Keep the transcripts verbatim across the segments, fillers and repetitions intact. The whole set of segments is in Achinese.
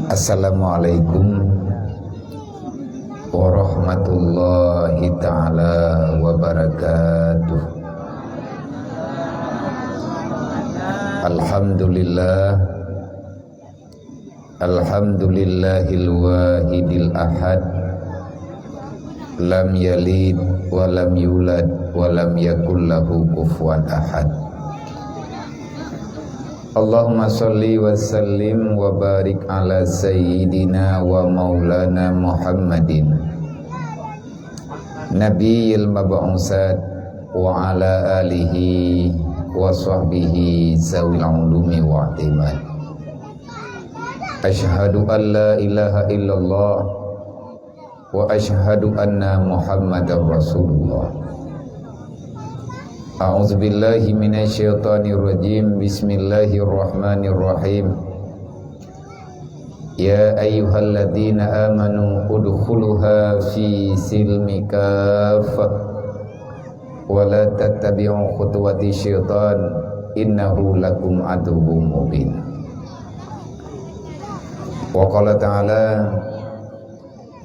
Assalamualaikum warahmatullahi taala wabarakatuh. Alhamdulillah. Alhamdulillahil wahidil ahad. Lam yalid wa lam yulad wa lam yakul lahu kufuwan ahad. Allahumma shalli wa sallim wa barik ala sayyidina wa maulana Muhammadin, nabiyil mab'usat, wa ala alihi wa sahbihi zawil ulumi wa i'timad. Asyhadu an la ilaha illallah wa asyhadu anna Muhammadar Rasulullah. A'udzubillahi minasyaitonirrajim. Bismillahirrahmanirrahim. Ya ayyuhalladzina amanu udkhuluha fi silmi kaffah wa la tattabi'u khutuwati syaitan innahu lakum aduwwum mubin. Wa qala ta'ala,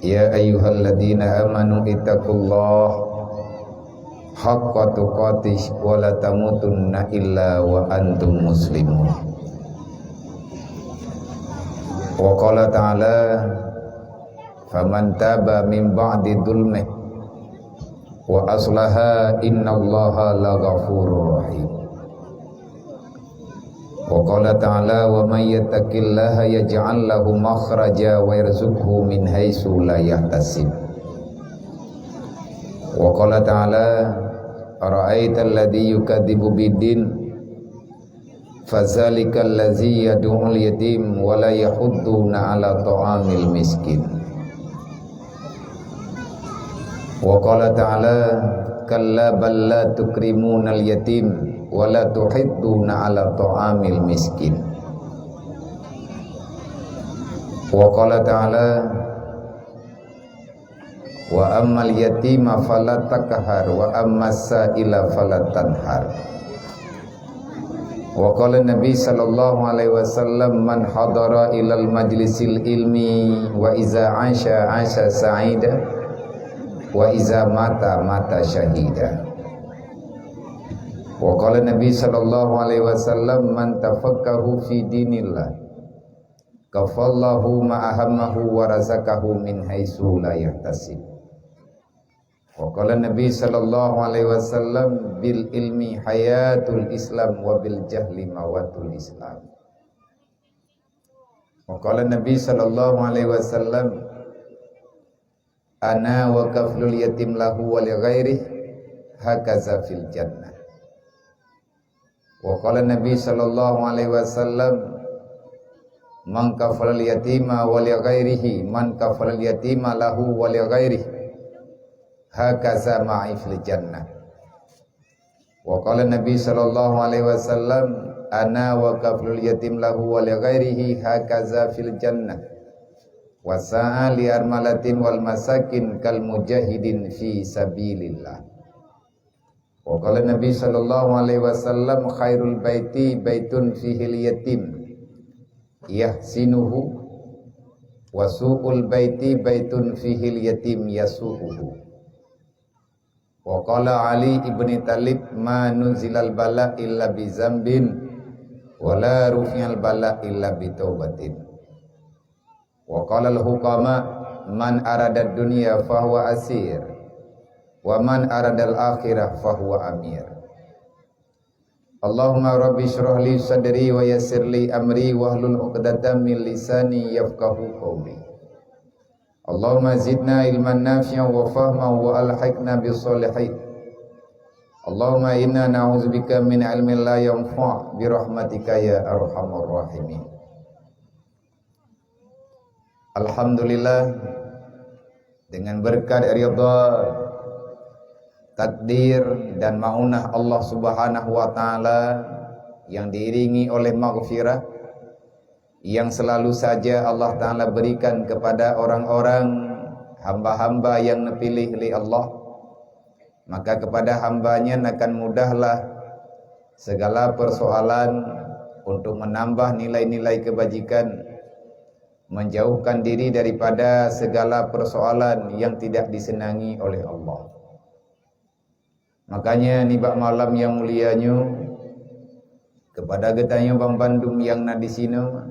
ya ayyuhalladzina amanu ittaqullaha haqqa tuqatih wa la tamutunna illa wa antum muslimun. Wa qala ta'ala, faman taba min ba'di dzulmih wa aslaha innallaha laghafurur rahim. Wa qala ta'ala, wa man yattaqillaha yaj'al lahu makhraja wa yarzuqhu min haitsu la yahtasib. Wa qala ta'ala, ara'aital ladzi yukadzibu biddin, fadzalikal ladzi yad'ul yatim wa la yahuddu 'ala ta'amil miskin. Wa qala ta'ala, kalla bal la tukrimunal yatim wa la tuhidduna 'ala ta'amil miskin. Wa qala ta'ala, wa ammal yatima fala taqhar wa ammas sa'ila fala tanhar. Wa qala Nabi sallallahu alaihi wasallam, man hadara ilal majlisil ilmi wa iza asya asya sa'ida wa iza mata mata syahida. Wa qala Nabi sallallahu alaihi wasallam, man tafaqahu fi dinillah kafallahu ma ahammahu wa razaqahu min haitsu la yahtasib. Wa qala Nabi sallallahu alaihi wasallam, bil ilmi hayatul Islam wa bil jahli mawatul Islam. Wa qala Nabi sallallahu alaihi wasallam, ana wa kaflul yatim lahu wa li ghairih hakaza fil jannah. Wa qala Nabi sallallahu alaihi wasallam, man kafalal yatima wa li ghairihi, man kafalal yatima lahu wa li ghairihi, hakaza ma'i fil jannah. Wa qala Nabi sallallahu alaihi wasallam, ana wa kafalul yatim lahu wa li ghairihi, hakaza fil jannah. Wa sa'a li armalatin wal masakin kal mujahidin fi sabilillah. Wa qala Nabi sallallahu alaihi wasallam, khairul baiti baitun fihil yatim yahsinuhu, wa su'ul baiti baitun fihil yatim yasu'uhu. Wa qala Ali ibni Talib, ma nuzilal bala illa bi zambin, wa la rufi'al bala illa bi taubatin. Wa qalal hukama, man aradad dunya fahuwa asir, wa man aradal akhirah fahuwa amir. Allahumma rabbi shrah li sadri wa yassir li amri wahlul 'uqdatam min lisani yafqahu qawli. Allahumma zidna ilman nafi'an wa fahman wa alhiqna bis shalihin. Allahumma inna na'udzubika min ilmin la yanfa' bi rahmatika ya arhamar rahimin. Alhamdulillah, dengan berkat ridha, takdir dan maunah Allah Subhanahu wa taala yang diiringi oleh maghfirah yang selalu saja Allah Taala berikan kepada orang-orang, hamba-hamba yang dipilih oleh Allah, maka kepada hamba nyan akan mudahlah segala persoalan untuk menambah nilai-nilai kebajikan, menjauhkan diri daripada segala persoalan yang tidak disenangi oleh Allah. Makanya nibak malam yang mulia nyoe, kepada geutanyoe banmandum nyang na disinoe,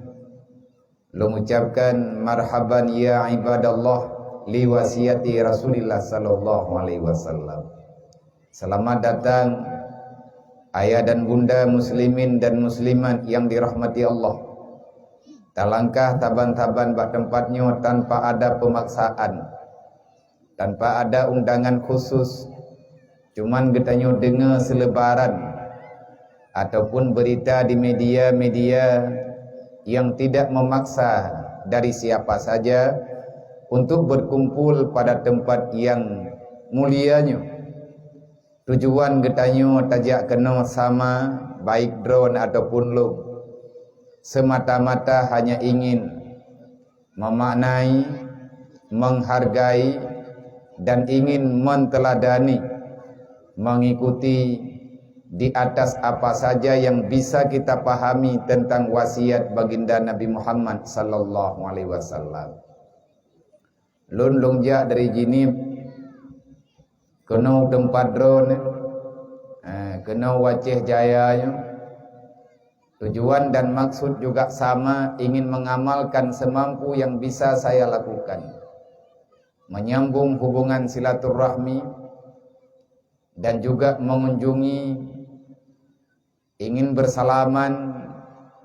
lôn ucapkan marhaban ya ibadallah li wasiati Rasulillah sallallahu alaihi wasallam. Selamat datang ayah dan bunda muslimin dan muslimat yang dirahmati Allah. Talangkah saban-saban bak teumpat nyoe tanpa ada pemaksaan, tanpa ada undangan khusus. Cuman geutanyoe deungoe seulebaran ataupun berita di media-media yang tidak memaksa dari siapa saja untuk berkumpul pada tempat yang mulia nyoe. Tujuan geutanyoe tajak keunoe sama, baik droeneuh ataupun lôn, semata-mata hanya ingin memaknai, menghargai, dan ingin menteuladani, mengikuti di atas apa saja yang bisa kita pahami tentang wasiat Baginda Nabi Muhammad sallallahu alaihi wasallam. Lôn lôn jak dari Jeunieb keunoe teumpat droeneuh, eh, keunoe u Aceh Jaya nyoe. Tujuan dan maksud juga sama, ingin mengamalkan semampu yang bisa saya lakukan. Menyambung hubungan silaturahmi dan juga mengunjungi, ingin bersalaman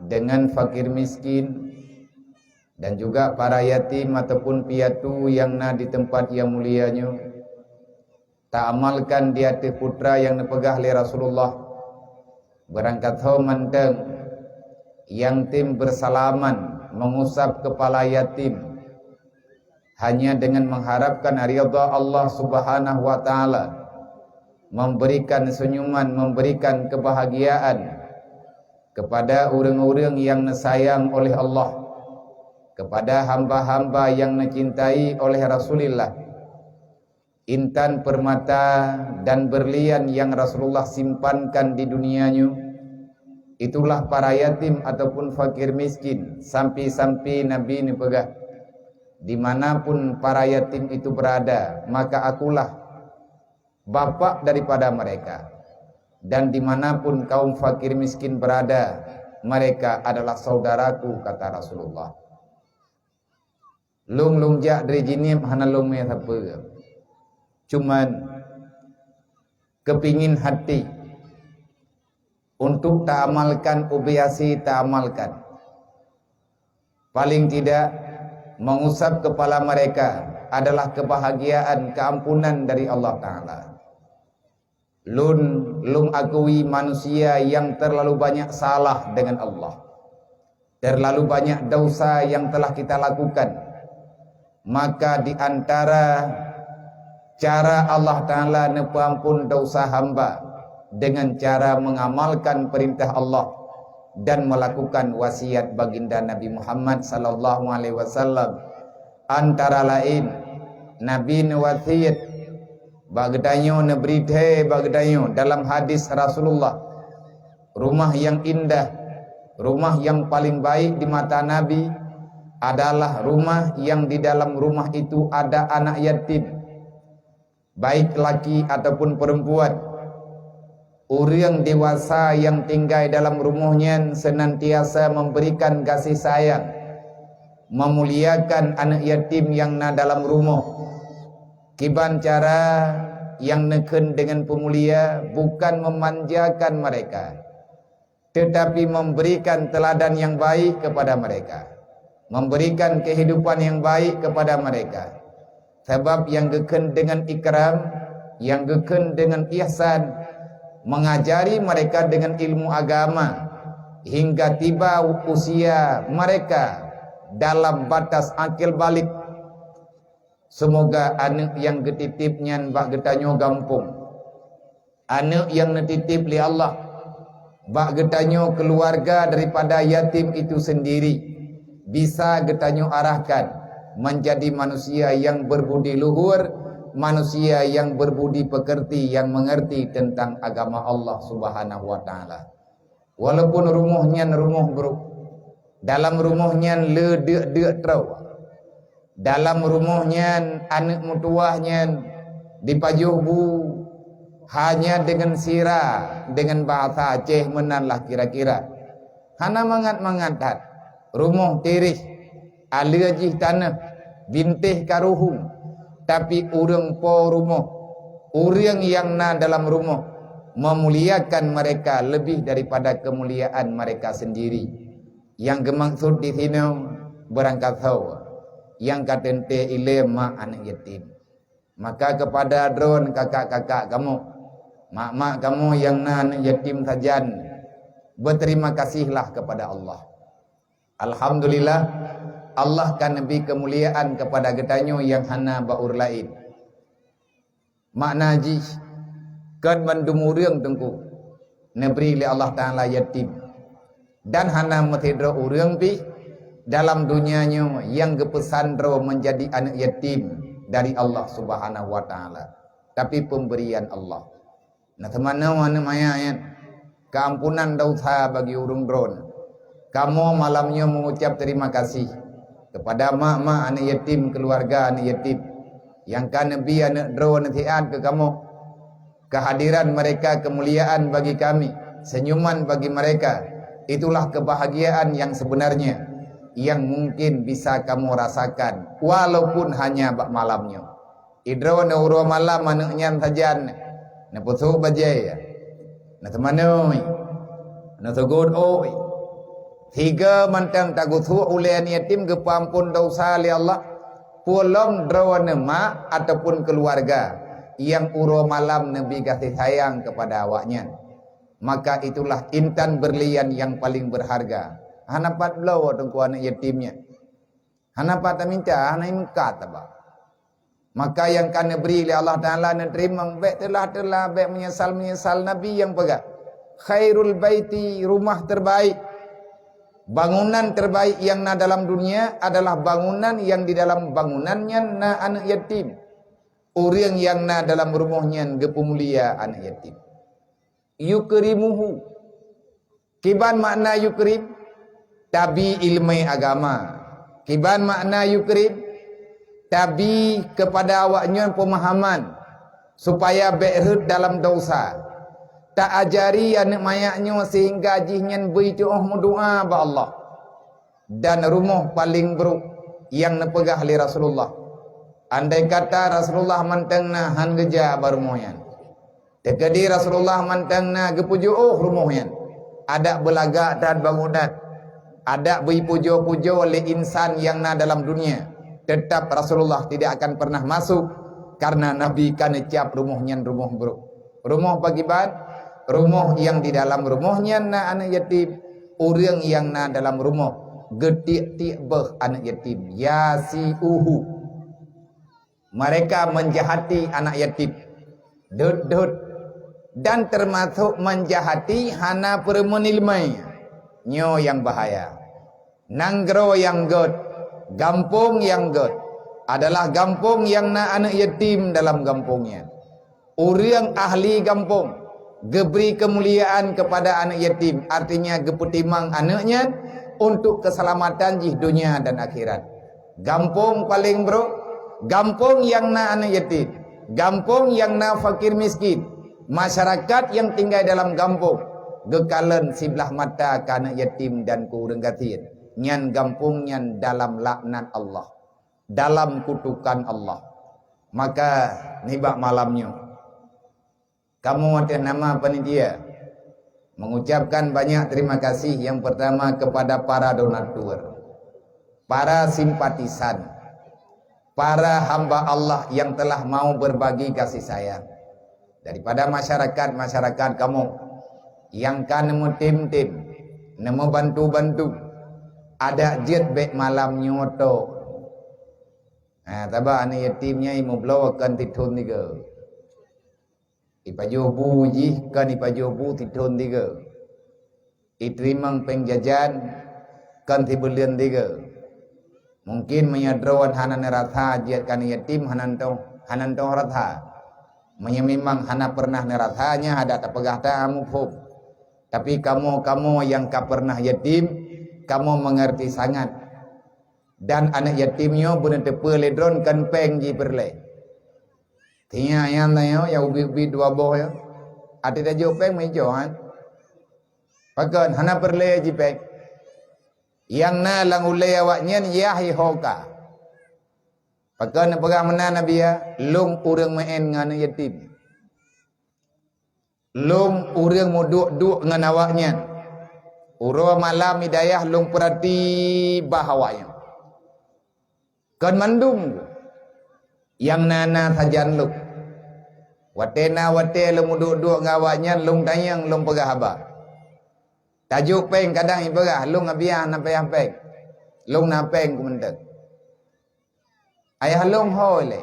dengan fakir miskin dan juga para yatim ataupun piatu yang na di tempat yang mulia nyoe. Taamalkan di ateueh putra nyang neupeugah lé Rasulullah, beurangkat ho mantong nyang tem beusalaman, meungusap keupala yatim, hanya dengan mengharapkan ridha Allah Subhanahu wa Ta'ala, memberikan senyuman, memberikan kebahagiaan kepada ureuëng-ureuëng nyang neusayang oleh Allah, kepada hamba-hamba nyang neucintai oleh Rasulullah. Intan permata dan berlian nyang Rasulullah simpankan di dunia nyoe, itulah para yatim ataupun fakir miskin. Sampai-sampai Nabi neupeugah, "Di mana pun para yatim itu berada, maka akulah bapak daripada mereka. Dan di mana pun kaum fakir miskin berada, mereka adalah saudaraku," kata Rasulullah. Lôn lôn jak dari Jeunieb hana lôn mé sapeue. Cuman keupingin hati untuk taamalkan, ubé asie taamalkan. Paling tidak, mengusap kepala mereka adalah kebahagiaan, keampunan dari Allah Ta'ala. Lôn, lôn akui manusia yang terlalu banyak salah dengan Allah. Terlalu banyak dosa yang telah kita lakukan. Maka di antara cara Allah Ta'ala neupeuampun dosa hamba dengan cara mengamalkan perintah Allah dan melakukan wasiat Baginda Nabi Muhammad sallallahu alaihi wasallam. Antara lain, Nabi neuwasiat bak geutanyoe, neubri thèe bak geutanyoe dalam hadis Rasulullah, rumah yang indah, rumah yang paling baik di mata Nabi adalah rumah yang di dalam rumah itu ada anak yatim, baik laki ataupun perempuan. Ureuëng dewasa nyang tinggai dalam rumoh nyan senantiasa memberikan kasih sayang, memuliakan aneuk yatim nyang na dalam rumoh. Kiban cara nyang neukheun deungon peumulia, bukan memanjakan mereka, tetapi memberikan teladan yang baik kepada mereka, memberikan kehidupan yang baik kepada mereka. Sabab nyang geukheun deungon ikram, nyang geukheun deungon ihsan, mengajari mereka dengan ilmu agama hingga tiba usia mereka dalam batas akil balig. Seumoga aneuk nyang geutitip nyan bak geutanyoe gampông, aneuk nyang neutitip lé Allah bak geutanyoe, keuluwarga daripada yatim itu sendiri, bisa geutanyoe arahkan menjadi manusia nyang berbudi luhur, manusia nyang berbudi pekerti, nyang mengerti tentang agama Allah Subhanahu wa Ta'ala. Walaupun rumoh nyan rumoh brok, dalam rumoh nyan le deuk-deuk troe. Dalam rumoh nyan aneuk meutuwah nyan dipajoh bu, hanya deungon sira, deungon bahasa Aceh meunan lah kira-kira. Hana mangat-mangat that. Rumoh tireh, aleue jih taneuh, bintéh karuhung. Tapi ureuëng po rumoh, ureuëng nyang na dalam rumoh, meumuliakan mereka lebih daripada kemuliaan mereka sendiri. Nyang geumaksud di sinoe beurangkasoe, nyang ka teuntée ilée mak aneuk yatim. Maka kepada droen kakak-kakak kamoe, mak-mak kamoe nyang na aneuk yatim sajan, beuterima kasihlah kepada Allah. Alhamdulillah, Allah ka neubri keumuliaan kepada geutanyoe nyang hana bak ureuëng laén. Makna jih, kon mandum ureuëng teungku neubri lé Allah Taala yatim. Dan hana meusidroe ureuëng pih dalam donya nyoe nyang geupeusan droe meunjadi aneuk yatim dari Allah Subhanahu wa Taala, tapi pemberian Allah. Nah, teumanoe aneuk manyak nyan, keuampunan desya bagi ureuëng droen. Kamoe malam nyoe mengucap terima kasih kepada mak-mak aneuk yatim, keluarga aneuk yatim, nyang ka neubri aneuk droen nasihat keu kamoe. Kehadiran mereka kemuliaan bagi kami, senyuman bagi mereka. Itulah kebahagiaan yang sebenarnya yang mungkin bisa kamoe rasakan walaupun hanya bak malam nyoe. Idroe neuh uroe malam aneuk nyan sajan, neupeusôk bajée, neuteumanoe, neuseugot ôi. Sigoe mantong tageusuek ulée aneuk yatim geupeuamphon desya lé Allah, peue lom droeneuh mak ataupun keuluwarga nyang uroe malam neubri gaséh sayang keupada awaknyan. Maka itulah intan beurlian nyang paleng beurharga. Hana pat bloe teungku aneuk yatim nyan. Hana pat taminta, hana imeukat taba. Maka nyang ka neubri lé Allah Taala neuteurimong, bék teulah-teulah, bék meunyeusal-meunyeusal. Nabi nyang peugah, "Khairul baiti, rumah terbaik, bangunan terbaik nyang na dalam dunia adalah bangunan nyang di dalam bangunan nyan na aneuk yatim. Ureuëng nyang na dalam rumoh nyan geupeumulia aneuk yatim." Yukrimuhu. Kiban makna yukrim? Tabi ileumé agama. Kiban makna yukrim? Tabi keupada awaknyan peumahaman, supaya bék rhot dalam desya. Ta-ajari aneuk manyak nyoe seuhingga jih nyan beuitu'oh meudoá bak Allah. Dan rumoh paleng brok nyang neupeugah lé Rasulullah. Andai kata Rasulullah mantong na, hán geujak bak rumoh nyan. Teukeudi Rasulullah mantong na, geupujoe rumoh nyan. Adak beulagak that bangunan, adak beuipujoe-pujoe lé insan nyang na dalam dunia, teutap Rasulullah tidak akan pernah masuk, karena Nabi ka neucap rumoh nyan rumoh brok. Rumoh pakriban? Rumoh nyang di dalam rumoh nyan na aneuk yatim. Ureuëng nyang na dalam rumoh geutiek-tiek beuh aneuk yatim, yasiuhu. Mereka menjahati anak yatim, dot-dot, dan termasuk menjahati hana peureumeun ileumé. Nyoe nyang bahaya. Nanggroe nyang gét, gampông nyang gét, adalah gampông nyang na aneuk yatim dalam gampông nyan. Ureuëng ahli gampông geubri keumuliaan keupada aneuk yatim, artinya geupeutimang aneuk nyan untuk keuseulamatan jih donya dan akhirat. Gampông paleng brok, gampông nyang na aneuk yatim, gampông nyang na fakir miskin, masyarakat nyang tinggai dalam gampông geukalon siblah mata keu aneuk yatim dan keu ureuëng gasien, nyan gampông nyan dalam laknat Allah, dalam kutukan Allah. Maka nibak malam nyoe, kamoe atas nama panitia mengucapkan banyak terima kasih yang pertama kepada para donatur, para simpatisan, para hamba Allah yang telah mau berbagi kasih sayang. Daripada masyarakat-masyarakat kamoe nyang ka neumeutem-tem, neumeubantu-bantu, adak jeuet bék malam nyoe tok. Ha, taba aneuk yatim nyan imubloe kon tithon tiga. Ipajoh bu jih kon ipajoh bu tithon tiga. Iteurimong péng jajan kon sibuleuen tiga. Mungkin meunyoe droen hana neurasa jeuet keu aneuk yatim, hana tong, hana tong rasa. Meunyoe memang hana pernah neurasa, nyan adak tapeugah that muphom. Tapi kamoe-kamoe nyang ka pernah yatim, kamoe mengerti sangat. Dan aneuk yatim nyoe beuneuteupeu lé droe kon péng jipeureulée. Tinya nyan tanyoe nyang ubit-ubit dua boh nyoe. Até tajok péng meuico, han? Pakon hana peureulée jipéng? Nyang na lam ulée awaknyan yah ihoka. Pakon neupeugah meunan Nabi, ya, lôn ureuëng meu'én ngon aneuk yatim. Lôn ureuëng meuduek-duek ngon awaknyan. Uroe malam i dayah lôn peurati bah awaknyan. Kon mandum nyang na-na sajan lôn. Watée na watée lôn meuduek-duek ngon awaknyan, lôn tanyong, lôn peugah haba. Tajok péng kadang ipeugah, lôn abiah na payah péng. Lôn na péng keu mantong. Ayah lôn hôi lé.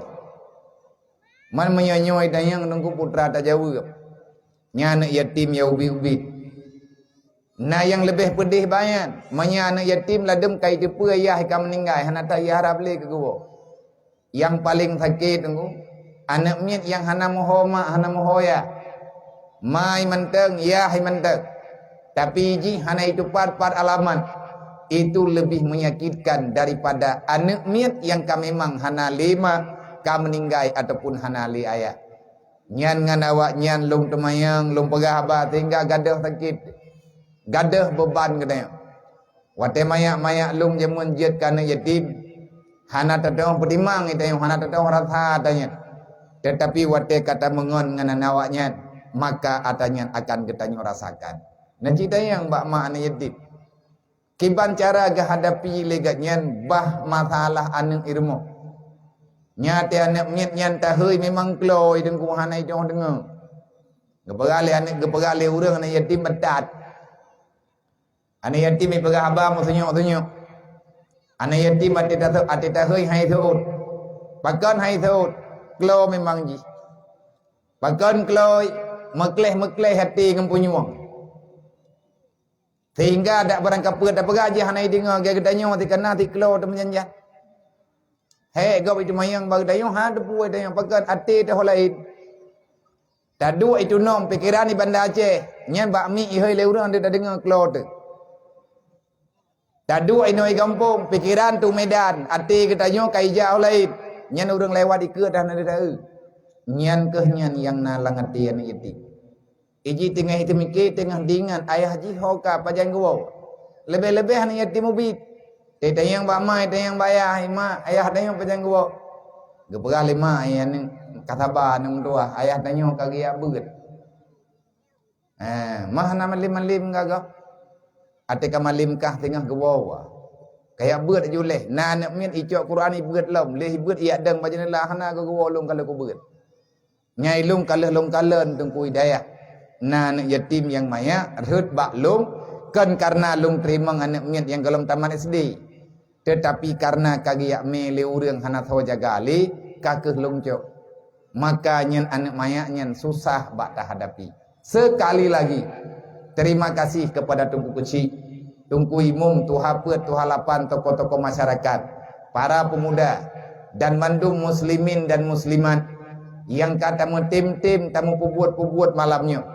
Man meunyoe nyoe tanyong Teungku putra tajaweueb. Nyan aneuk yatim nyang ubit-ubit. Na nyang leubeh peudeh banyan, meunyoe aneuk yatim ladum ka iteupeue yah ka meuninggai, hana that iharab lé keu geuwoe. Nyang paleng sakét Teungku, aneuk miet nyang hana meuho mak, hana meuho yah. Ma i mantong, yah i mantong. Tapi jih hana itupat pat alamat. Itu lebih menyakitkan daripada aneuk miet nyang ka memang hana lé mak, ka meuninggai ataupun hana lé ayah. Nyan ngon awaknyan lôn teumanyong, lôn peugah haba sehingga gadôh sakét, gadôh beuban geutanyoe. Watée manyak-manyak lôn jameun jeuet keu aneuk yatim, hana teutoh peutimang geutanyoe, hana teutoh rasa tanyoe. Tetapi watée ka tameungon ngon awaknyan, maka atra nyan akan geutanyoe rasakan. Neucit tanyong bak mak aneuk yatim. Kiban cara geuhadapi lé gobnyan bah masalah aneuk i rumoh. Nyan até aneuk miet nyan tahôi memang kloi Teungku hana itoh deungoe. Geupeugah lé aneuk, geupeugah lé ureuëng aneuk yatim beutat. Aneuk yatim ipeugah haba meusunyok-sunyok. Aneuk yatim até ta-, até tahôi hai seuôt. Pakon hai seuôt? Kloi memang jih. Pakon kloi? Meukleh-meukleh até ngon punyueng. Sehingga dak barang kapeue tapeugah jih hana ideungoe, geutanyoe sikana siklo teumeujanjan. Hék gob itu mayang bak geutanyoe, ha, teupeue tanyoe pakon até teuh laén. Taduek itu nom pikeran di Banda Aceh, nyan bak mi ihôi lé ureuëng deuh tadeungoe klo teuh. Taduek inoe gampông, pikeran tu Medan, até geutanyoe ka ija laén, nyan ureuëng lewat ikeu dah na deuh taeu. Nyan keuh nyan nyang na lam até aneuk yatim. Iji teungoh teumike, teungoh diingat ayah jih ho ka pajan geuwoe. Leubeh-leubeh aneuk yatim ubit. Tanyong bak ma, tanyong bak ayah, "Ma, ayah tanyoe pajan geuwoe?" Geupeugah lé ma, "Ayah nyoe ka saba aneuk meutuwah, ayah tanyoe ka geujak beuet." Eh, ma hana malem-malem gagah. Até ka malem kah teungoh geuwoe. Kajak beuet aju leh. Na aneuk miet icok Quran ibeuet lom, leh ibeuet ijak dong bak jeundela hana geuwoe lôn ka lheueh kubeuet. Nyai lôn ka lheueh lôn kalon Teungku Hidayah. Na aneuk yatim nyang manyak rhot bak lôn, kon kareuna lôn teurimong aneuk miet nyang gohlom tamat S D. Teutapi kareuna ka geujak mé lé ureuëng hana soe jaga lé, ka keuh lôn cok. Maka nyan aneuk manyak nyan susah bak tahadapi. Sekali lagi, terima kasih kepada Teungku Keuchik, Teungku Imum, Tuha Peuet, Tuha Lapan, tokoh-tokoh masyarakat, para pemuda, dan mandum muslimin dan muslimat nyang ka tameutem-tem, tamupeubuet-peubuet malam nyoe.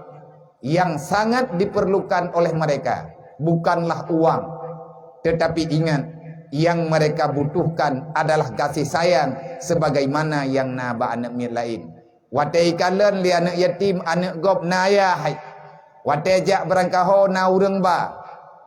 Yang sangat diperlukan oleh mereka bukanlah uang, tetapi ingat, yang mereka butuhkan adalah kasih sayang sebagaimana yang na bak aneuk miet laén. Watée ikalon lé aneuk yatim aneuk gob na ayah hai. Watée jak beurangkaho na ureuëng ba.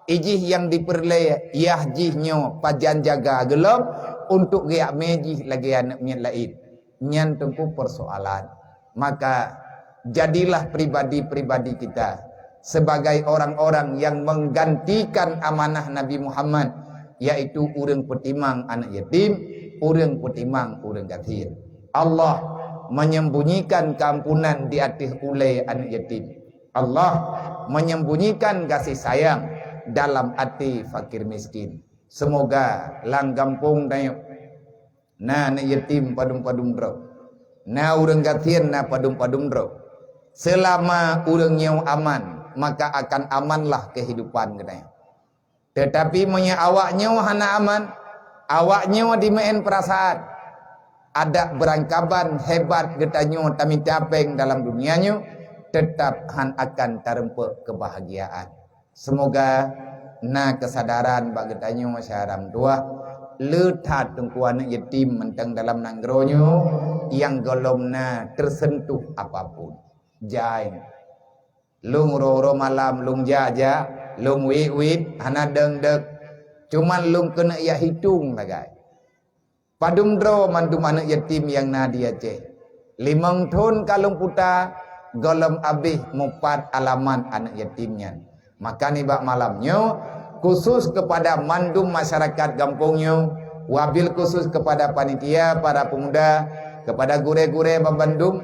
Ijih nyang dipeureulée yah jih nyoe pajan jaga geulom untuk geujak mé jih lagée aneuk miet laén. Nyan teungku persoalan. Maka jadilah pribadi-pribadi kita sebagai orang-orang yang menggantikan amanah Nabi Muhammad, yaitu ureuëng peutimang aneuk yatim, ureuëng peutimang ureuëng gasien. Allah menyembunyikan keampunan di ateueh ulée aneuk yatim. Allah menyembunyikan kasih sayang dalam até fakir miskin. Semoga lam gampông tanyoe na aneuk yatim padum-padum droe, na ureuëng gasien na padum-padum droe. Seulama ureuëng nyoe aman, maka akan amanlah kehidupan geutanyoe. Teutapi meunyoe awak nyoe hana aman, awak nyoe dimeu'én peurasaan, adak beurangkaban hebat geutanyoe tamita péng dalam dunia nyoe, teutap han akan tareumpok keubahagiaan. Seumoga na keusadaran bak geutanyoe syedara meutuwah, le that teungku aneuëk yatim mantong dalam nanggroe nyoe nyang gohlom na teuseuntuh apapun. Jai, lôn uroe-uroe malam, lôn jak-jak, lôn wét-wét, hana deung-deuk. Cuman lôn keuneuk jak hitong sagai. Padum droe mandum aneuëk yatim nyang na di Aceh. Limong thon ka lôn puta, gohlom abéh mupat alamat aneuëk yatim nyan. Maka nibak malam nyoe, khusus keupada mandum masyarakat gampông nyoe, wabil khusus keupada panitia, para pemuda, keupada gurée-gurée banmandum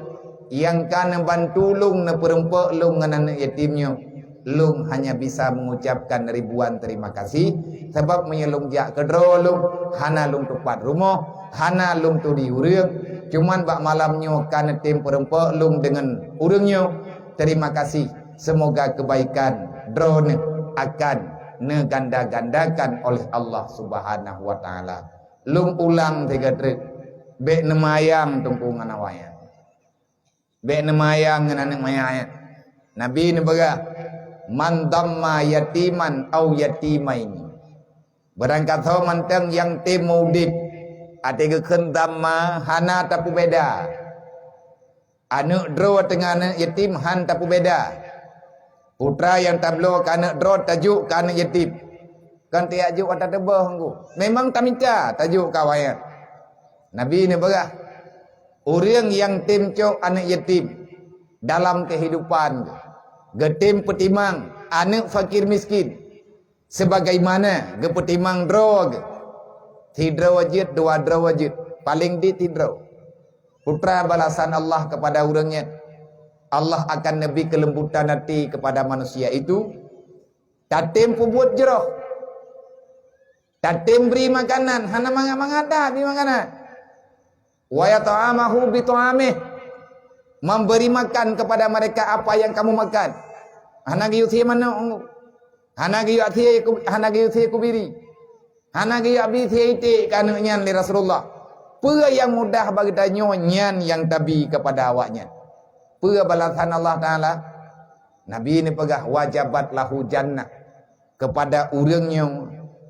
nyang ka neubantu lôn, neupeureumpok lôn ngon aneuëk yatim nyoe. Lôn hanya bisa mengucapkan ribuan terima kasih, sabab meunyoe lôn jak keudroe lôn, hana lôn tupat rumoh, hana lôn turi ureuëng, cuman bak malam nyoe ka neutem peureumpok lôn deungon ureuëng nyoe. Terima kasih, semoga kebaikan droeneuh akan neuganda-gandakan oleh Allah Subhanahu wa Taala. Lôn ulang sigoe treuk, bék neumayang teungku ngon awaknyan. Bék neumayang ngon aneuëk manyang nyan. Nabi neupeugah, "Man damma yatiman au yatimaini." Beurangkasoe mantong nyang tem udeb, até geukheun damma hana tapeubeda. Aneuëk droe teungoh aneuëk yatim han tapeubeda. Putra nyang tabloe keu aneuëk droe tajok keu aneuëk yatim. Kon tajok ata teuböh nggu. Memang tamita tajok keu awaknyan. Nabi neupeugah, ureuëng nyang tem cok aneuëk yatim dalam keuhidupan geuh, geutem peutimang aneuëk fakir miskin sebagaimana geupeutimang droe geuh. Sidroe jeuet, dua droe jeuet, paleng dit sidroe. Putra balasan Allah kepada ureuëng nyan, Allah akan neubri keulembutan até kepada manusia itu. Tatem peubuet jroh, tatem bri makanan, hana mangat-mangat dah bri makanan. Wa yat'amahu bi ta'amih, memberi makan kepada mereka apa yang kamu makan. Hana geuyue sie manok, hana geuyue sie, hana geuyue sie kubiri, hana geuyue abi sie iték keu aneuëk nyan lé Rasulullah. Peue nyang mudah bagi tanyoe nyan nyang tabi kepada awaknyan. Peue balasan Allah Taala? Nabi neupeugah, "Wajabat lahu jannah." Kepada ureuëng nyang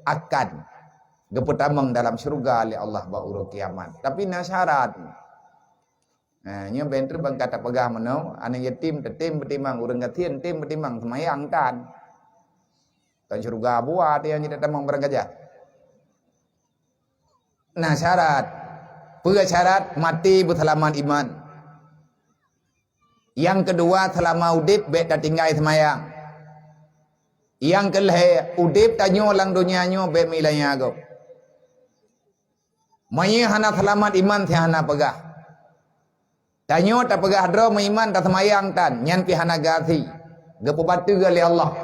akan geupeutamong dalam syeuruga lé Allah bak uroe kiamat. Tapi na syarat. Nah, nyoe bentri bangka tapeugah meunoe, aneuëk yatim tatem peutimang, ureuëng gasien tem peutimang, seumayang tan. Kan syeuruga buat nyang jeuet tamong barang gajah. Na syarat. Peue syarat? Maté beuseulamat iman. Nyang keudua, seulama udeb bék tatinggai seumayang. Nyang keulhée, udeb tanyoe lam donya nyoe bék meuilanya gob. Meunyoe hana seulamat iman, si hana peugah. Tanyoe tapeugah droe meuiman, taseumayang tan, nyan pih hana gasi. Geupeubateue lé Allah.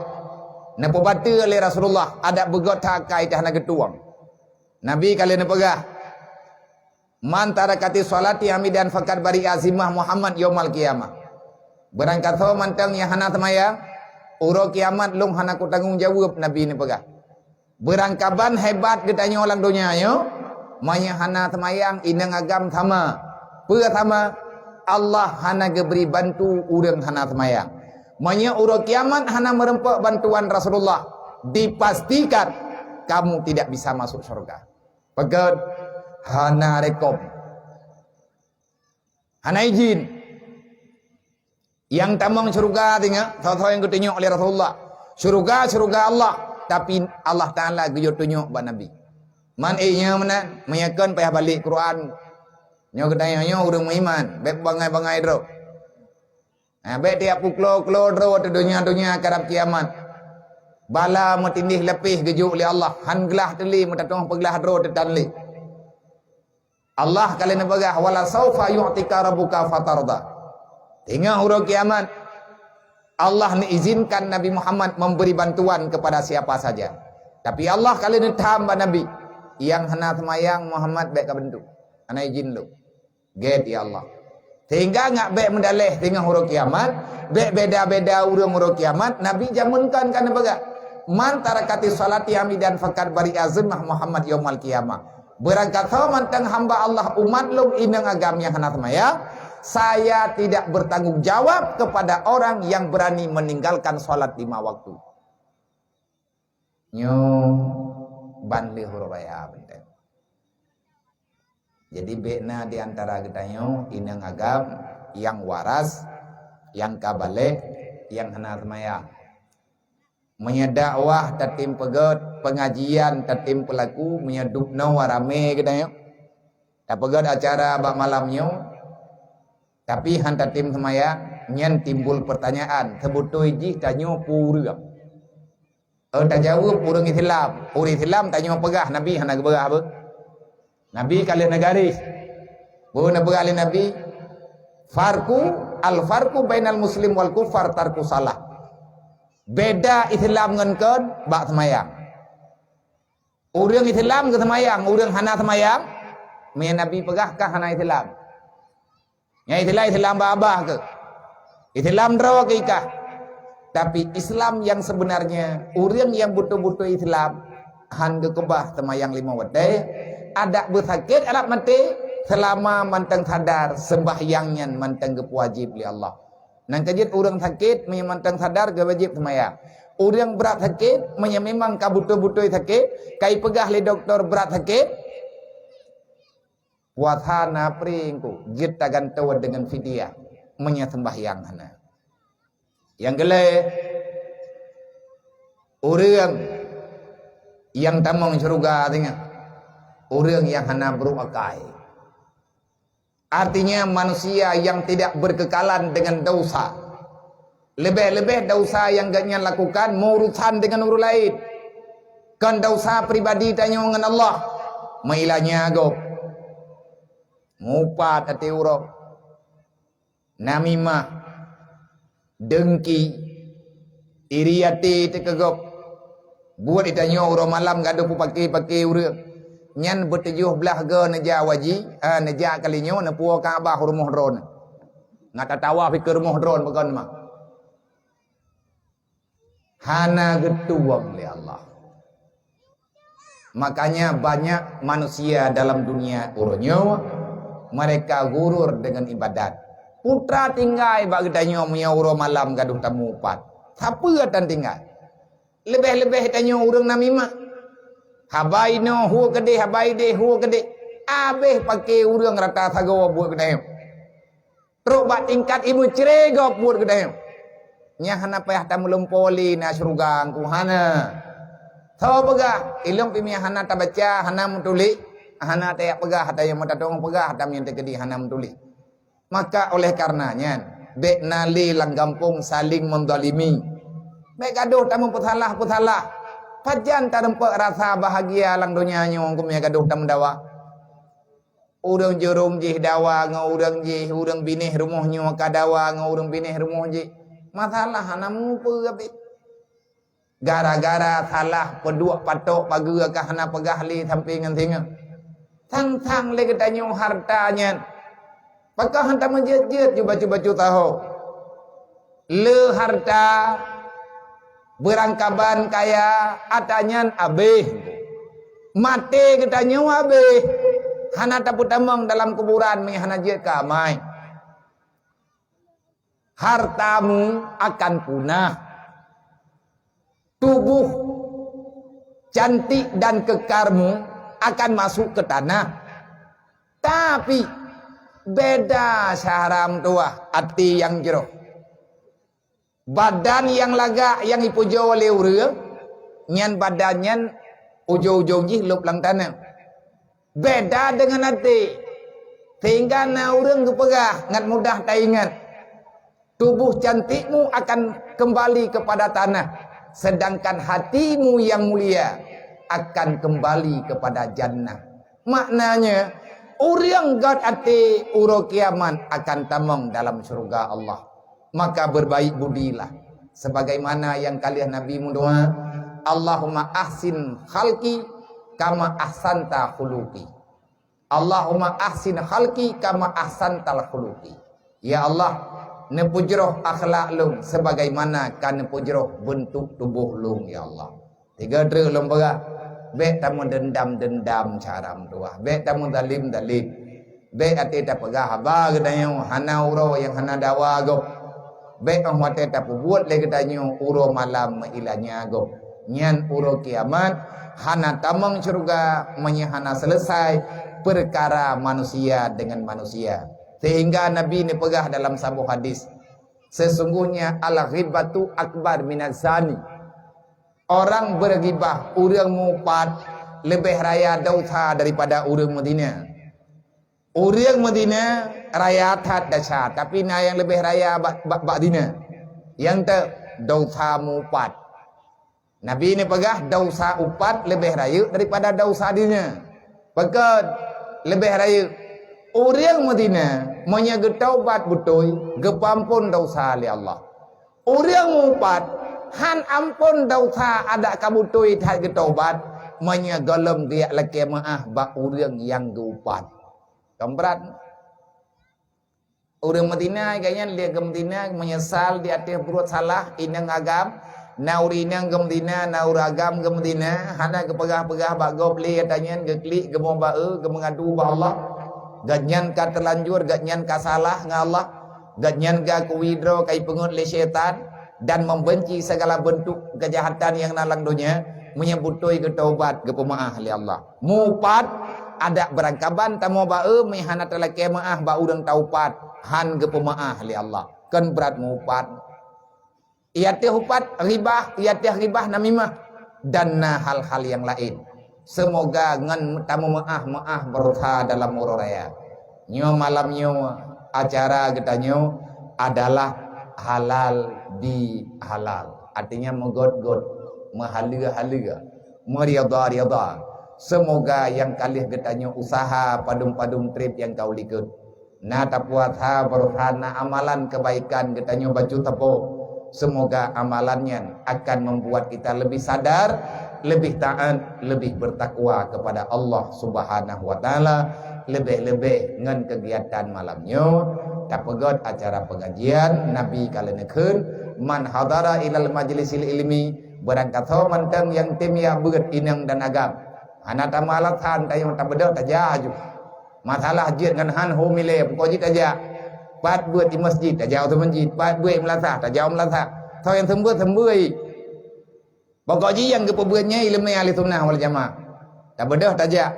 Neupeubateue lé Rasulullah, adak beugöt that akai teuh hana geutueng. Nabi ka lheueh neupeugah, "Man tarakati sholati amidan faqad bari'a zimmah Muhammad yaumal qiyamah." Beurangkasoe mantong nyang hana seumayang, uroe kiamat lôn hana kutanggong jaweueb, Nabi neupeugah. Beurangkaban hebat geutanyoe lam donya nyoe, meunyoe hana seumayang, inong agam sama. Peue sama? Allah hana geubri bantu ureuëng hana seumayang. Meunyoe uroe kiamat hana meureumpok bantuan Rasulullah, dipastikan kamu tidak bisa masuk syurga. Peugét, hana rekom. Hana izin. Nyang tamong syeuruga teungoh, soe-soe nyang geutunyok lé Rasulullah. Syeuruga, syeuruga Allah, tapi Allah Taala geuyue tunyok bak Nabi. Man, eh, nyoe meunan, meunyoe kon payah balek Quran. Nyoe geutanyoe nyoe ureuëng meuiman, bék bangai-bangai droe. Ha, bék tiep puklo-klo droe teuh donya-donya karab kiamat. Bala meutindih leupeh geujok lé Allah, han glah teuli meutatong peuglah droe teuh tan lé. Allah ka lheueh neupeugah, "Wala saufa yu'tika rabbuka fatarda." Teungoh uroe kiamat, Allah neuizinkan Nabi Muhammad memberi bantuan kepada siapa saja. Tapi Allah ka lheueh neutham bak Nabi, "Nyang hana seumayang Muhammad bék kabantu. Hana izin lôn." Gét, ya Allah. Sehingga ngat bék meudaleh teungoh uroe kiamat, bék beda-beda ureuëng uroe kiamat, Nabi jameun kon ka neupeugah, "Man tarakati sholati amidan faqad bari'a zimmah Muhammad yaumal qiyamah." Beurangkasoe mantong hamba Allah umat lôn inong agam nyang hana seumayang, Saya tidak bertanggung jawab kepada orang yang berani meninggalkan salat lima waktu. Nyoe ban lheueh uroe raya beunteng. Jadi, bék na di antara geutanyoe inong agam nyang waras, nyang ka balek, nyang hana seumayang. Meunyoe dakwah tatem peugét, pengajian tatem peulaku, meunyoe dubnoe ramé geutanyoe, tapeugét acara bak malam nyoe, tapi han tatem seumayang, nyan timbul peurtanyaan, seubeutôi jih tanyoe peue ureuëng? Oh, tajaweueb ureuëng Islam. Ureuëng Islam tanyoe peugah, Nabi hana geupeugah beuh. Nabi ka lheueh neugaris. Beuh neupeugah lé Nabi, "Farqu, al-farqu bainal muslim wal kufar tarku salah." Beda Islam ngon kon bak seumayang. Ureuëng Islam geuseumayang, ureuëng hana seumayang, meunyoe Nabi peugah ka hana Islam. Nyan Islam, Islam babah keuh. Islam droe keuh ikah. Tapi Islam yang sebenarnya, ureuëng nyang beutôi-beutôi Islam, han geukeubah seumayang lima watée, adak beusakét adak maté, seulama mantong sadar, seumbahyang nyan mantong geupeuwajéb lé Allah. Nyan keuh jeuet ureuëng sakét meunyoe mantong sadar geuwajéb seumayang. Ureuëng brat sakét meunyoe memang ka beutôi-beutôi sakét, ka ipeugah lé dokto brat sakét, puasa na pring ku, jeuet tagantoe deungon fidyah meunyoe seumbahyang hana. Nyang keulhée, ureuëng nyang tamong syeuruga singoh, ureuëng nyang hana brôk akai. Artinya, manusia yang tidak berkekalan dengan dosa. Leubeh-leubeh dosa nyang geuhnyan lakukan meuurusan deungon ureuëng laén. Kon dosa pribadi tanyoe ngon Allah. Meuilanya gob. Mupat até uroe. Namimah. Deungki, iri até teukeugok. Buet itanyoe uroe malam gadôh peupake-pake ureuëng. Nyan beutujoh blaih goe neujak waji, eh, neujak kali nyoe neupuwoe Ka'bah rumoh droeneuh. Ngat tatawa pike rumoh droeneuh bukan mah. Hana geutuwong lé Allah. Makanya banyak manusia dalam dunia uroe nyoe, mereka ghurur dengan ibadat. Putra tinggai bak geutanyoe meunyoe uroe malam gadôh tamupat. Sapeue tan tinggai? Leubeh-leubeh tanyoe ureuëng namimah. Haba inoe hu keudeh, haba ideh hu keudeh. Abéh pake ureuëng rata sagoe buet geutanyoe. Trok bak tingkat imeue cre gob buet geutanyoe. Nyan hana payah tameulumpo lé na syeuruga Teungku, hana. Soe peugah, ilong pih meunyo hana tabaca, hana meutuléh, hana tajak peugah, ata nyang meutatong peugah, ata nyang teukeudi hana meutuléh. Maka oleh karena nyan, bék na lé lam gampông saling menzalimi. Bék gadôh tameupeusalah-peusalah. Pajan tarumpok rasa bahagia lam donya nyoe Teungku meunyo gadôh tameudawa. Ureuëng jurông jih dawa ngon ureuëng jih, ureuëng binéh rumoh nyoe ka dawa ngon ureuëng binéh rumoh jih. Masalah hana mupeue abéh. Gara-gara salah peuduek patok pageue ka hana peugah lé sampoe ngon singoh. Sang-sang lé geutanyoe harta nyan. Pakon han tameujeuet-jeuet ju bacut-bacut saho. Le harta, beurangkaban kaya, ata nyan abéh. Maté geutanyoe abéh. Hana tapeutamong dalam kuburan meunyo hana jeuet keu amai. Hartamu akan punah. Tubuh cantik dan kekarmu akan masuk ke tanah. Tapi, beda syahram tuah até nyang jroh. Badan nyang lagak nyang ipujoe lé ureuëng, nyan badan nyan ujong-ujong jih lôb lam taneuh. Beda deungon até. Sehingga na ureuëng geupeugah ngat mudah taingat, "Tubuh cantikmu akan kembali kepada tanah, sedangkan hatimu yang mulia akan kembali kepada jannah." Maknanya, ureuëng gét até uroe kiamat akan tamong dalam syurga Allah. Maka berbaik budilah, sebagaimana nyang ka lheueh Nabi meudoa, "Allahumma ahsin khalqi kama ahsanta khuluqi." "Allahumma ahsin khalqi kama ahsantal khuluqi." Ya Allah, neupeujroh akhlak lôn sebagaimana ka neupeujroh beuntuk tuboh lôn, ya Allah. Tiga treuk lôn peugah, bék tameudendam-dendam cara meutuah, bék tameuzalem-zalem. Bék até tapeugah haba geutanyoe hana uroe nyang hana dawa gob. Bék óh watée tapeubuet lé geutanyoe uroe malam meuilanya gob. Nyan uroe kiamat, hana tamong syeuruga meunyoe hana seuleusai peukara manusia deungon manusia. Seuhingga Nabi neupeugah dalam saboh hadis, "Sesungguhnya al-ghibatu akbar minaz zani." Orang beugibah, ureuëng mupat, leubeh raya desya daripada ureuëng meuzina. Ureuëng meuzina raya that desya, tapi na nyang leubeh raya bak, bak, bak zina. Nyang te desya mupat. Nabi neupeugah desya upat leubeh rayeuk daripada desya zina. Pakon leubeh rayeuk? Ureuëng meuzina meunyoe geutaubat beutôi, geupeuamphon desya lé Allah. Ureuëng mupat, han amphon desya adak ka beutôi that geutaubat, meunyoe gohlom geujak lakée meuáh bak ureuëng nyang geuupat. Kan brat? Ureuëng meuzina geuh nyan lé geumeuzina meunyeusal di ateueh buruet salah, inong agam, na ureuëng inong geumeuzina, na ureuëng agam geumeuzina, hana geupeugah-peugah bak gob lé ata nyan, geuklik, geumoe ba-e, geumeungadu bak Allah. Gobnyan ka teulanjur, gobnyan ka salah ngon Allah. Gobnyan ka kuwidroe ka ipeungeut lé syaitan dan membenci segala bentuk kejahatan nyang na lam donya, meunyoe beutôi geutaubat, geupeumaáh lé Allah. Mupat, adak beurangkaban tamoe ba-e, meuhana talakée meuáh bak ureuëng taupat, han geupeumaáh lé Allah. Kon brat mupat. Iateueh upat ghibah, iateueh ghibah namimah, dan na hal-hal nyang laén. Seumoga ngon tameumaáh-maáh beureusaha dalam uroe raya. Nyoe malam nyoe acara geutanyoe adalah halal bihalal. Artinya meugot-got, meuhaleue-haleue, meurida-rida. Seumoga nyang ka lheueh geutanyoe useuha padum-padum treb nyang ka u likot. Na tapuasa beureusaha na amalan keubaikan geutanyoe bacut sapo. Seumoga amalan nyan akan membuat kita lebih sadar, lebih taat, lebih bertakwa kepada Allah Subhanahu wa Taala, leubeh-leubeh ngon keugiatan malam nyoe, tapeugét acara pengajian Nabi ka leuneukheun, "Man hadara ilal majlisil ilmi," beurangkasoe mantong nyang tem jak beuet inong dan agam. Hana tameualasan tanyoe tabeudôh tajak aju. Masalah jeuet ngon han ho milée, pokok jih tajak. Pat beuet di masjid, tajak u masjid. Pat beuet meulasah, tajak u meulasah. Soe nyang seumeubeuet, seumeubeuet. Pokok jih nyang geupeubeuet nyan ileumèe ahli sunnah wal jamaah. Tabeudôh tajak.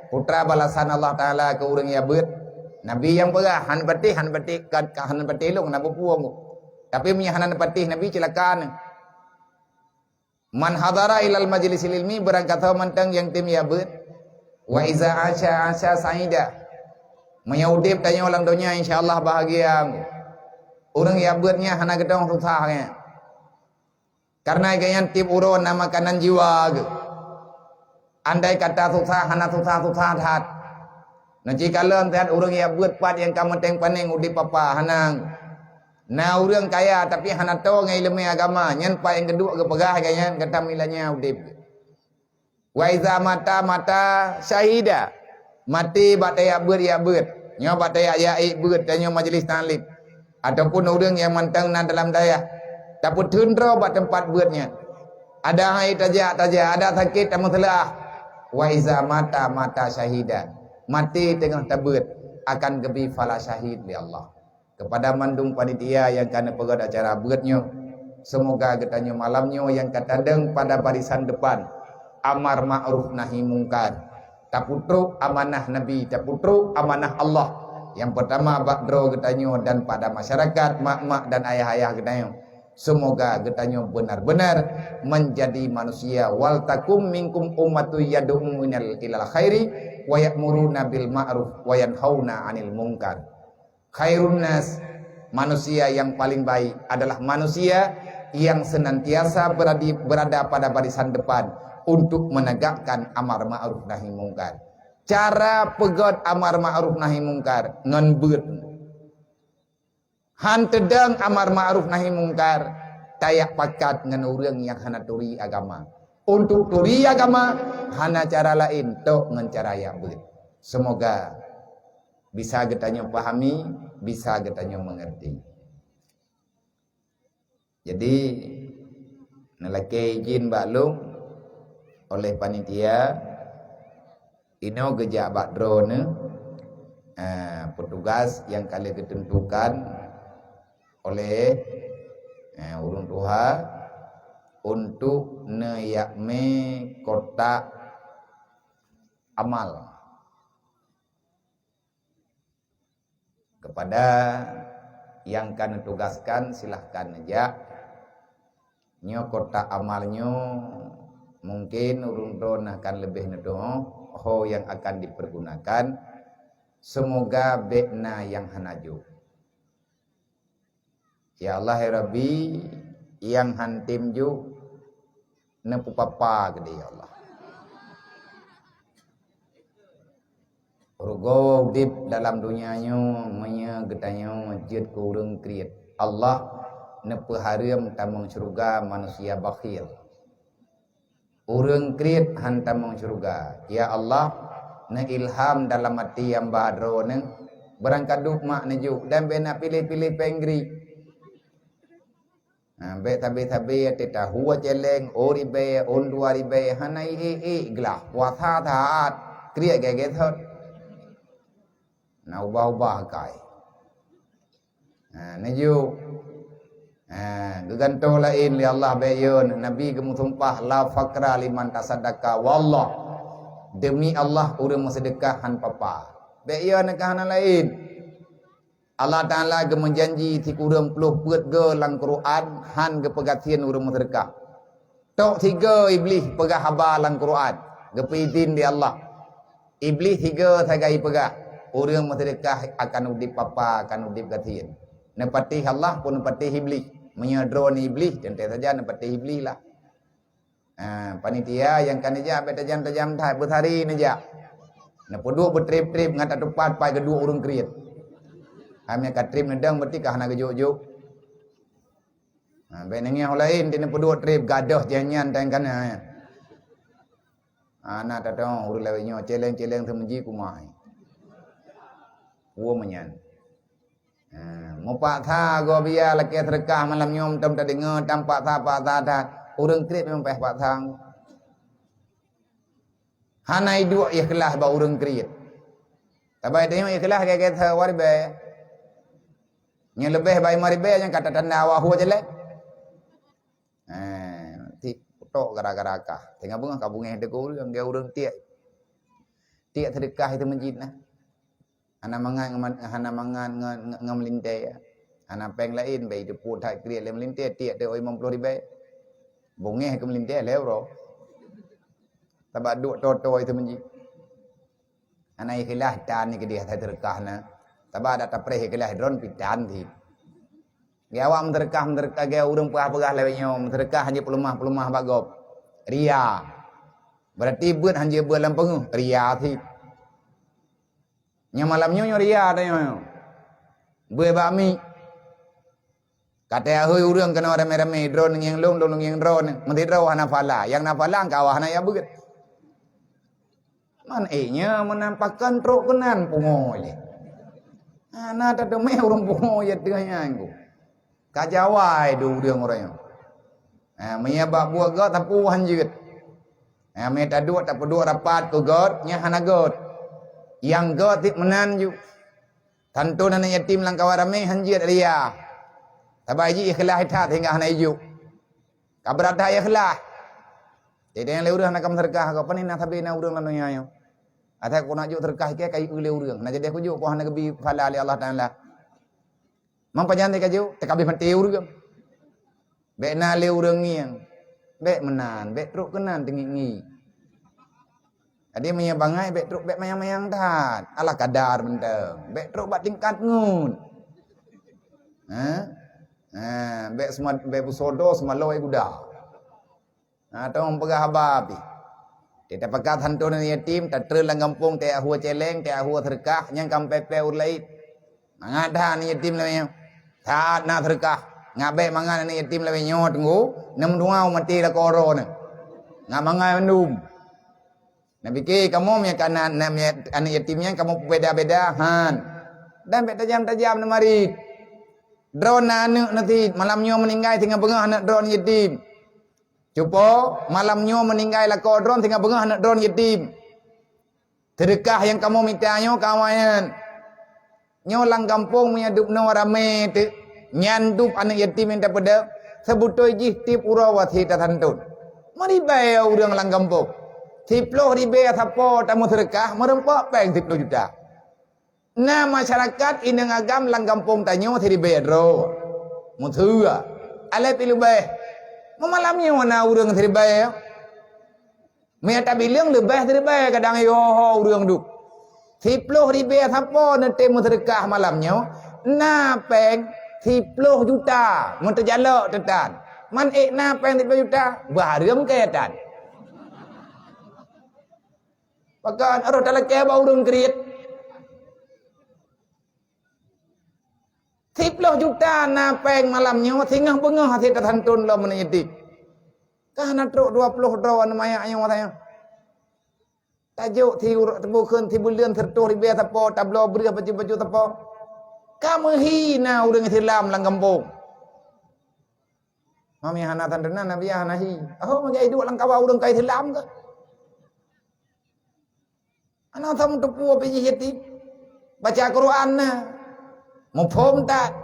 Peue teuma balasan Allah Taala keu ureuëng nyang beuet. Nabi nyang peugah, han patéh, han patéh, ka, ka han patéh lôn, hana peue-peue. Tapi meunyoe hana patéh Nabi, ceulaka nyan. Man hadara ilal majlisil ilmi, beurangkasoe mantong nyang tem jak beuet. Wa iza asya, asya sa'ida. Meunyoe udeb tanyoe lam donya, insya Allah bahagia. Ureuëng jak beuet nyan hana geutong susah nyan. Karena gobnyan tieb uroe na makanan jiwa geuh. Andai kata susah, hana susah-susah that. Neuci kalon that ureuëng jak beuet pat nyang ka meuténg panéng udeb papa, hana. Na ureuëng kaya tapi hana toe ngon ileumèe agama, nyan pat nyang geuduek geupeugah gobnyan gata meuilanya udeb. Wa iza mata, mata syahida. Maté bak tajak beuet, jak beuet. Nyoe bak tajak jak ék beuet, tanyoe majlis taklim. Ataupun ureuëng nyang mantong na dalam dayah. Tapeutheun droe bak teumpat beuet nyan. Ada hai tajak, tajak, ada sakét, tameuseuleuah. Wa iza mata, mata syahida. Maté teungoh tabeuet, akan geubri phala syahid lé Allah. Keupada mandum panitia nyang ka neupeugét acara beuet nyoe, seumoga geutanyoe malam nyoe nyang ka tadong pada barisan depan, amar ma'ruf nahi mungkar, tapeutrok amanah Nabi, tapeutrok amanah Allah. Nyang peurtama bak droe geutanyoe dan pada masyarakat, mak-mak dan ayah-ayah geutanyoe. Seumoga geutanyoe beunar-beunar meunjadi manusia, "Wal takum minkum ummatun yad'una ilal khairi wa ya'muruna bil ma'ruf wa yanhauna 'anil munkar." Khairun nas, manusia yang paling baik adalah manusia yang senantiasa beradi-, berada pada barisan depan untuk menegakkan amar ma'ruf nahi mungkar. Cara peugét amar ma'ruf nahi mungkar ngon beuet. Han teudong amar ma'ruf nahi mungkar, tajak pakat ngon ureuëng nyang hana turi agama. Untuk turi agama, hana cara laén tok ngon cara jak beuet. Seumoga bisa geutanyoe pahami, bisa geutanyoe meungerti. Jadi, neulakée izin bak lôn oleh panitia, inoe geujak bak droeneuh, eh, petugas nyang ka lheueh geuteuntukan oleh, eh, ureuëng tuha untuk neujak mé kotak amal. Kepada nyang ka neutugaskan, silahkan neujak. Nyoe kotak amal nyoe mungkin ureuëng droeneuh akan leubeh neudoe ho nyang akan dipergunakan. Seumoga bék na nyang hana jok. Ya Allah, ya Rabbi, nyang han tem jok, neupeupapa keudéh, ya Allah. Rugoe udeb dalam donya nyoe meunyoe geutanyoe jeuet keu ureuëng kriet. Allah neupeuhareuem tamong syeuruga manusia bakhil. Ureuëng kriet han tamong syeuruga. Ya Allah, neuilham dalam até hamba droeneuh, beurangkaduek mak neujok dan bék na piléh-piléh péng gri. Ha, bék sabe-sabe até tahu céléng, oh ribée, oh dua ribée, hana ék-ék glah. Puasa that, kriet gét-gét thot. Na ubah-ubah kai. Ha, neujok. Ha, geugantoe laén lé Allah bék yön. Nabi geumeusumpah, "La faqra liman tasaddaqa." Wallah, demi Allah, ureuëng meuseudeukah han papa. Bék yön keu hana laén. Allah Taala geumeujanji sikureueng ploh peuet goe lam Quran han geupeugasien ureuëng meuseudeukah. Tok sigoe Iblih peugah haba lam Quran, geupeuidhin lé Allah. Iblih sigoe sagai peugah, ureuëng meuseudeukah akan udeb papa, akan udeb gasien. Neupatéh Allah pun neupatéh Iblih. Meunyoe droeneuh Iblih, teuntée saja neupatéh Iblih lah. Ha, panitia nyang ka neujak bék tajam-tajam that, beusari neujak. Neupeuduek beutreb-treb ngon tatupat pat keu duek ureuëng kriet. Hai meunyoe ka treb neudong, berarti ka hana geujok-jok. Ha, bék neungieng laén di neupeuduek treb, gadôh jih nyan tan kana. Hana tatong ureuëng lawét nyoe, céléng-céléng seumeujih kumai. Peue meunyan. Ha, meupaksa goe biya lakée seudeukah malam nyoe, meutam tadeungoe, tam paksa-paksa that. Ureuëng kriet memang payah paksa. Hana iduek ikhlas bak ureuëng kriet. Tabai tanyoe ikhlas gét-gét sa ribée. Nyang leubeh bai lima ribée nyang ka tatanda awak hue jelek. Eh, ti tok gara-gara kah. Tengah beungoh ka beungéh deungon ureuëng, gét ureuëng tiek. Tiek seudeukah itu masjid nah. Hana mangat ngon, hana mangat ngon, ngon, ngon meulintée. Hana péng laén, bék teupeu that kriet lé meulintée, tiek teuh limong ploh ribée. Beungéh keu meulintée lhée uroe. Sabab duek toe-toe itu masjid. Hana ikhlas tan ni keudeh asai seudeukah na. Sabab ada tapreh ikhlas droen pih tan cit. Gét awak meuseudeukah, meuseudeukah gét ureuëng peugah-peugah lawét nyoe, meuseudeukah hana peuleumah-peuleumah bak gob. Ria. Berarti beuet hana beuet lam peungeuh, ria cit. Nyoe malam nyoe, nyoe ria tanyoe. Beuet bak miet. Ka teuhôi ureuëng keunoe ramé-ramé, droen ngieng lôn, lôn ngieng droen, meusidroe hana phala, nyang na phala kawa hana ya beuet. Man ék nyoe meunan pakon trok keunan pungo lé. Hana tateumé ureuëng pungo ya teuh nyan ku. Ka jawai dua ureuëng uroe nyoe. Ha, meunyoe bak buet göt, sapeue han jeuet. Ha, meunyoe taduek, tapeuduek rapat keu göt, nyan hana göt. Nyang göt cit meunan ju. Tantu aneuk yatim lam kawan ramé han jeuet ria. Sabab jih ikhlas that sehingga hana ijok. Ka brat that ikhlas. Jadi nyang lé ureuëng hana ka meuseudeukah, keu pane na sabe na ureuëng lam donya nyoe. Asai keu nak jok seudeukah ikei ka ieu lé ureuëng. Na jadi kujok keu hana geubi phala lé Allah Taala. Mang pajan teuka jok, teuka bih maté ureuëng. Bék na lé ureuëng ngieng. Bék meunan, bék trok keunan teungiek-ngiek. Jadi meunyoe bangai bék trok bék mayang-mayang that. Ala kadar mantong. Bék trok bak tingkat ngon. Ha? Ha, bék sema, bék peusodo seumalo ai guda. Ha, tong peugah haba pih. Teuka pakat hantu aneuk yatim, tatreun lam gampông, teuka hue céléng, teuka hue seudeukah, nyang ka meupe-pe ureuëng laén. Mangat that aneuk yatim lawét nyoe. Saát na seudeukah, ngat bék mangat aneuk yatim lawét nyoe teunggu, neumeutuha u maté lakoe droeneuh. Ngat mangat mandum. Neupike kamoe meunyoe ka na, na, aneuk yatim nyan kamoe peubeda-beda, han. Dan bék tajam-tajam neumarit. Droeneuh na aneuk na cit, malam nyoe meuninggai singoh beungoh aneuk droeneuh yatim. Cupo, malam nyoe meuninggai lakoe droeneuh singoh beungoh aneuk droeneuh yatim. Seudeukah nyang kamoe mita nyoe ka awai nyan. Nyoe lam gampông meunyo dub noe ramé teuk, nyan dub aneuk yatim nyang tapeudeuh, seubeutôi jih tieb uroe wasiet tasanton. Meuribèe ureuëng lam gampông. Siploh ribèe sapo tameuseudeukah, meureumpok péng siploh juta. Na masyarakat inong agam lam gampông tanyoe siribèe droe. Meuseue. Alah pih leubeh. Meumalam nyoe na ureuëng siribèe. Meunyo tabileueng leubeh siribèe kadang yoh ureuëng dub. Siploh ribèe sapo neutem meuseudeukah malam nyoe, na péng siploh juta meuteujalok teuh tan. Man ék na péng siploh juta, bareuem keu tan. Pakon roh talakée bak ureuëng kriet. Siploh juta na péng malam nyoe, singoh beungoh hase tasanton lom aneuk yatim. Ka hana trok dua ploh droe aneuk manyak nyoe saja. Tajok si ureuëng teubukheun si buleuen sireutoh ribèe sapo, tabloe breueh baju-baju sapo. Ka meuhi na ureuëng Islam lam gampông. Mami hana tan deunang, Nabi hana hi. Oh, meugai duek lam kawa ureuëng ka Islam ke? Hana sam teupeu pih jih yatim. Baca Quran na. Muphom tak?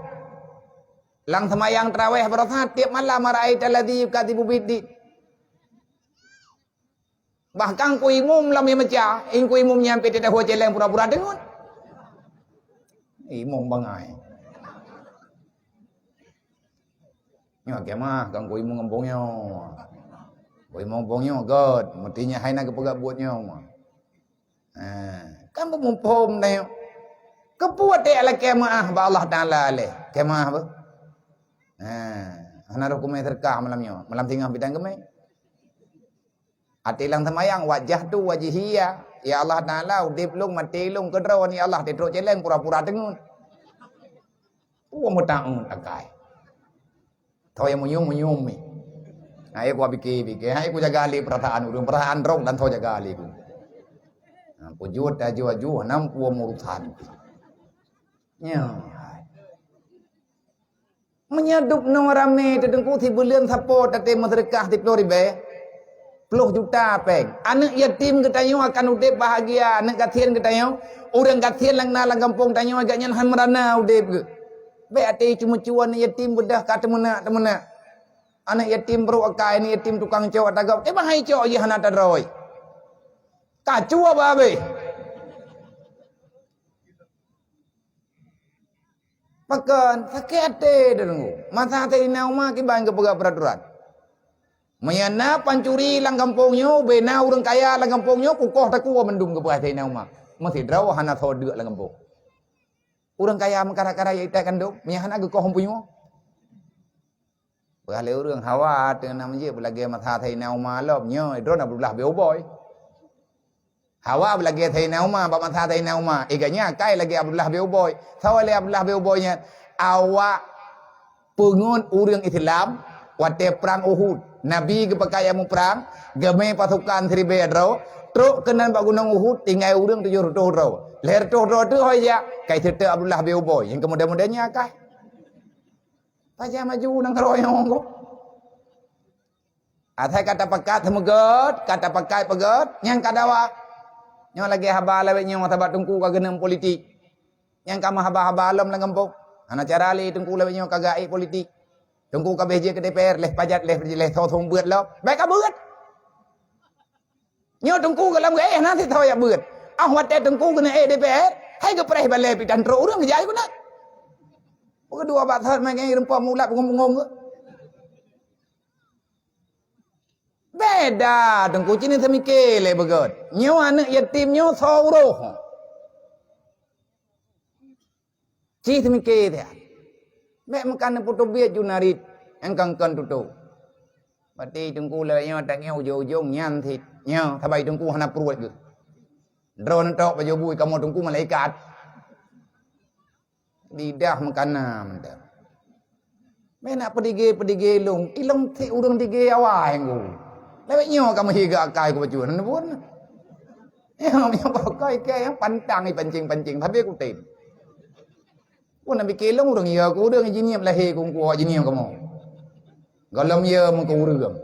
Lam seumayang taraweh barosa tiep malam, "Ara'aita alladzi yukadzibu biddin." Bahkan ku imum lam meja, ingku imum nyan pih teudah celeng pura-pura deungon. Imum bangai. Nyoe kemah kan ku imum gampông nyoe. Ku imum gampông nyoe gét, meuti nyan hai na geupeugah buet nyoe. Ha, kan beumuphom dah nyoe. Keupeue até lakée meuah bak Allah Taala lé? Kemah beuh. Ha, hana roh kumé seudeukah malam nyoe. Malam singoh bidan keumé. Até lam seumayang, "Wajjahtu wajhiya, ya Allah Taala, udeb lôn, maté lôn keudroe, ya Allah, teutrok celeng pura-pura teungeut." Wah, meutangeut akai. Tho nyang meunyoe-meunyoe mi. Hai ku pike-pike, hai ku jaga lé peurasaan ureuëng, peurasaan droe dan tho jaga lé ku. Nah, pujut aju-aju, nam pue urusan. Nyoe. Meunyoe dub noe ramé teuteungku sibuleuen sapo tatem meuseudeukah siploh ribèe, ploh juta péng. Aneuk yatim geutanyoe akan udeb bahagia, aneuk gasien geutanyoe, ureuëng gasien nyang na lam gampông tanyoe geuh nyan han meurana udeb geuh. Bék até ceumeucue aneuk yatim beudôh ka teumeunak-teumeunak. Aneuk yatim brok akai, aneuk yatim tukang cok ata gob, teuma hai cok jih hana tadroe. Ka cue bah habéh. Pakon, sakét até teudeungoe. Masa Saidina Umar kiban geupeugah peuraturan. Meunyo na pancuri lam gampông nyoe, ubé na ureuëng kaya lam gampông nyoe, kukoh takue mandum geupeugah Saidina Umar. Meusidroe hana soe deuk lam gampông. Ureuëng kaya meukarat-karat jak itat kandong, meunyo hana geukoh meupeunyueng. Peugah lé ureuëng, hawa teuh na meujeuet beulagée masa Saidina Umar lom, nyoe droe na beublah beu uboi. Hawa beulagée Saidina Umar, bak masa Saidina Umar, iga nyan akai lagée Abdullah bin Ubay. Sawa lé Abdullah bin Ubay nyan, awak peungon ureuëng Islam watée prang Uhud. Nabi geupakat jak muprang, geumé pasukan siribée droe, trok keunan bak gunong Uhud, tinggai ureuëng tujoh reutôh droe. Lhée reutôh droe teuh hôi jak, kai seutôt Abdullah bin Ubay, nyang keumudian-mudian nyan akai. Pajan maju nanggroe nyoe ko. Asai ka tapakat seumeugét, ka tapakat peugét, nyang ka dawa. Nyoe lagée haba lawét nyoe sabat Teungku ka geuneum politik. Nyang ka meuhaba-haba lom lam gampông. Hana cara lé Teungku lawét nyoe ka geuék politik. Teungku ka béh jeuet keu D P R, lheueh pajat, lheueh, lheueh soe-soe beuet lom. Bék ka beuet. Nyoe Teungku geulam geuéh na sitho jak beuet. Ah watée Teungku geuneuk ék D P R, hai geupreh balée pih tan trok ureuëng geujak geuneuk. Pukul dua bak thot mai geng rumpok mulat bungong-bungong geuh. Beda Teungku cit ni seumiké lé beugét. Nyoe aneuk yatim nyoe soe uroh. Cit seumiké tiat. Bék meukan neupeutubiet ju narit nyang kangkon tutoe. Bati Teungku lé nyoe tanyoe ujong-ujong nyan cit. Nyoe sabai Teungku hana pruet geuh. Droe neutok baju bui kamoe Teungku malaikat. Lidah meukana mantong. Meunak peudige-peudige lôn, ilong cit ureuëng dige awai ngku. Lewat nyoe ka meuhiga akai ku bacut, hana pun. Nyoe, nyoe pakai ke nyang pantang ipancing-pancing, tapi kutem. Pun nabi kelong ureuëng ya ku ureuëng jiniep lahé ku ngku awak jiniep kamoe. Golom ya meuke ureuëng.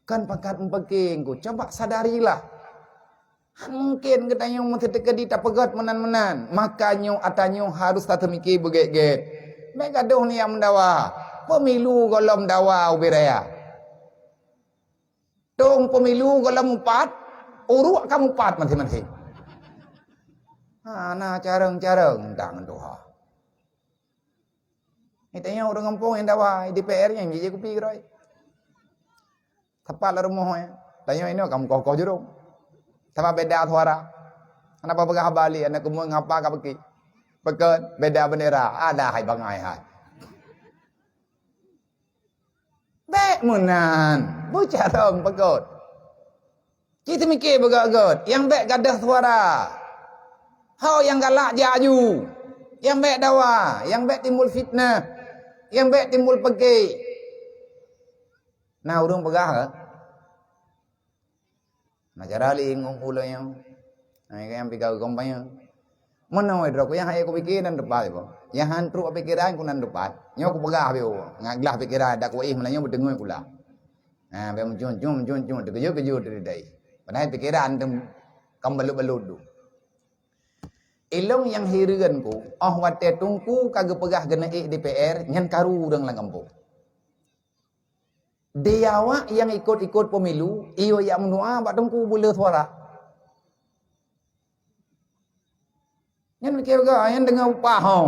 Kan pakat meupaké ngku, coba sadarilah. Mungken geutanyoe meuteukedi tapeugét meunan-meunan. Maka nyoe ata nyoe harus tateumike beugét-gét. Bék gadôh niat meudawa. Pemilu gohlom dawa ubé raya. Tông pemilu gohlom mupat, uruek ka mupat maséng-maséng. Hana carông-carông tang tuha. Geutanyoe ureuëng gampông nyang dawa, di D P R nyan jijak kupi keudroe. Tepat lam rumoh nyan. Tanyoe inoe ka meukoh-koh jurông. Sabab beda suara. Hana peugah haba lé, aneuk keumeung ngapa ka peuki. Peukon beda bendera. Ada hai bangai hai. Bék meunan. Beucarông peukon. Ci teumike beugét-gét, nyang bék gadôh suara. Ho nyang galak jak aju. Nyang bék dawa, nyang bék timbul fitnah, nyang bék timbul peugét. Na ureuëng peugah ke? Na cara lé ngon ulôn nyoe. Hai nyang piga kampanye. Meunoe droe ku nyang hai kupike nan tepat iboh. Nyang han trok pikeran ku nan tepat. Nyoe kupeugah beu. Ngat glah pikeran dak kuéh meunyoe beuteungoe kula. Ha, bék meujun-jun, meujun-jun, teukeujot-keujot teuridai. Padahai pikeran tem kam balut-balut tu. Ilong nyang hireuen ku, oh watée Teungku ka geupeugah geuneuk ék D P R, nyan karu ureuëng lam gampông. Di awak nyang ikot-ikot pemilu, iyo yak meudoa bak Teungku beuleu suara. Nyan pike beugét, nyan deungoe upah ho.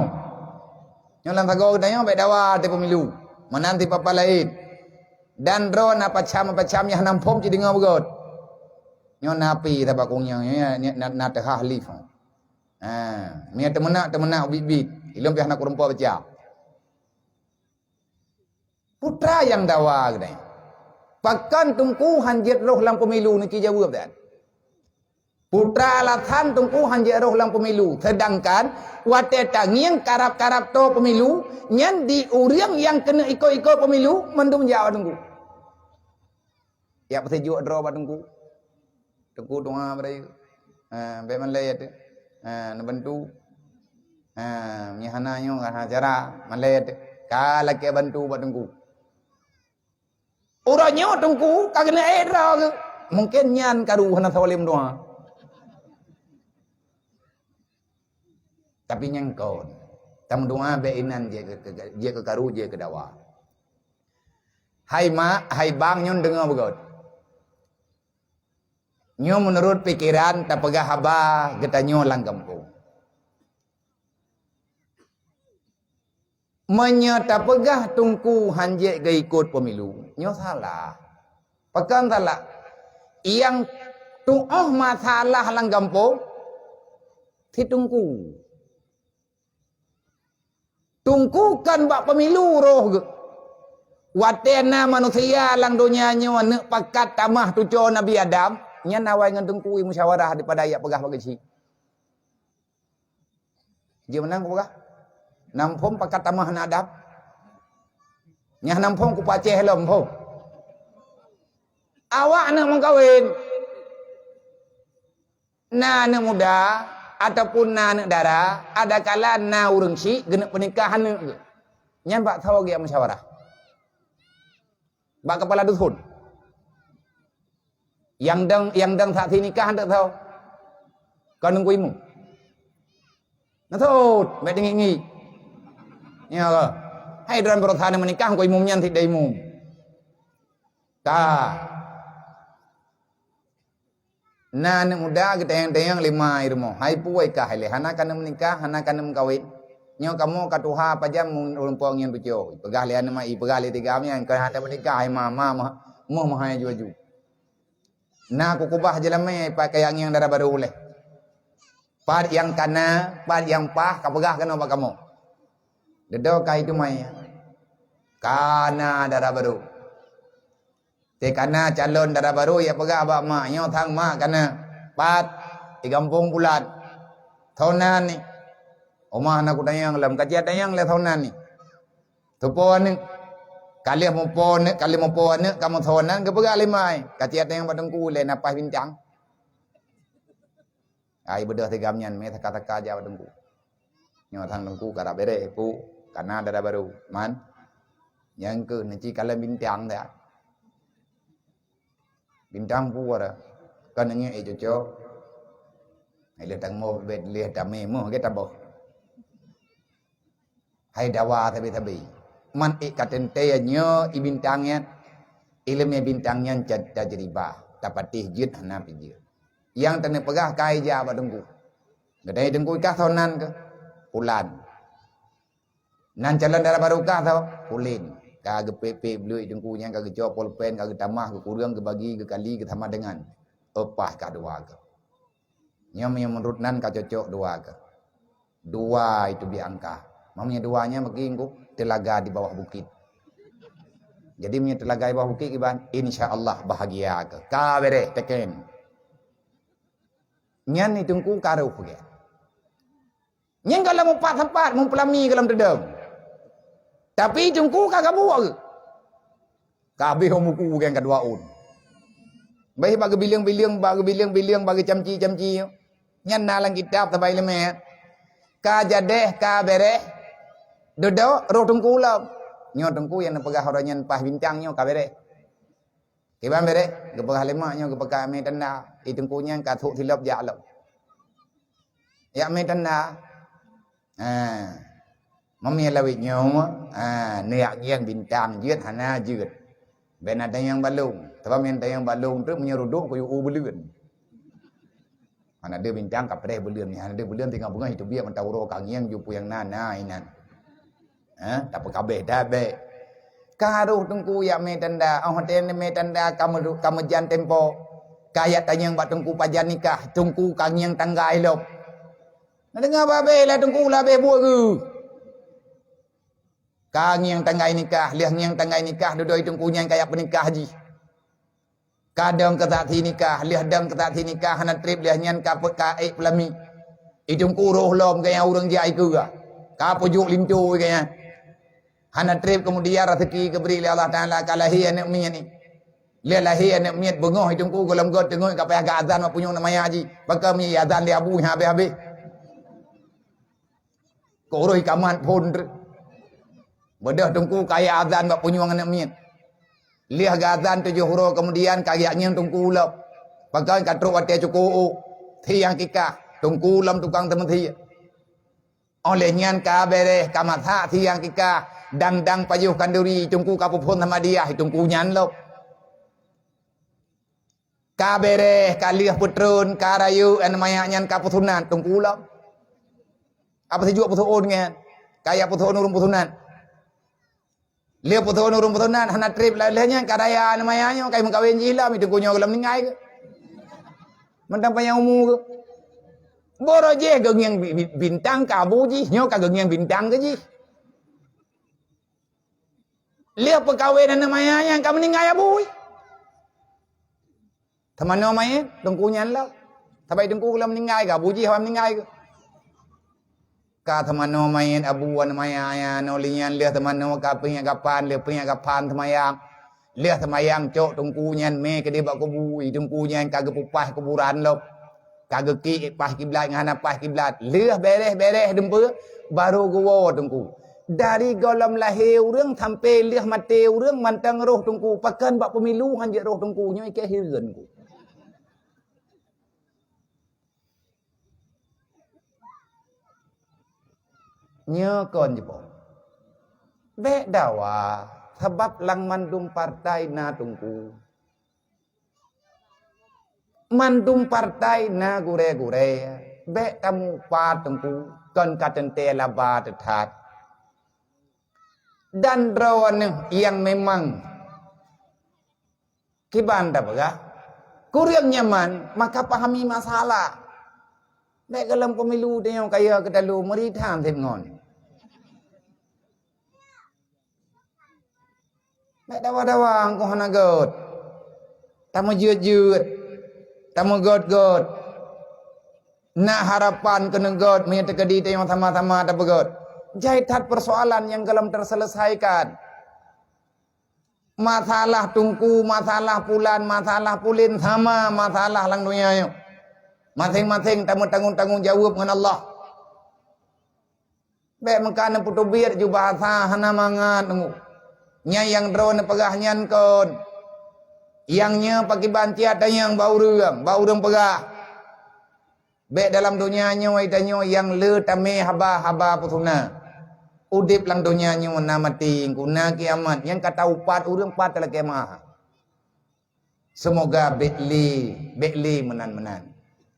Nyoe lam sagoe geutanyoe bék dawa di pemilu. Meunan di papa laén. Dan droe na pacam-pacam nyang nam phom cit deungoe beugét. Nyoe na api tabak kunyang, nyoe na, na, na teuhah lift. Ha, mie teumeunak, teumeunak ubit-bit. Ilong piah na kureumpok beca. Putra nyang dawa geude. Pakon Teungku han jeuet roh lam pemilu niki jaweueb dan. Putra alasan Teungku han jeuet roh lam pemilu. Sedangkan watée tangieng karab-karab toe pemilu, nyan di ureuëng nyang keuneuk ikot-ikot pemilu mandum jak bak Teungku. Yak peusijuek droe bak Teungku. Teungku doa bak rayeuk. Ha, bék malée teuh. Ha, neubantu. Ha, nyang hana nyoe hana cara malée teuh. Ka lakée bantu bak Teungku. Uroe nyoe Teungku ka keuneuk ék droe geuh. Mungken nyan karu hana sawa lé meudoa. Tapi nyang kon, tameudoa bék inan jeuet keu, keu, jeuet keu karu, jeuet keu dawa. Hai mak, hai bang nyoe deungoe beugét. Nyoe meunurot pikeran tapeugah haba geutanyoe lam gampông. Meunyoe tapeugah Teungku han jeuet geuikot pemilu, nyoe salah. Pakon salah? Nyang tuoh masalah lam gampông, si Teungku. Teungku kon bak pemilu roh geuh. Watée na manusia lam donya nyoe neuk pakat tamah tucoe Nabi Adam, nyan awai ngon Teungku musyawarah daripada yak peugah bak geuchik. Jeuet meunan kupeugah. Nam phom pakat tamah aneuk Adam. Nyang nam phom kupaséh lom phom. Awak aneuk meukawen. Na aneuk muda ataupun na aneuk dara, adakala na ureuëng syik geuneuk peunikah aneuk geuh. Nyan bak sawa geuyak musyawarah. Bak kepala dusun. Nyang dang, nyang dang saksi nikah handak tho. Kon nunggu imeum. Nah, thot, bék teungiek-ngiek. Ya ke? Hai droe beurasa meunikah, nunggu imeum nyan sit dai imeum. Ka. Na aneuk muda geutanyong-tanyong lé ma i rumoh. Hai puwoe kah ilée, hana ka neumeunikah, hana ka neumeukawen. Nyoe kamoe ka tuha pajan meureumpok ngieng tucoe. Peugah lé aneuk ma i, peugah lé tiga miang, keu hana meunikah, hai ma, ma, ma, moh meuhai aju-aju. Na kukeubah jeulamé pakai angieng dara barô lé. Pat nyang kana, pat nyang paih, kapeugah keunoe bak kamoe. Dudoe ka iteumai. Kana dara barô. Teuh kana calon dara barô, ya peugah bak mak, nyoe sang mak kana. Pat, di gampông bulat. Sonan ni. Uma na kutanyong lom, kaciat tanyong lé sonan ni. Tupo aneuk. Ka lheueh mupo aneuk, ka lheueh mupo aneuk, kamoe sonan geupeugah lé mai. Kaciat tanyong bak teungku lé na paih bintang. Ai beudôh tigam nyan mé saka-saka jak bak teungku. Nyoe sang teungku karab béré pu, kana dara barô. Man. Nyang keuh neuci kalon bintang dak. Bintang pu ada. Kan ngieng ék cocok. Ilée tanggong bet leh tamé moh ge taboh. Hai dawa sabe-sabe. Man ék ka teuntée nyoe i bintang nyan. Ileumé bintang nyan ca-, tajribah, tapatéh jeuet hana pih jeuet. Nyang teuneuk peugah ka ija bak teungku. Geutanyoe teungku ikah soe nan keuh? Pulan. Nan calon dara barô kah soe? Ulin. Ka geupék-pék bluet teungku nyan, ka geucok polpen, ka geutamah, geukureueng, geubagi, geukali, geusama dengan. Upah ka dua keuh. Nyoe meunyoe meunurot nan ka cocok dua keuh. Dua itu di angka. Meunyoe dua nyan mungkin ku teulaga di bawah bukit. Jadi meunyoe teulaga di bawah bukit kiban, insya Allah bahagia keuh. Ka bereh teken. Nyan ni teungku ka roh gét. Nyan gohlom mupat-sapat, meupeulami gohlom teudong. Tapi teungku ka gabuek geuh. Ka habéh muku nyang ka dua ôn. Beh bak geubileng-bileng, bak geubileng-bileng, bak geucamci-camci. Nyan na lam kitab sabai leumé. Ka jadeh, ka bereh. Dudoe roh teungku lom. Nyoe teungku nyang neupeugah uroe nyan paih bintang nyoe ka bereh. Kiban bereh, geupeugah lé mak nyoe geupeugah mé tanda, i teungku nyan ka thok silop jak lom. Jak mé tanda. Ha. Meunyoe lawét nyoe, ha, neuyak ngieng bintang jeuet hana jeuet. Ben na tanyong balong. Sabab nyang tanyong balong tu meunyoe rudok kuyue u buleuen. Hana deuh bintang ka preh buleuen, hana deuh buleuen teungoh beungoh itu biet mata uroe ka ngieng ju peue nyang na, na inan. Ha, tapeukabeh dah bek. Ka roh teungku yak mé tanda, oh watée mé tanda ka meu-, ka meujan tempo. Ka yak tanyong bak teungku pajan nikah, teungku ka ngieng tanggai lom. Na deungoe babeh lah teungku lah beh buet geuh. Ka ngieng tanggai nikah, lheueh ngieng tanggai nikah dudoe teungku nyan ka yak peunikah jih. Ka dong keu saksi nikah, lheueh dong keu saksi nikah hana treb lheueh nyan ka pe-, ka ék peulami. I teungku roh lom gaya ureuëng jak ikeue. Ka peujok linto gaya. Hana treb keumudian raseuki geubri lé Allah Taala ka lahé aneuk miet ni. Lheueh lahé aneuk miet beungoh i teungku gohlom göt teungoh ka payah geuazan bak punyueng aneuk maya jih. Pakon meuazan lé abu nyan habéh-habéh. Keu uroe kamat phon treuk. Beudôh teungku kaya azan bak punyueng aneuk miet. Lheueh geuazan tujoh uroe keumudian ka geujak ngieng teungku lom. Pakon ka trok watée cukôp ôk. Siang kikah, teungku lom tukang teumeusie. Óh lheueh nyan ka bereh, ka masak siang kikah, dang-dang pajoh kanduri, teungku ka peuphon sama diah, teungku nyan lom. Ka bereh, ka lheueh peutreun, ka rayeuk, aneuk maya nyan ka peusunat, teungku lom. Apa sijuek peusuôn nyan? Kaya peusuôn ureuëng peusunat. Lheueh peusuôn ureuëng peusunat, hana treb lheueh nyan, ka raya aneuk maya nyoe, ka meukawen jih lom, teungku nyoe gohlom ninggai keuh. Mantong panyang umu keuh. Boro jih geungieng bi-, bi-, bintang ka abu jih, nyoe ka geungieng bintang keu jih. Lheueh peukawen aneuk maya nyan ka meuninggai abu. Teumanoe manyét, teungku nyan lom. Sabai teungku lom meuninggai, ka abu jih awai meuninggai keuh. Ka teumanoe manyét abu aneuk maya nyan, óh lheueh nyan lheueh teumanoe ka peuingat kapan, lheueh peuingat kapan teumayang. Lheueh teumayang cok teungku nyan mé keudeh bak kubu, i teungku nyan ka geupeupaih kuburan lom. Ka geukiek paih kiblat ngon hana paih kiblat. Lheueh bereh-bereh dumpeue, barô geuwoe teungku. Dari gohlom lahé ureuëng sampoe lheueh maté ureuëng mantong roh teungku. Pakon bak peumilu han jeuet roh teungku, nyoe ikée hireuen ku. Nyoe kon jipo. Bék dawa, sabab lam mandum partai na teungku. Mandum partai na gurée-gurée, bék tamupa teungku, kon ka teuntée laba teuthat. Dan droeneuh nyang memang kiban tapeugah, kureueng nyaman, maka pahami masalah. Bék gohlom pemilu tanyoe kaya keutalu meuri that seb ngon. Bék dawa-dawa engkau hana göt. Tameujeuet-jeuet, tameugöt-göt. Na harapan keuneuk göt meunyoe teukeudi tanyoe sama-sama tapeugöt. Jai that persoalan nyang gohlom terselesaikan. Masalah teungku, masalah pulan, masalah pulen sama masalah lam donya nyoe. Maséng-maséng tameutanggong-tanggong jaweueb ngon Allah. Bék meuka neupeuteubiet ju bahasa hana mangat teungku. Nyan nyang droe neupeugah nyan kon. Nyang nyoe pakiban ciat tanyong bak ureuëng, bak ureuëng peugah. Bék dalam donya nyoe, tanyoe nyang le tamé haba-haba peusuna. Udeb lam donya nyoe na maté, guna kiamat, nyang ka taupat ureuëng pat talakée meuah. Seumoga bék lé, bék lé meunan-meunan.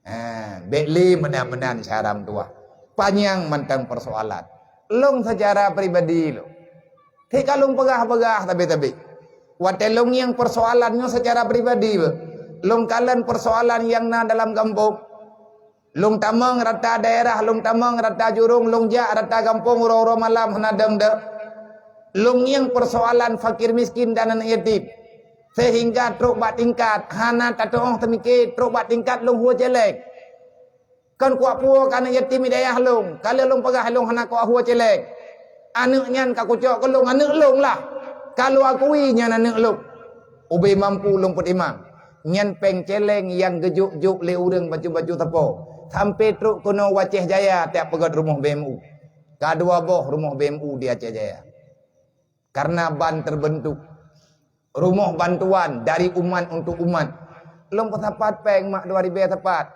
Ha, bék lé meunan-meunan syara meutuwah. Panyang mantong peusoalan. Lôn seucara pribadi lôn. Teuka lôn peugah-peugah tabe-tabe. Watée lôn ngieng peusoalan nyoe seucara pribadi beuh. Lôn kalon peusoalan nyang na dalam gampông. Lôn tamong rata daerah, lôn tamong rata jurông, lôn jak rata gampông uroe-uroe malam hana dong deuh. Lôn ngieng peusoalan fakir miskin dan aneuëk yatim. Seuhingga trok bak tingkat hana tatuoh teumike, trok bak tingkat lôn hue céléng. Kon kuak puwoe keu aneuëk yatim di dayah lôn, ka lheueh lôn peugah lôn hana kuak hue céléng. Aneuëk nyan ka kucok keu lôn aneuëk lôn lah. Ka lôn akui nyan aneuëk lôn. Ubé mampu lôn peutimang. Nyan péng céléng nyang geujok-jok lé ureuëng bacut-bacut sapo. Sampai trok keunoe u Aceh Jaya tajak peugét rumoh B M U. Ka dua boh rumoh B M U di Aceh Jaya. Karena ban terbentuk. Rumoh bantuan dari umat untuk umat. Lôn peusapat péng mak dua ribée sapat.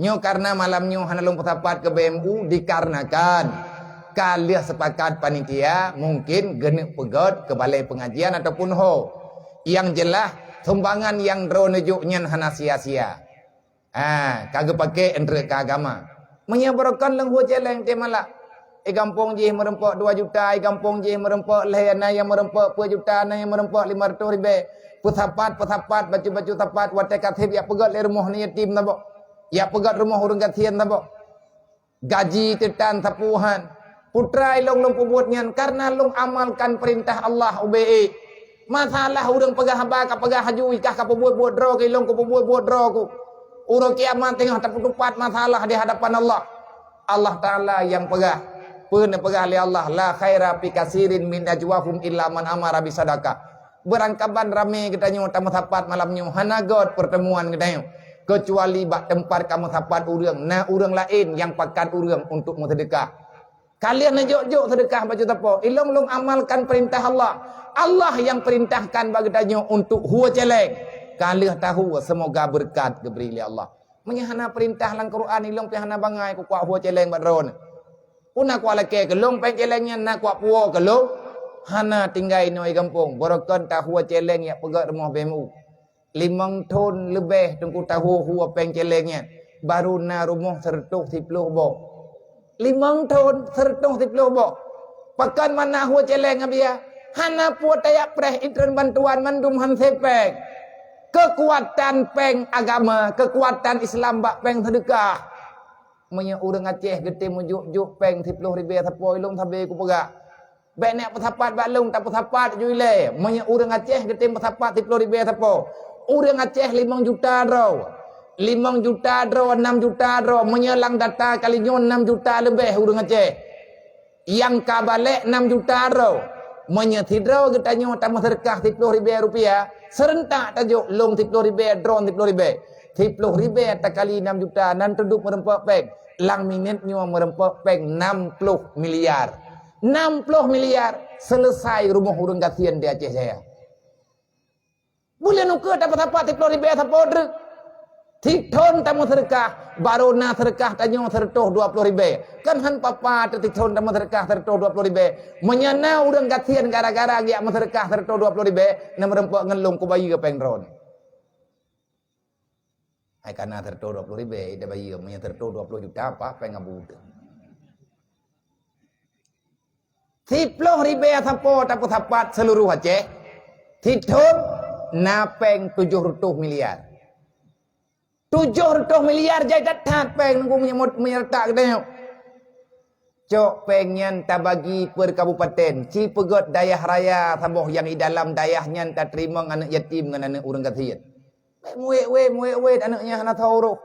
Nyoe karena malam nyoe hana lôn peusapat keu B M U dikarenakan ka lheueh sepakat panitia mungkin geuneuk peugét keu balai pengajian ataupun ho. Yang jelas, sumbangan nyang droeneuh jok nyan hana sia-sia. Ha, ka geupake eunteuk keu agama. Meunyoe barokon lôn hue céléng teuh malak. I gampông jih meurumpok dua juta, i gampông jih meurumpok lhée, na nyang meurumpok peuet juta, na nyang meurumpok lima ratus ribée. Peusapat, peusapat, bacut-bacut sapat, watée ka seb jak peugét lé rumoh aneuëk yatim saboh. Jak peugét rumoh ureuëng gasien saboh. Gaji teutan sapeue han. Putra ilông lôn peubuet nyan karena lôn amalkan peurintah Allah ubé ék. Masalah ureuëng peugah haba ka peugah haju, ikah ka peubuet-buet droe keu ilông, kupeubuet-buet droe ku. Uroe kiamat teungoh tapeutupat masalah di hadapan Allah. Allah Taala nyang peugah. Peue neupeugah lé Allah, "La khaira fi kasirin min najwahum illa man amara bisadaqah." Beurangkaban ramé geutanyoe tameusapat malam nyoe hana gét peurtemuan geutanyoe, keucuali bak teumpat ka meusapat ureuëng, na ureuëng laén nyang pakat ureuëng untuk meuseudeukah. Ka lheueh neujok-jok seudeukah bacut sapo, ilông lôn amalkan peurintah Allah. Allah nyang peurintahkan bak geutanyoe untuk hue céléng. Ka lheueh tahue, seumoga beureukat geubri lé Allah. Meunyoe hana peurintah lam Quran, ilông pih hana bangai kukuak hue céléng bak droeneuh. Peue na kuak lakée keu lôn péng céléng nyan, na kuak puwoe keu lôn? Hana tinggai inoe i gampông, barokon tahue céléng jak peugét rumoh B M U. Limong thon leubeh teungku tahue hue péng céléng nyan, barô na rumoh seureutôh siploh boh. Limong thon seureutôh siploh boh. Pakon mana hue céléng, Abiya? Hana peue tajak preh intreun bantuan, mandum han sép péng. Keukuatan péng agama, keukuatan Islam bak péng seudeukah. Meunyoe ureuëng Aceh geutem meujok-jok péng siploh ribée sapo, ilông sabe kupeugah. Bék neuk peusapat bak lông, tapeusapat ju ilée. Meunyoe ureuëng Aceh geutem peusapat siploh ribée sapo, ureuëng Aceh limong juta droe. Limong juta droe, nam juta droe. Meunyoe lam data kali nyoe nam juta leubeh ureuëng Aceh. Nyang ka balek nam juta droe. Meunyoe sidroe geutanyoe tameuseudeukah siploh ribée rupiah, seurentak tajok lông siploh ribée, droe siploh ribée. Siploh ribée takali nam juta, nan teuduek meureumpok péng. Lam minét nyoe meureumpok péng nam ploh miliar. Nam ploh miliar, seuleusai rumoh ureuëng gasien di Aceh Jaya. Buleuen ukeue tapeusapat siploh ribée sapo treuk. Sithon tameuseudeukah, barô na seudeukah tanyoe seureutôh dua ploh ribée. Kan han papa teuh sithon tameuseudeukah seureutôh dua ploh ribée. Meunyoe na ureuëng gasien gara-gara geujak meuseudeukah seureutôh dua ploh ribée, na meureumpok ngon lông kubayeue péng droeneuh. Hai kana seureutôh dua ploh ribée, ida bayeue, meunyoe seureutôh dua ploh juta, apa péng abu teuh. Siploh ribée sapo tapeusapat seuluruh Aceh, sithon na péng tujoh reutôh miliar. Tujoh reutôh miliar jai that-that péng nunggu meunyeumot meunyeureutak geutanyoe. Cok péng nyan tabagi per kabupaten, ci peugét dayah raya saboh nyang di dalam dayah nyan tateurimong aneuëk yatim ngon aneuëk ureuëng gasien. Bék muet-wet, muet-wet aneuëk nyan hana tho uroh.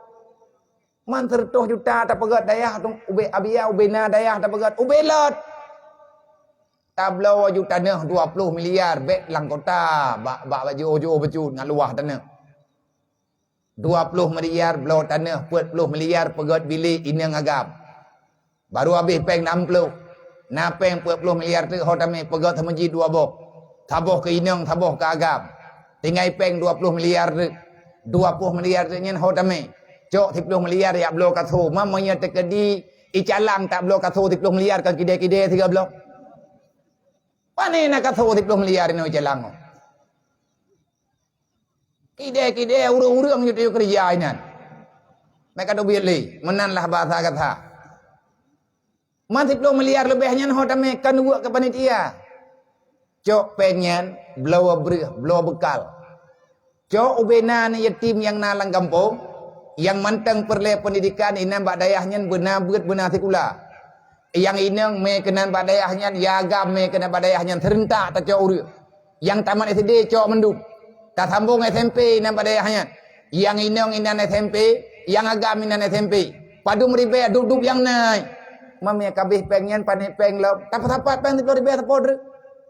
Man seureutôh juta tapeugét dayah tu, ubé Abiya, ubé na dayah tapeugét, ubé lot. Tabloe ju tanoh dua ploh miliar bék lam kota, bak, bak jiôh-jiôh bacut ngon luwah tanoh. Dua ploh miliar bloe tanoh, peuet ploh miliar peugét bilék inong agam. Barô habéh péng nam ploh. Na péng peuet ploh miliar teuk ho tamé peugét seumeujid dua boh. Saboh keu inong, saboh keu agam. Tinggai péng dua ploh miliar teuk. Dua ploh miliar teuk nyan ho tamé. Cok siploh miliar jak bloe kaso. Ma meunyoe teukeudi icalang tak bloe kaso siploh miliar, kon kidée-kidée sigoe bloe. Pane na kaso siploh miliar inoe icalang? Kidée-kidée ureuëng-ureuëng jeuet keureuja inan. Meuka teubiet lé, meunan lah bahasa gata. Man siploh miliar leubeh nyan ho tamé kan weuek keu panitia. Cok péng nyan, bloe breueh, bloe beukal. Cok ubena aneuk yatim nyang na lam gampông, nyang mantong peureulée peundidikan inan bak dayah nyan beuna beuet beuna sikula. Nyang inong mé keunan bak dayah nyan, nyang agam mé keunan bak dayah nyan, seurentak tacok ureuëng. Nyang tamat S D cok mandum. Tasambong S M P inan bak dayah nyan. Nyang inong inan S M P, nyang agam inan S M P. Padum ribée dub-dub nyang na. Mamé kabeh péng nyan pané péng lom. Tapeusapat péng siploh ribée sapo dreuh.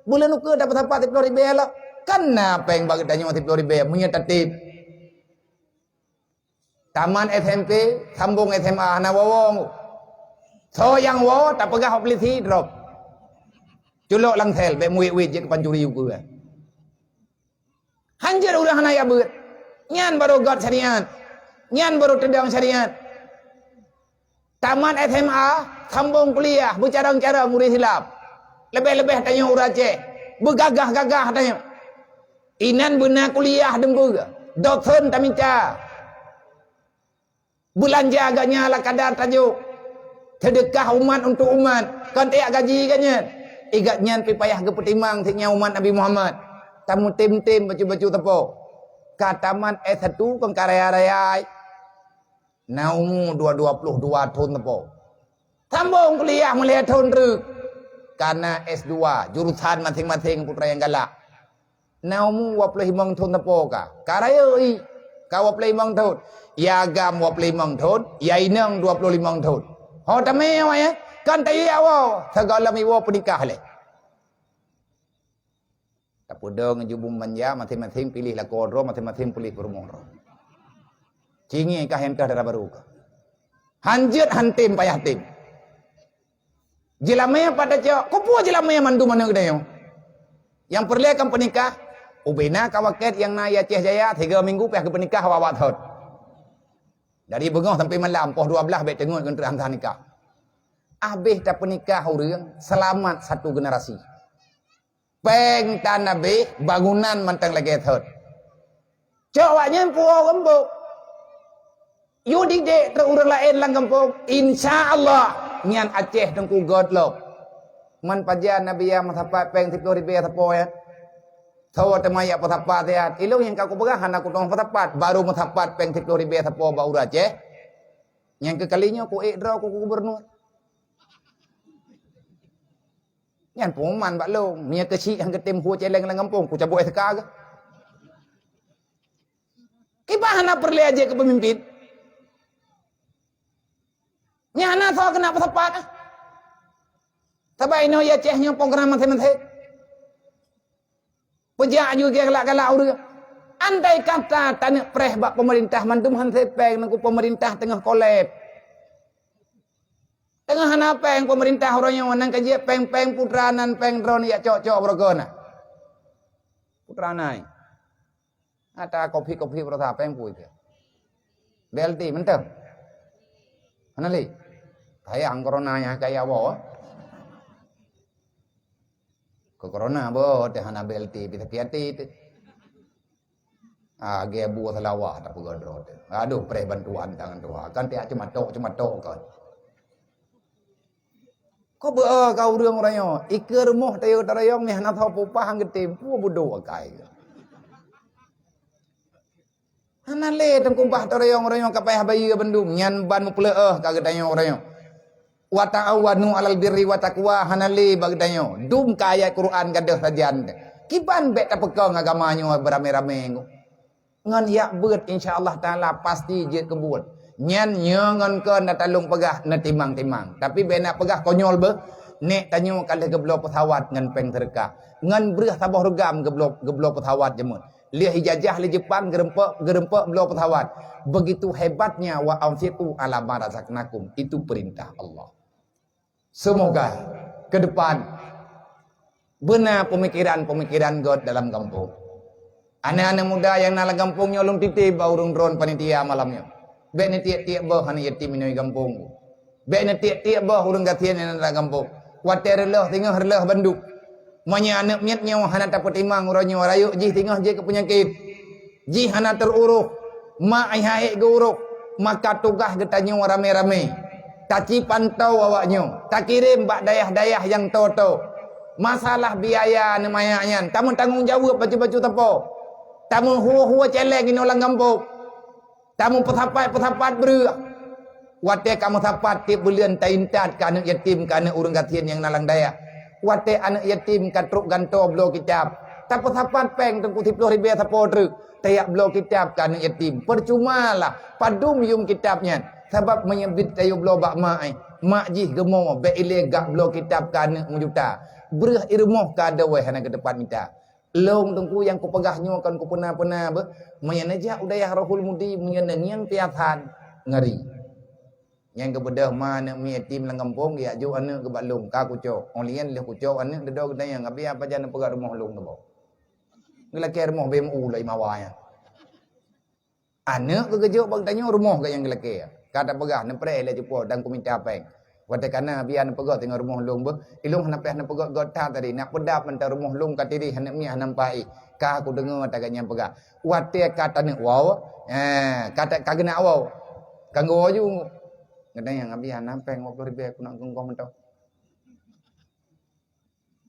Buleuen ukeue tapeusapat siploh ribée lom. Kan na péng bak geutanyoe siploh ribée meunyoe tatém. Tamat S M P, sambong S M A hana woe-woe. Soe nyang woe tapeugah polisi drop. Culok lam sel, bék muwit-wit jeuet keu pancuri ukeue. Hanjeuet ureuëng hana jak beuet. Nyan barô göt syariat. Nyan barô teudong syariat. Tamat S M A, sambong kuliah, beucarông-carông ureuëng Islam. Leubeh-leubeh tanyoe ureuëng Aceh, beugagah-gagah tanyoe. Inan beuna kuliah dum beuet, dosen tamita. Beulanja geuh nyan ala kadar tajok. Seudeukah umat untuk umat, kon tajak gaji geuh nyan. Igat nyan pih payah geupeutimang siat nyan umat Nabi Muhammad. Tameutem-tem bacut-bacut teupô. Ka tamat S satu kon ka raya-raya. Na umu dua, dua ploh dua thon teupô. Sambong kuliah meulhèe thon treuk. Ka na S dua, jurusan maséng-maséng putra nyang galak. Na umu dua ploh limong thon teupô ka. Ka rayeuk i, ka dua ploh limong thon. Nyang agam dua ploh limong thon, nyang inong dua ploh limong thon. Ho tamé awai, eh? Kan tayi awai, sigohlom iwoe peunikah lé. Tapeudong jubung banja, maséng-maséng piléh lakoe droe, maséng-maséng piléh peurumoh droe. Cingi kah nyang kah dara barô kah. Hanjeuet han tem payah tem. Jeulamé pat tacok, keupeue jeulamé mandum aneuk geutanyoe? Nyang peureulée kan peunikah, ubena ka wakét nyang na i Aceh Jaya, tiga minggu pih geupeunikah awak-awak thot. Dari beungoh sampai malam, poh dua belas bék teungeut ngon treuh han sah nikah. Abéh tapeunikah ureuëng, seulamat satu generasi. Péng tan abéh, bangunan mantong lagée thot. Cok awak nyan puwoe geumbok. Yue didik trok ureuëng laén lam gampông, insya Allah nyan Aceh teungku göt lom. Man pajan Nabi ya meusapat péng siploh ribée sapo nyan. Soe teuma jak peusapat siat, ilong nyang ka kupeugah hana kutueng peusapat, barô meusapat péng siploh ribée sapo bak ureuëng Aceh. Nyang keu kali nyoe ku ék droe ku keu gubernur. Nyan pengumuman bak lôn, meunyoe teusiek han geutem hue céléng lam gampông, kucabut S K geuh. Kiban hana peureulée jeuet keu peumimpin. Nyan hana soe keuneuk peusapat. Sabab inoe i Aceh nyoe program maséng-maséng. Peujak ju galak-galak ureuëng. Andai kata taneuk preh bak peumeurintah mandum han sé péng nangku peumeurintah teungoh kolep. Teungoh hana péng peumeurintah uroe nyoe, nan ka jeuet péng-péng putra nan péng droeneuh jak cok-cok beureugon na. Putra nai. Ata kopi-kopi beurasa péng pui ke. B L T mantong. Hana lé. Sayang corona nyang kaya woe. Keu corona beuh teuh hana B L T pih sakét até teuh. Ah, gée buet seulawah tapeugah droe teuh. Aduh, preh bantuan tangan Tuhan. Kan tiak ceumatok-ceumatok kan. Ko beu ka ureuëng uroe nyoe, ikeue rumoh tayue tarayong meuhana soe peupah han geutem, peue budok akai. Hana lé teungku bah tarayong uroe nyoe ka payah bayeue bandum, nyan ban mupeuleueh ka geutanyoe uroe nyoe. Wa ta'awanu 'alal birri wa taqwa, hana lé bak geutanyoe. Dum ka ayat Quran gadôh sajan. Kiban bék tapeukong agama nyoe beuramé-ramé ngon yak beuet, insya Allah Taala pasti jeuet keubuet. Nyan nyoe ngon keu na talông peugah neutimang-timang. Tapi bék na peugah konyol beuh, nek tanyoe ka lheueh geubloe peusawat ngon péng seudeukah. Ngon breueh saboh reugam geubloe, geubloe peusawat jeuet. Lheueh ijajah lé Jepang geureumpok, geureumpok bloe peusawat. Begitu hebatnya wa anfiqu 'ala ma razaqnakum. Itu perintah Allah. Semoga ke depan beuna peumikiran-peumikiran göt dalam gampông. Aneuk-aneuk muda nyang na lam gampông nyoe lôn titip bak ureuëng droen panitia malam nyoe. Bék neutiek-tiek boh aneuk yatim inong gampông. Bék neutiek-tiek boh ureuëng gasien nyang na lam gampông. Watée reuloh singoh reuloh bandum. Meunyoe aneuk miet nyoe hana tapeutimang uroe nyoe, rayeuk jih singoh jih keu peunyakét, jih hana teururôh, mak ayah ék geuurôh, maka tugaih geutanyoe ramé-ramé taci pantau awaknyoe, takirém bak dayah-dayah nyang toe-toe. Masalah biaya aneuk manyak nyan, tameutanggong jaweueb bacut-bacut sapo. Tameuhue-hue céléng inoe lam gampông. Tameusapat-peusapat breueh. Watée ka meusapat tieb buleuen taintat keu aneuk yatim, keu aneuk ureuëng gasien nyang na lam dayah. Watée aneuk yatim ka trok gantoe bloe kitab, tapeusapat péng teungku siploh ribée sapo treuk, tajak bloe kitab keu aneuk yatim. Peucumalah padum yum kitab nyan, sabab meunyoe bit tayue bloe bak mak, eh, mak jih geumo bék ilée gak bloe kitab keu aneuk meujuta. Breueh i rumoh ka adoe hana keu teupat mita. Lôn teungku nyang kupeugah nyoe kon kupeuna-peuna beuh. Meunyoe neujak u dayah Rohul Mudi, meunyoe neungieng piasan, ngeri. Nyang geubeudôh ma aneuk miet yatim lam gampông, geujak jok aneuk geuh bak lôn, ka kucok. Óh lheueh lheueh kucok aneuk, dudoe geutanyong, "Abi, apa jan neupeugöt rumoh lôn teuboh?" Geulakée rumoh B M U lom imawa nyan. Aneuk geuh geujok bak geutanyoe rumoh geuh nyang geulakée. Ka tapeugah, neupreh lé cupo dan kumita péng. Watée kana bian peugah teungoh rumoh lôn beuh, ilôn hana payah neupeugah göt that tadi, nak peudap mantong rumoh lôn ka tirih aneuk miet hana meupaih. Ka kudeungoe tagat nyan peugah. Watée ka taneuk woe, eh, ka ta-, ka geunak woe. Ka geuwoe ju. Geutanyong, "Abi, hana péng dua ploh ribée, kunak geunggoh mantong."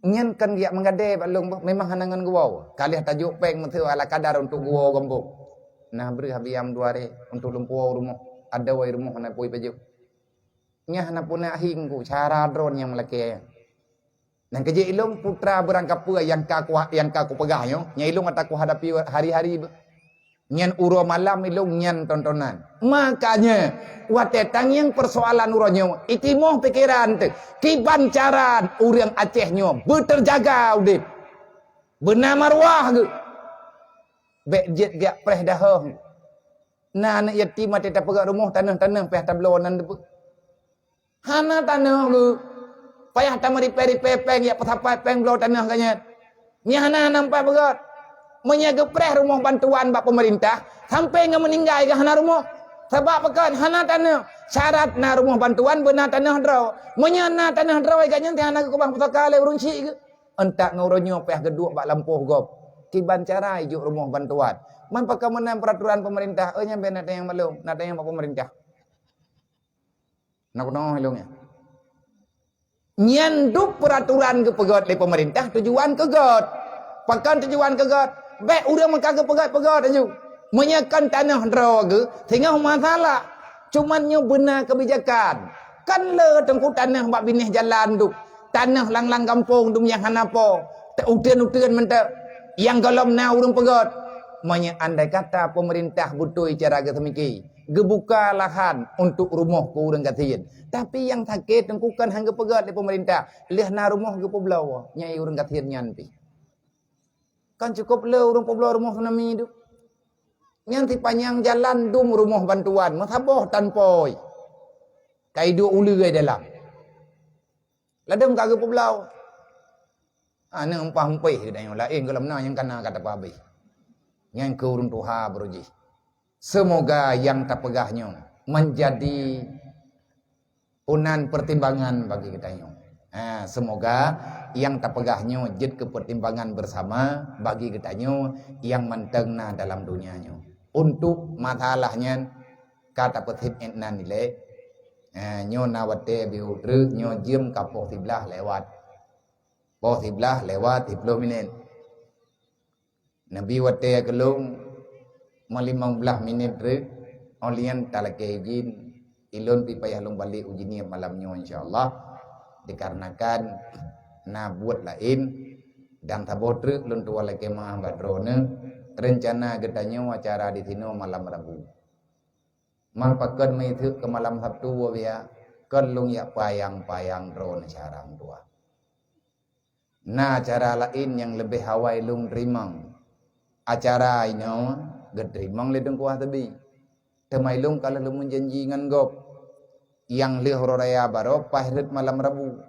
Nyan kan geujak meugadée bak lôn beuh, memang hana ngon geuwoe. Ka lheueh tajok péng meuteue ala kadar untuk geuwoe gampông. Nah, breueh abiam dua ré untuk lôn puwoe rumoh. Adoe rumoh hana pui pajoh. Nyan hana puna ahi ngku, cara droeneuh nyang meulakée nyan. Nyang keujeuet ilôn putra beurangkapeue nyang ka kuha-, nyang ka kupeugah nyoe, nyang ilôn ata kuhadapi hari-hari beuh. Nyan uroe malam ilôn nyan tontonan. Makanya, watée tangieng peusoalan uroe nyoe, itimoh pikeran teuh, kiban cara ureuëng Aceh nyoe beuterjaga udeb. Beuna maruah geuh. Bék jeuet geujak preh dahong. Na aneuk yatim watée tapeugöt rumoh tanoh-tanoh pih tabloe nan teupeu. Hana tanoh geuh. Payah tameuripée-ripée péng, jak peusapat péng bloe tanoh geuh nyan. Nyan hana nampak peugöt. Meunyoe geupreh rumoh bantuan bak peumeurintah, sampoe ngon meuninggai geuh hana rumoh. Sabab pakon hana tanoh. Syarat na rumoh bantuan beuna tanoh droe. Meunyoe na tanoh droe geuh nyan, hana geukeubah pusaka lé ureuëng syik geuh. Entak ngon uroe nyoe payah geuduek bak lampôh gob. Kiban cara ijok rumoh bantuan. Man pakon meunan peuraturan peumeurintah, oh nyan bèk na tanyong bak lôn, na tanyong bak peumeurintah. Na keunoe ilôn nyan. Nyan duek peuraturan geupeugöt lé peumeurintah tujuan keu göt. Pakon tujuan keu göt? Bèk ureuëng meuka geupeugöt-peugöt laju. Meunyoe kon tanoh droe geuh, singoh masalah. Cuman nyoe beuna keubijakan. Kan le teungku tanoh bak binéh jalan duek. Tanoh lam-lam gampông dum nyang hana po. Teuteun-uteun mantong. Nyang gohlom na ureuëng peugöt. Meunyoe andai kata peumeurintah beutôi cara geuseumiki, geubuka lahan untuk rumoh keu ureuëng gasien. Tapi nyang sakét teungku kon han geupeugöt lé peumeurintah, lheueh na rumoh geupeubloe, nyang ureuëng gasien nyan pih. Kan cukup le ureuëng peubloe rumoh tsunami tu. Nyan sipanyang jalan dum rumoh bantuan, meusaboh tan pôi. Ka iduek uleue dalam. Ladôm ka geupeubloe. Aneuk umpah-umpéh geutanyoe laén gohlom na nyang kana ka tapeuhabéh. Nyan keu ureuëng tuha baroe jih. Semoga nyang tapeugah nyoe menjadi unan pertimbangan bagi geutanyoe. Ha, semoga nyang tapeugah nyoe jeuet keu pertimbangan bersama bagi geutanyoe nyang mantong na dalam donya nyoe. Untuk masalah nyan ka tapeusieb inan ilée. Ha, nyoe na watée biu treuk nyoe jeuem ka poh siblaih lewat. Poh siblaih lewat siploh minét. Neubi watée keu lôn meulimong blaih minét treuk, óh lheueh nyan talakée ijin, ilôn pih payah lôn balek u Jeunieb malam nyoe insya Allah. Dikarenakan na buet laén dan saboh treuk lôn tuwoe lakée meu'ah bak droeneuh, reuncana geutanyoe acara disinoe malam Rabu. Man pakon meuiseuk keu malam Sabtu woe biya, kon lôn jak payang-payang droeneuh syara meutuah. Na acara laén nyang leubeh awai lôn teurimong. Acara inoe geuteurimong lé Teungku Hasbi. Teuma ilôn ka lheueh lôn meujanji ngon gob. Nyang lheueh uroe raya baroe paih rhot malam Rabu.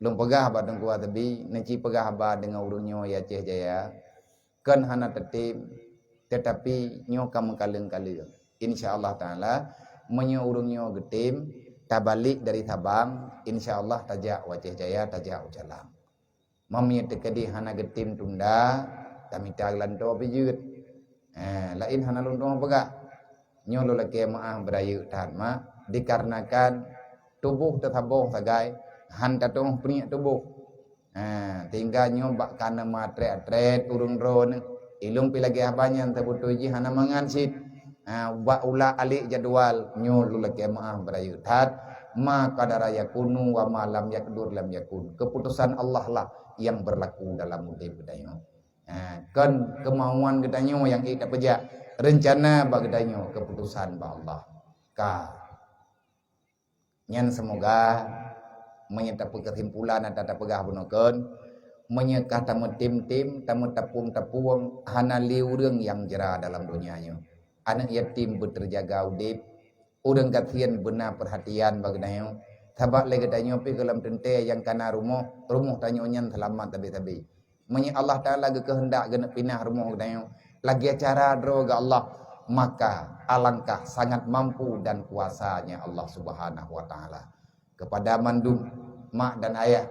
Lôn peugah bak Teungku Hasbi, neuci peugah haba deungon ureuëng nyoe di Aceh Jaya. Kon hana teutem, teutapi nyoe ka meukaleueng-kaleueng. Insya Allah Taala, meunyoe ureuëng nyoe geutem, tabalek dari Sabang, insya Allah tajak u Aceh Jaya, tajak u Calang. Meunyoe teukeudi hana geutem tunda, tamita geulantoe pih jeuet. Eh, laén hana lôn tueng peugah. Nyoe lôn lakée meuáh beurayeuk that mak, dikarenakan tuboh teusaboh sagai, han tatuoh peuniek tuboh. Ha, tinggai nyoe bak kana meuatrét-atrét ureuëng droeneuh. Ilong pih lagée haba nyan teubeutôi jih hana mangat cit. Ha, bak ulak alek jadwal nyoe lôn lakée meuáh beurayeuk that, ma qadara yakunu wa ma lam yakdur lam yakun. Keputusan Allah lah yang berlaku dalam udeb geutanyoe. Ha, kon keumauan geutanyoe nyang ék tapeujak, reuncana bak geutanyoe, keputusan bak Allah. Ka. Nyan seumoga meunyoe tapeukeusimpulan ata tapeugah bunoe kon, meunyoe ka tameutem-tem, tameutapung-tapung, hana lé ureuëng nyang jra dalam donya nyoe. Aneuëk yatim beuteujaga udeb, ureuëng gasien beuna peurhatian bak geutanyoe, sabab lé geutanyoe pih gohlom teuntée nyang kana rumoh, rumoh tanyoe nyan seulamat sabe-sabe. Meunyoe Allah Taala geukeuheundak geuneuk pinah rumoh geutanyoe lagée cara droe geuh Allah, maka alangkah sangat mampu dan kuasanya Allah Subhanahu wa Taala. Kepada mandum mak dan ayah,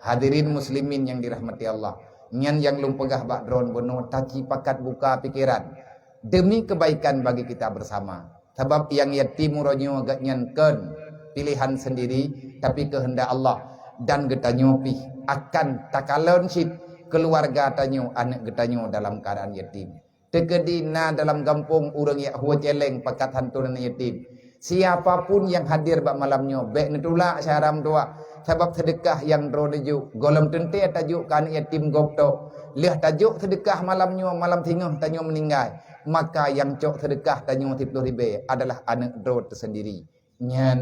hadirin muslimin yang dirahmati Allah, nyan nyang lôn peugah bak droen bunoe taci pakat buka pikeran demi kebaikan bagi kita bersama. Sabab nyang yatim uroe nyoe geuhnyan kon piléhan sendiri, tapi keuheundak Allah, dan geutanyoe pih akan takalon cit keuluwarga tanyoe, aneuëk geutanyoe dalam keuadaan yatim. Teukeudi na dalam gampông ureuëng jak hue céléng pakat hantom aneuëk yatim. Siapa pun nyang hadir bak malam nyoe bék neutulak syara meutuwah, sabab seudeukah nyang droe neujok gohlom teuntée tajok keu aneuëk yatim gob tok. Lheueh tajok seudeukah malam nyoe, malam singoh tanyoe meuninggai, maka nyang cok seudeukah tanyoe siploh ribée adalah aneuëk droe teusendiri. Nyan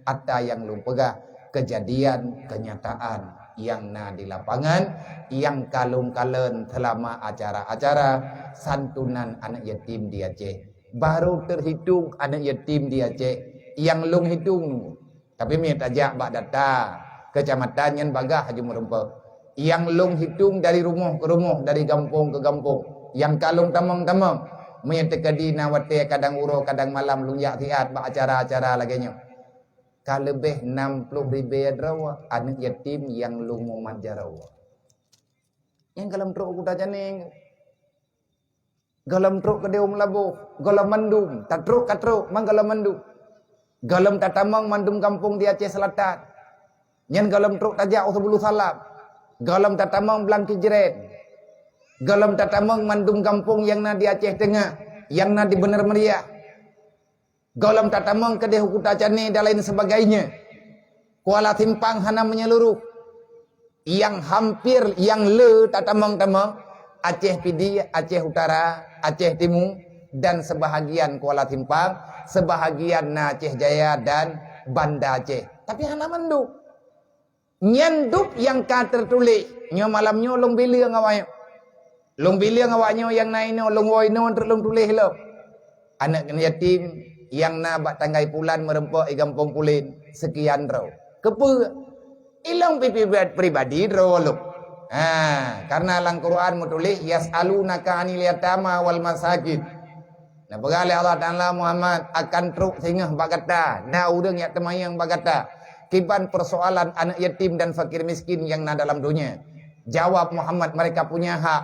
ata nyang lôn peugah, keujadian, keunyataan nyang na di lapangan, nyang ka lôn kalon seulama acara-acara santunan aneuëk yatim di Aceh. Barô teuhitong aneuëk yatim di Aceh nyang lôn hitong. Tapi meunyoe tajak bak data keucamatan nyan bagaih haju meurumpok. Nyang lôn hitong dari rumoh keu rumoh, dari gampông keu gampông, nyang ka lôn tamong-tamong. Meunyoe teukeudi na watée kadang uroe kadang malam lôn jak siat bak acara-acara lagée nyoe, ka leubeh nam ploh ribée droe aneuëk yatim nyang lôn mumat jaroe. Nyang gohlom trok u Kuta Cané. Gohlom trok keudéh u Meulaboh, gohlom mandum, tatrok ka trok, mang gohlom mandum. Gohlom tatamong mandum gampông di Aceh Selatan. Nyan gohlom trok tajak u Seubulusalam. Gohlom tatamong Blang Kijren. Gohlom tatamong mandum gampông nyang na di Aceh Teungah, nyang na di Beuneurmeuriah. Gohlom tatamong keudéh u Kuta Cané dan lain sebagainya. Kuala Simpang hana menyeluruh. Nyang hampir, nyang le tatamong-tamong, Aceh Pidie, Aceh Utara, Aceh Timu, dan sebahagian Kuala Simpang, sebahagian na Aceh Jaya dan Banda Aceh. Tapi hana mandum. Nyan dub nyang ka teutuléh. Nyoe malam nyoe lôn bileueng awaknyoe. Lôn bileueng awaknyoe nyang na inoe, lôn woe inoe treuk lôn tuléh lom. Aneuëk yatim nyang na bak tanggai pulan meurumpok i gampông Pulen, seukian droe. Keupeue? Ilong pipi pribadi droe lom. Ha, karena lam Quran meutuléh, "Yas'alunaka 'anil yatama wal masakin." Neupeugah lé Allah Taala, "Muhammad, akan trok singoh bak gata, na ureuëng nyang teumanyong bak gata, kiban persoalan aneuëk yatim dan fakir miskin nyang na dalam donya." Jawab Muhammad, "Mereka punya hak."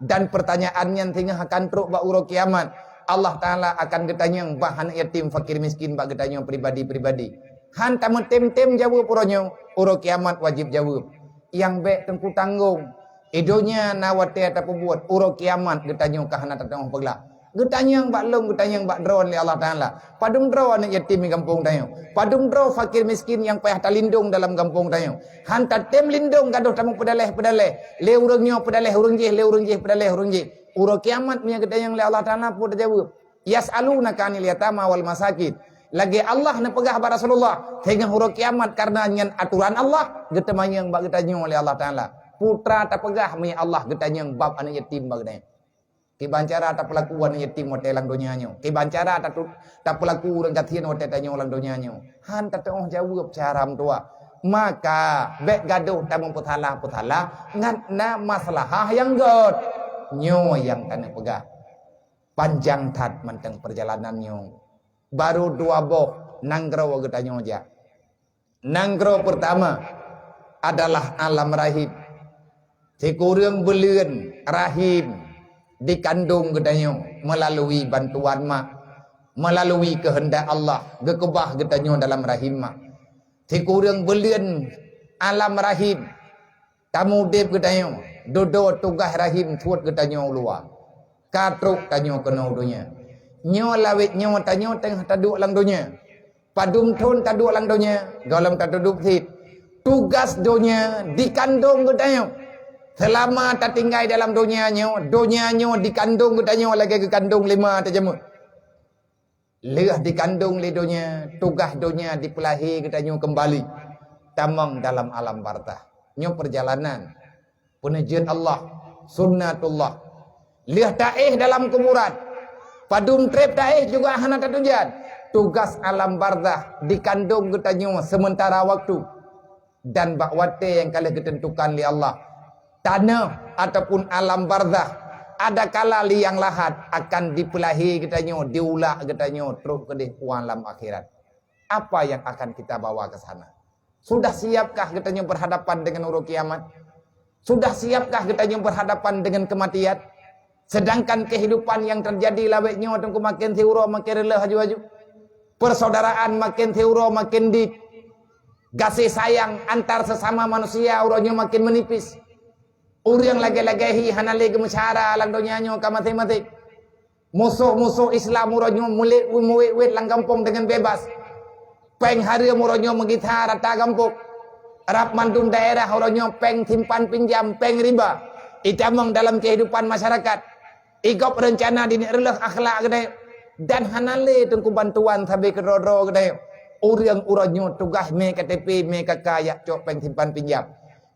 Dan pertanyaan nyan singoh akan trok bak uroe kiamat. Allah Taala akan geutanyong bak aneuëk yatim, fakir miskin bak geutanyoe pribadi-pribadi. Han tameutem-tem jaweueb uroe nyoe, uroe kiamat wajéb jaweueb. Nyang bék teungku tanggong. I donya na watée tapeubuet, uroe kiamat geutanyoe ka hana tateungoh peuglah. Geutanyong bak lôn, geutanyong bak droe lé Allah Taala. Padum droe aneuëk yatim di gampông tanyoe? Padum droe fakir miskin nyang payah talindong dalam gampông tanyoe? Han tatem lindong gadôh tamong peudaléh-peudaléh. Lé ureuëng nyoe peudaléh ureuëng jéh, lé ureuëng jéh peudaléh ureuëng jéh. Uroe kiamat meunyoe geutanyong lé Allah Taala peue tajaweueb? "Yas'alunaka 'anil yatama wal masakin." Lagée Allah neupeugah bak Rasulullah, teungoh uroe kiamat karena nyan atoran Allah, geuteumanyong bak geutanyoe lé Allah Taala. Putra tapeugah meunyoe Allah geutanyong bab aneuëk yatim bak geutanyoe. Kiban cara tapeulaku aneuëk yatim watée lam donya nyoe. Kiban cara tatu-, tapeulaku ureuëng gasien watée tanyoe lam donya nyoe. Han tateungoh jaweueb cara meutuwah. Maka, bék gadôh tameupeusalah-peusalah ngat na maslahah nyang gét. Nyoe nyang taneupeugah. Panjang that mantong peurjalanan nyoe. Barô dua boh nanggroe geutanyoe jak. Nanggroe peurtama adalah alam rahim. Sikureueng buleuen rahim dikandong geutanyoe meulalu bantuan mak, meulalu keuheundak Allah geukeubah geutanyoe dalam rahim mak. Sikureueng buleuen alam rahim tameudeb geutanyoe, dudoe tugaih rahim suet geutanyoe u luwa. Ka trok tanyoe keunoe u donya. Nyoe lawét nyoe tanyoe teungoh taduek lam donya. Padum thon taduek lam donya, gohlom tatudub cit. Tugaih donya dikandong geutanyoe. Seulama tatinggai dalam donya nyoe, donya nyoe dikandong geutanyoe lagée geukandong lé ma tajameuet. Lheueh dikandong lé donya, tugaih donya dipeulahé geutanyoe keumbali tamong dalam alam barzakh. Nyoe peurjalanan peuneujeuet Allah, sunnatullah. Lheueh taéh dalam kuburan, padum treb taéh juga hana tateujan. Tugaih alam barzakh dikandong geutanyoe seumeuntara waktu. Dan bak watée nyang ka lheueh geuteuntukan lé Allah, tanoh ataupun alam barzakh, adakala liang lahat akan dipeulahé geutanyoe, diulak geutanyoe trok keudeh u alam akhirat. Apa yang akan kita bawa ke sana? Sudah siapkah geutanyoe berhadapan dengan uroe kiamat? Sudah siapkah geutanyoe berhadapan dengan kematian? Sedangkan kehidupan yang terjadi lawét nyoe teungku makin siuroe makin reuloh aju-aju. Persaudaraan makin siuroe makin dit. Gaséh sayang antar sesama manusia uroe nyoe makin menipis. Ureuëng lagée-lagée hi hana lé geumeusyara lam donya nyoe ka maté-maté. Musoh-musoh Islam uroe nyoe mulet muwet-wet lam gampông deungon bebas. Péng hareuem uroe nyoe meugisa rata gampông. Rab mandum daerah uroe nyoe péng simpan pinjam, péng riba itamong dalam kehidupan masyarakat. Igop reuncana dineuk reuloh akhlak geutanyoe, dan hana lé teungku bantuan sabe keudroe-droe geutanyoe. Ureuëng uroe nyoe tugaih mé K T P, mé K K yak cok péng simpan pinjam.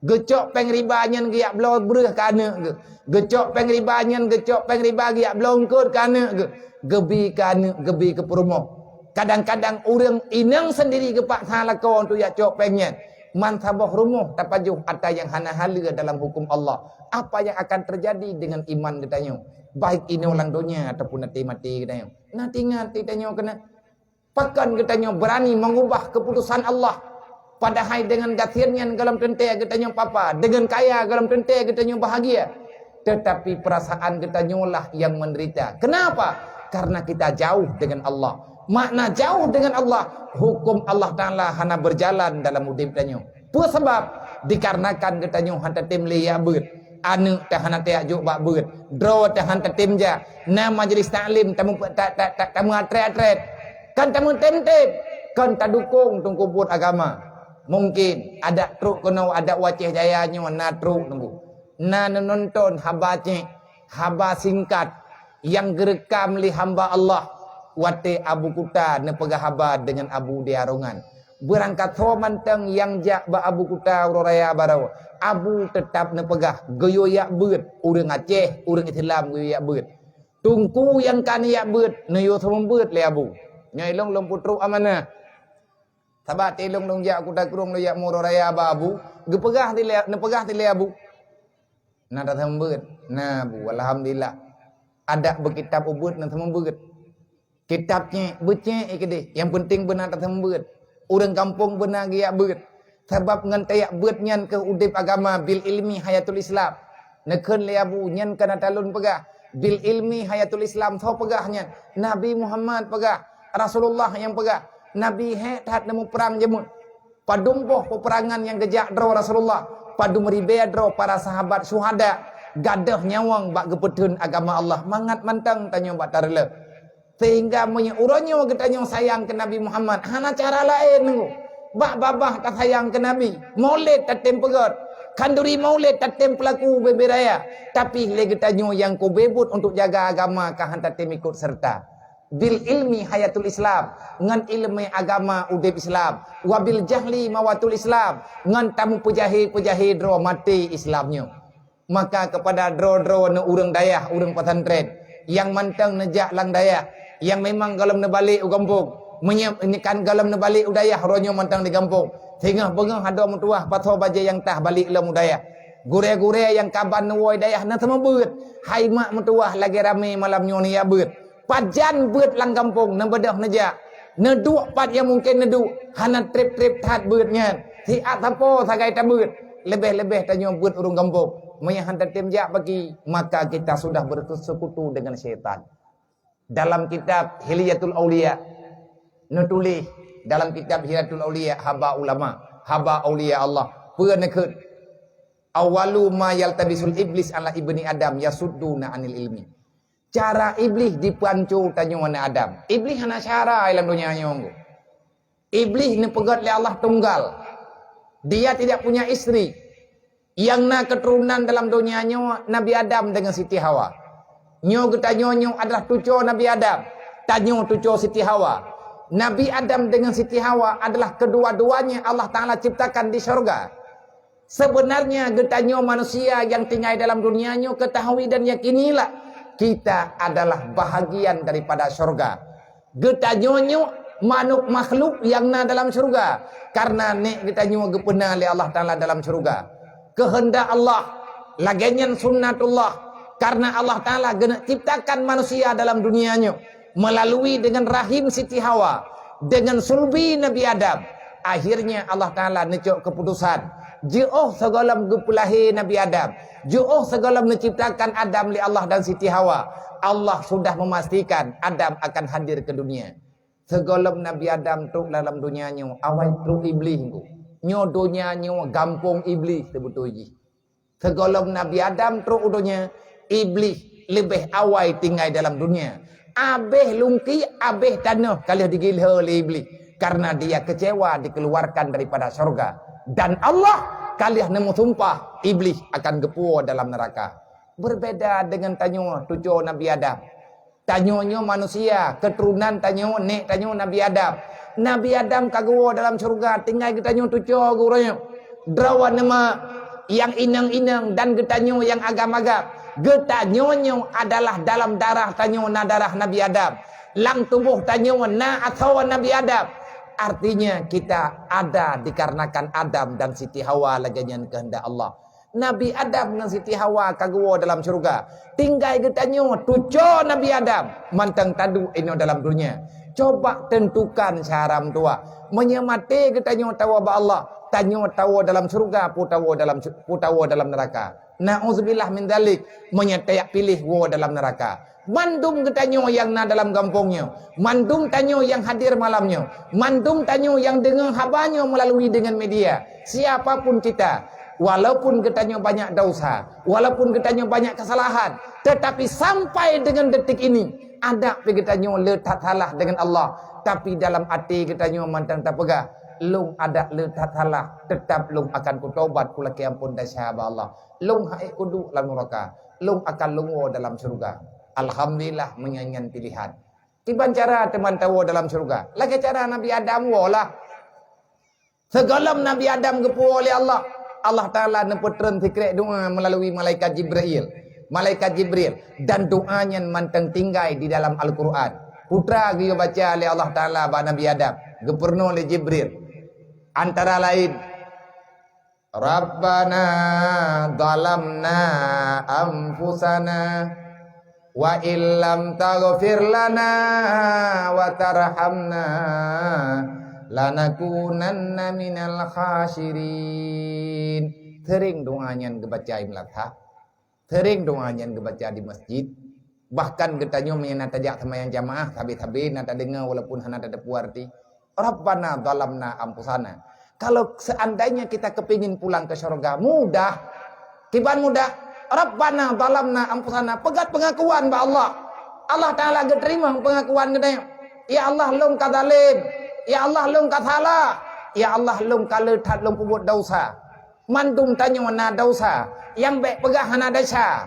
Geucok péng riba nyan geuyak bloe breueh keu aneuk geuh. Geucok péng riba nyan, geucok péng riba geuyak bloe eungkot keu aneuk geuh. Geubi keu aneuk, geubi keu peurumoh. Kadang-kadang ureuëng inong sendiri geupaksa lakoe untuk yak cok péng nyan. Mansaboh rumoh tapajoh atra nyang hana haleue dalam huköm Allah. Apa yang akan terjadi dengan iman geutanyoe? Baik inoe lam donya ataupun até maté geutanyoe. Nah, teuingat geutanyoe keunan. Pakon geutanyoe beurani meungubah keuputosan Allah? Padahai deungon gasien nyan gohlom teuntée geutanyoe papa, deungon kaya gohlom teuntée geutanyoe bahagia. Teutapi peurasaan geutanyoe lah nyang meudeurita. Keunapa? Karena kita jauh deungon Allah. Makna jauh deungon Allah, huköm Allah Taala hana beujalan dalam udeb tanyoe. Peue sabab? Dikarenakan geutanyoe hana tatem lé yak beuet. Aneuk teuh hana tajak jok bak beuet. Droe teuh hana tatem jak. Na majelis taklim tamu-, ta-, ta-, ta-, tameuatrét-atrét. Kon tameutem-tem. Kon tadukong teungku buet agama. Mungkin adak trok keunoe, adak u Aceh Jaya nyoe na trok teungku. Na neunonton haba cék, haba singkat nyang geureukam lé hamba Allah watée Abu Kuta neupeugah haba deungon Abu di Arongan. Beurangkat soe mantong nyang jak bak Abu Kuta uroe raya baroe, Abu teutab neupeugah geuyue yak beuet, ureuëng Aceh, ureuëng Islam geuyue yak beuet. Teungku nyang ka neuyak beuet, neuyue seumeubeuet lé Abu. Nyoe ilong lôn peutrok amanah. Sabab ilong lôn jak Kuta Krueng lôn yak uroe raya bak Abu, geupeugah dilé, neupeugah dilé Abu. Na taseumeubeuet? Na, Bu, alhamdulillah. Adak beukitab ubeuet na taseumeubeuet. Kitab cék, beucék keudeh. Nyang peunteng beuna taseumeubeuet. Ureuëng gampông beuna geuyak beuet. Sabab ngon tayak beuet nyan keuh udeb agama, bil ilmi hayatul Islam. Neukheun lé Abu, nyan ka na talôn peugah. Bil ilmi hayatul Islam, soe peugah nyan? Nabi Muhammad peugah. Rasulullah nyang peugah. Nabi hék that neumuprang jamén. Padum boh peupeurangan nyang geujak droe Rasulullah, padum ribée droe para sahabat syuhada gadôh nyawöng bak geupeutheun agama Allah mangat mantong tanyoe bak tareuloh. Sehingga meunyoe uroe nyoe geutanyoe sayang keu Nabi Muhammad, hana cara laén nunggu. Bak babah tasayang keu Nabi, Maulid tatem peugét, khanduri Maulid tatem peulaku ubé-bé raya, tapi lé geutanyoe nyang kubé buet untuk jaga agama ka han tatem ikot seureuta. Bil ilmi hayatul Islam, ngon ileumé agama udeb Islam. Wa bil jahli mawatul Islam, ngon tamu peujahé-peujahé droe maté Islam nyoe. Maka keupada droe-droe neu ureuëng dayah, ureuëng pesantren, nyang mantong neujak lam dayah, nyang memang gohlom neubalek u gampông, meunyoe kan gohlom neubalek u dayah, uroe nyoe mantong di gampông, singoh beungoh adoe meutuwah pasoe bajée nyang tah balek lom u dayah. Gurée-gurée nyang kaban neuwoe dayah na seumeubeuet, hai mak meutuwah lagée ramé malam nyoe neujak beuet. Pajan beuet lam gampông neubeudôh neujak. Neuduek pat nyang mungken neuduek, hana treb-treb that beuet nyan. Siat sapo sagai tabeuet, leubeh-leubeh tanyoe beuet ureuëng gampông. Meunyo hana tatem jak bagi, maka kita sudah bersekutu dengan syaitan. Dalam kitab Hilyatul Auliya neutuléh, dalam kitab Hilyatul Auliya haba ulama, haba aulia Allah, peue neukheun? Awwalu ma yaltabisul iblis ala ibni Adam yasudduna anil ilmi. Cara Iblih dipeuanco tanyoe aneuk Adam. Iblih hana syara lam donya nyoe. Iblih neupeugét lé Allah tunggal. Dia tidak punya istri. Yang na keuturonan dalam donya nyoe Nabi Adam dengan Siti Hawa. Nyoe geutanyoe nyoe adalah tuco Nabi Adam. Tanyoe tuco Siti Hawa. Nabi Adam dengan Siti Hawa adalah kedua-duanya Allah Taala ciptakan di syurga. Sebenarnya geutanyoe manusia yang tinggai dalam dunia nyoe ketahui dan yakinilah, kita adalah bahagian daripada syurga. Geutanyoe nyoe manok makhluk yang na dalam syurga, karena nek geutanyoe geupeuna lé Allah Taala dalam syurga. Keuheundak Allah, lagée nyan sunnatullah, karena Allah Taala geuneuk ciptakan manusia dalam dunia nyoe melalui dengan rahim Siti Hawa, dengan sulbi Nabi Adam. Akhirnya Allah Taala neucok keuputusan, jiôh sigohlom geupeulahé Nabi Adam, jiôh sigohlom neuciptakan Adam lé Allah dan Siti Hawa, Allah sudah memastikan Adam akan hadir ke dunia. Sigohlom Nabi Adam trok dalam dunia nyoe, awai trok Iblih nyoe. Nyoe dunia nyoe gampông Iblih seubeutôi jih. Sigohlom Nabi Adam trok u donya, Iblih leubeh awai tinggai dalam dunia. Abéh lungki, abéh tanoh ka lheueh digilho lé Iblih, karena dia kecewa dikeluarkan daripada syurga. Dan Allah ka lheueh neumeusumpah Iblih akan geupuwoe dalam neuraka. Berbeda dengan tanyoe tuco Nabi Adam. Tanyoe nyoe manusia, keuturonan tanyoe, nek tanyoe Nabi Adam. Nabi Adam ka geuwoe dalam syurga, tinggai geutanyoe tuco geuh uroe nyoe. Droe aneuk ma nyang inong-inong dan geutanyoe nyang agam-agam. Geutanyoe nyoe adalah dalam darah tanyoe na darah Nabi Adam. Lam tuboh tanyoe na asoe Nabi Adam. Artinya kita ada dikarenakan Adam dan Siti Hawa lagée nyan keuheundak Allah. Nabi Adam ngon Siti Hawa ka geuwoe dalam syurga. Tinggai geutanyoe tuco Nabi Adam mantong taduek inoe dalam dunia. Coba tentukan syara meutuwah. Meunyoe maté geutanyoe tawoe bak Allah, tanyoe tawoe dalam syurga, peue tawoe dalam sy-, peue tawoe dalam neuraka. Nauzubillah min dzalik, meunyoe tayak piléh woe dalam neuraka. Mandum geutanyoe nyang na dalam gampông nyoe, mandum tanyoe nyang hadir malam nyoe, mandum tanyoe nyang deungoe haba nyoe meulalu dengan media, siapapun kita, walaupun geutanyoe banyak dosa, walaupun geutanyoe banyak kesalahan, tetapi sampai dengan detik ini, adak pih geutanyoe le that salah dengan Allah. Tapi dalam até geutanyoe mantong tapeugah, "Lôn adak le that salah, teutap lôn akan kutobat kulakée amphon desya bak Allah. Lôn han ék kuduek lam neuraka, lôn akan lôn woe dalam syurga." Alhamdulillah, meunyoe nyan pilihan. Kiban cara teuma tawoe dalam syurga? Lagée cara Nabi Adam woe lah. Sigohlom Nabi Adam geupuwoe lé Allah, Allah Taala neupeutreun sikrék doa meulalu malaikat Jibril. Malaikat Jibril, dan doa nyan mantong tinggai di dalam Al-Qur'an. Peue teuma geuyue baca lé Allah Taala bak Nabi Adam, geupeurunoe lé Jibril. Antara lain, "Rabbana zalamna anfusana wa illam taghfir lana wa tarhamna lanakunanna minal khasirin." Sering doa nyan geubaca Imam Latha. Sering doa nyan geubaca di masjid. Bahkan geutanyoe meunyoe na tajak seumayang jamaah, sabe-sabe na tadeungoe walaupun hana tateupeue arti. "Rabbana zalamna anfusana." Kalau seandainya kita kepingin pulang ke syurga, mudah. Kiban mudah. "Rabbana zalamna anfusana." Peugah pengakuan bak Allah. Allah Taala geuteurimong pengakuan geutanyoe. "Ya Allah, lôn ka zalim. Ya Allah, lôn ka salah. Ya Allah, lôn ka le that lôn peubuet dosa." Mandum tanyoe na dosa, nyang bék peugah hana desya.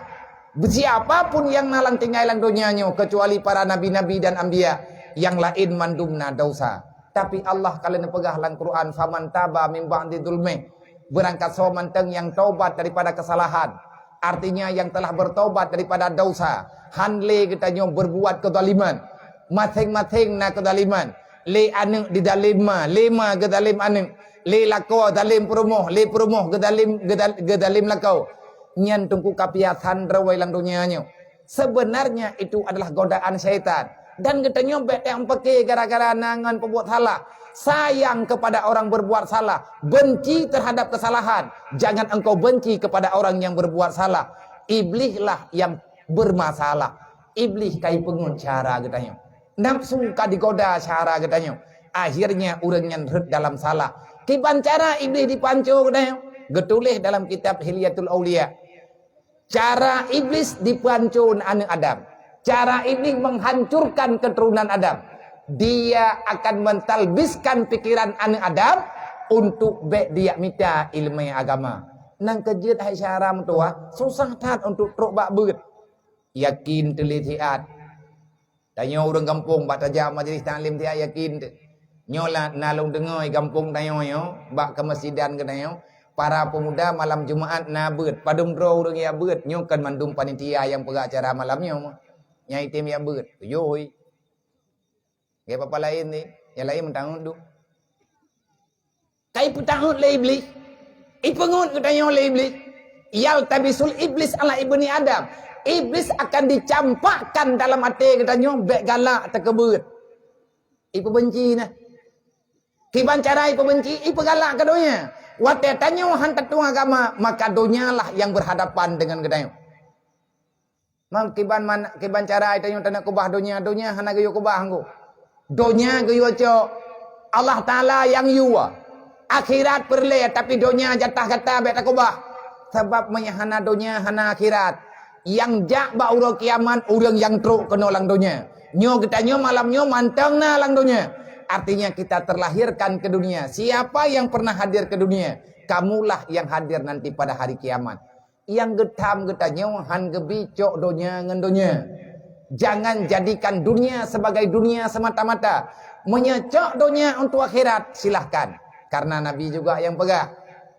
Siapa pun nyang na lam tinggai lam donya nyoe, kecuali para nabi-nabi dan anbiya, nyang laén mandum na dosa. Tapi Allah ka lheueh neupeugah lam Quran, "Faman taba min ba'di zulmih." Beurangkasoe mantong nyang tobat daripada kesalahan, artinya yang telah bertobat daripada dosa, han lé geutanyoe berbuat kezaliman. Maséng-maséng na kezaliman. Lé aneuëk dizalim ma, lé ma geuzalim aneuëk, lé lakoe zalim peurumoh, lé peurumoh geuzalim, geuzal-, geuzalim lakoe. Nyan teungku ka piasan droe lam donya nyoe. Sebenarnya itu adalah godaan syaitan. Dan geutanyoe bék teuampeukée gara-gara na ngon peubuet salah. Sayang kepada orang berbuat salah, benci terhadap kesalahan. Jangan engkau benci kepada orang yang berbuat salah. Iblihlah yang bermasalah. Iblih ka ipeungeut cara geutanyoe. Nafsu ka digoda cara geutanyoe. Akhirnya ureuëng nyan rhot dalam salah. Kiban cara Iblih dipeuhanco geutanyoe? Geutuléh dalam kitab Hilyatul Auliya. Cara Iblis dipeuhanco aneuëk Adam. Cara Iblis menghancurkan keturunan Adam. Dia akan mentalbiskan pikiran aneuëk Adam untuk bék dia mita ilmu agama. Nang keujeuet hai syara meutuwah, susah that untuk trok bak beuet. Yakin teuh lé siat. Tanyoe ureuëng gampông bak tajak majelis taklim siat yakin teuh. Nyoe la na lôn deungoe gampông tanyoe nyoe, bak keumeusidan geutanyoe, para pemuda malam Jumaat na beuet. Padum droe ureuëng jak beuet, nyoe kon mandum panitia nyang peugah acara malam nyoe. Nyang item jak beuet. Yoi. Nggak apa-apa laén ni. Yang laén meutanggong duek. Ka ipeutahôt lé Iblih. Ipeungeut geutanyoe lé Iblih. Yaltabisul iblis ala ibni Adam. Iblis akan dicampakkan dalam até geutanyoe bék galak teukeubeuet. Ipeubenci nah. Kiban cara ipeubenci, ipeugalak keu donya. Watée tanyoe han tatueng agama, maka donyalah yang berhadapan dengan geutanyoe. Mang kiban man, kiban cara tanyoe taneuk keubah donya, donya hana geuyue keubah anggô. Donya geuyue cok. Allah Taala nyang yue. Akhirat peureulée, tapi donya jatah gata bék takeubah. Sabab meunyo hana donya, hana akhirat. Nyang jak bak uroe kiamat, ureuëng nyang trok keunoe lam donya. Nyoe geutanyoe malam nyoe mantong na lam donya. Artinya kita terlahirkan ke dunia. Siapa yang pernah hadir ke dunia? Kamulah yang hadir nanti pada hari kiamat. Nyang geutham geutanyoe han geubi cok donya ngon donya. Jangan jadikan dunia sebagai dunia semata-mata. Meunyo cok donya untuk akhirat, silahkan. Karena Nabi juga nyang peugah,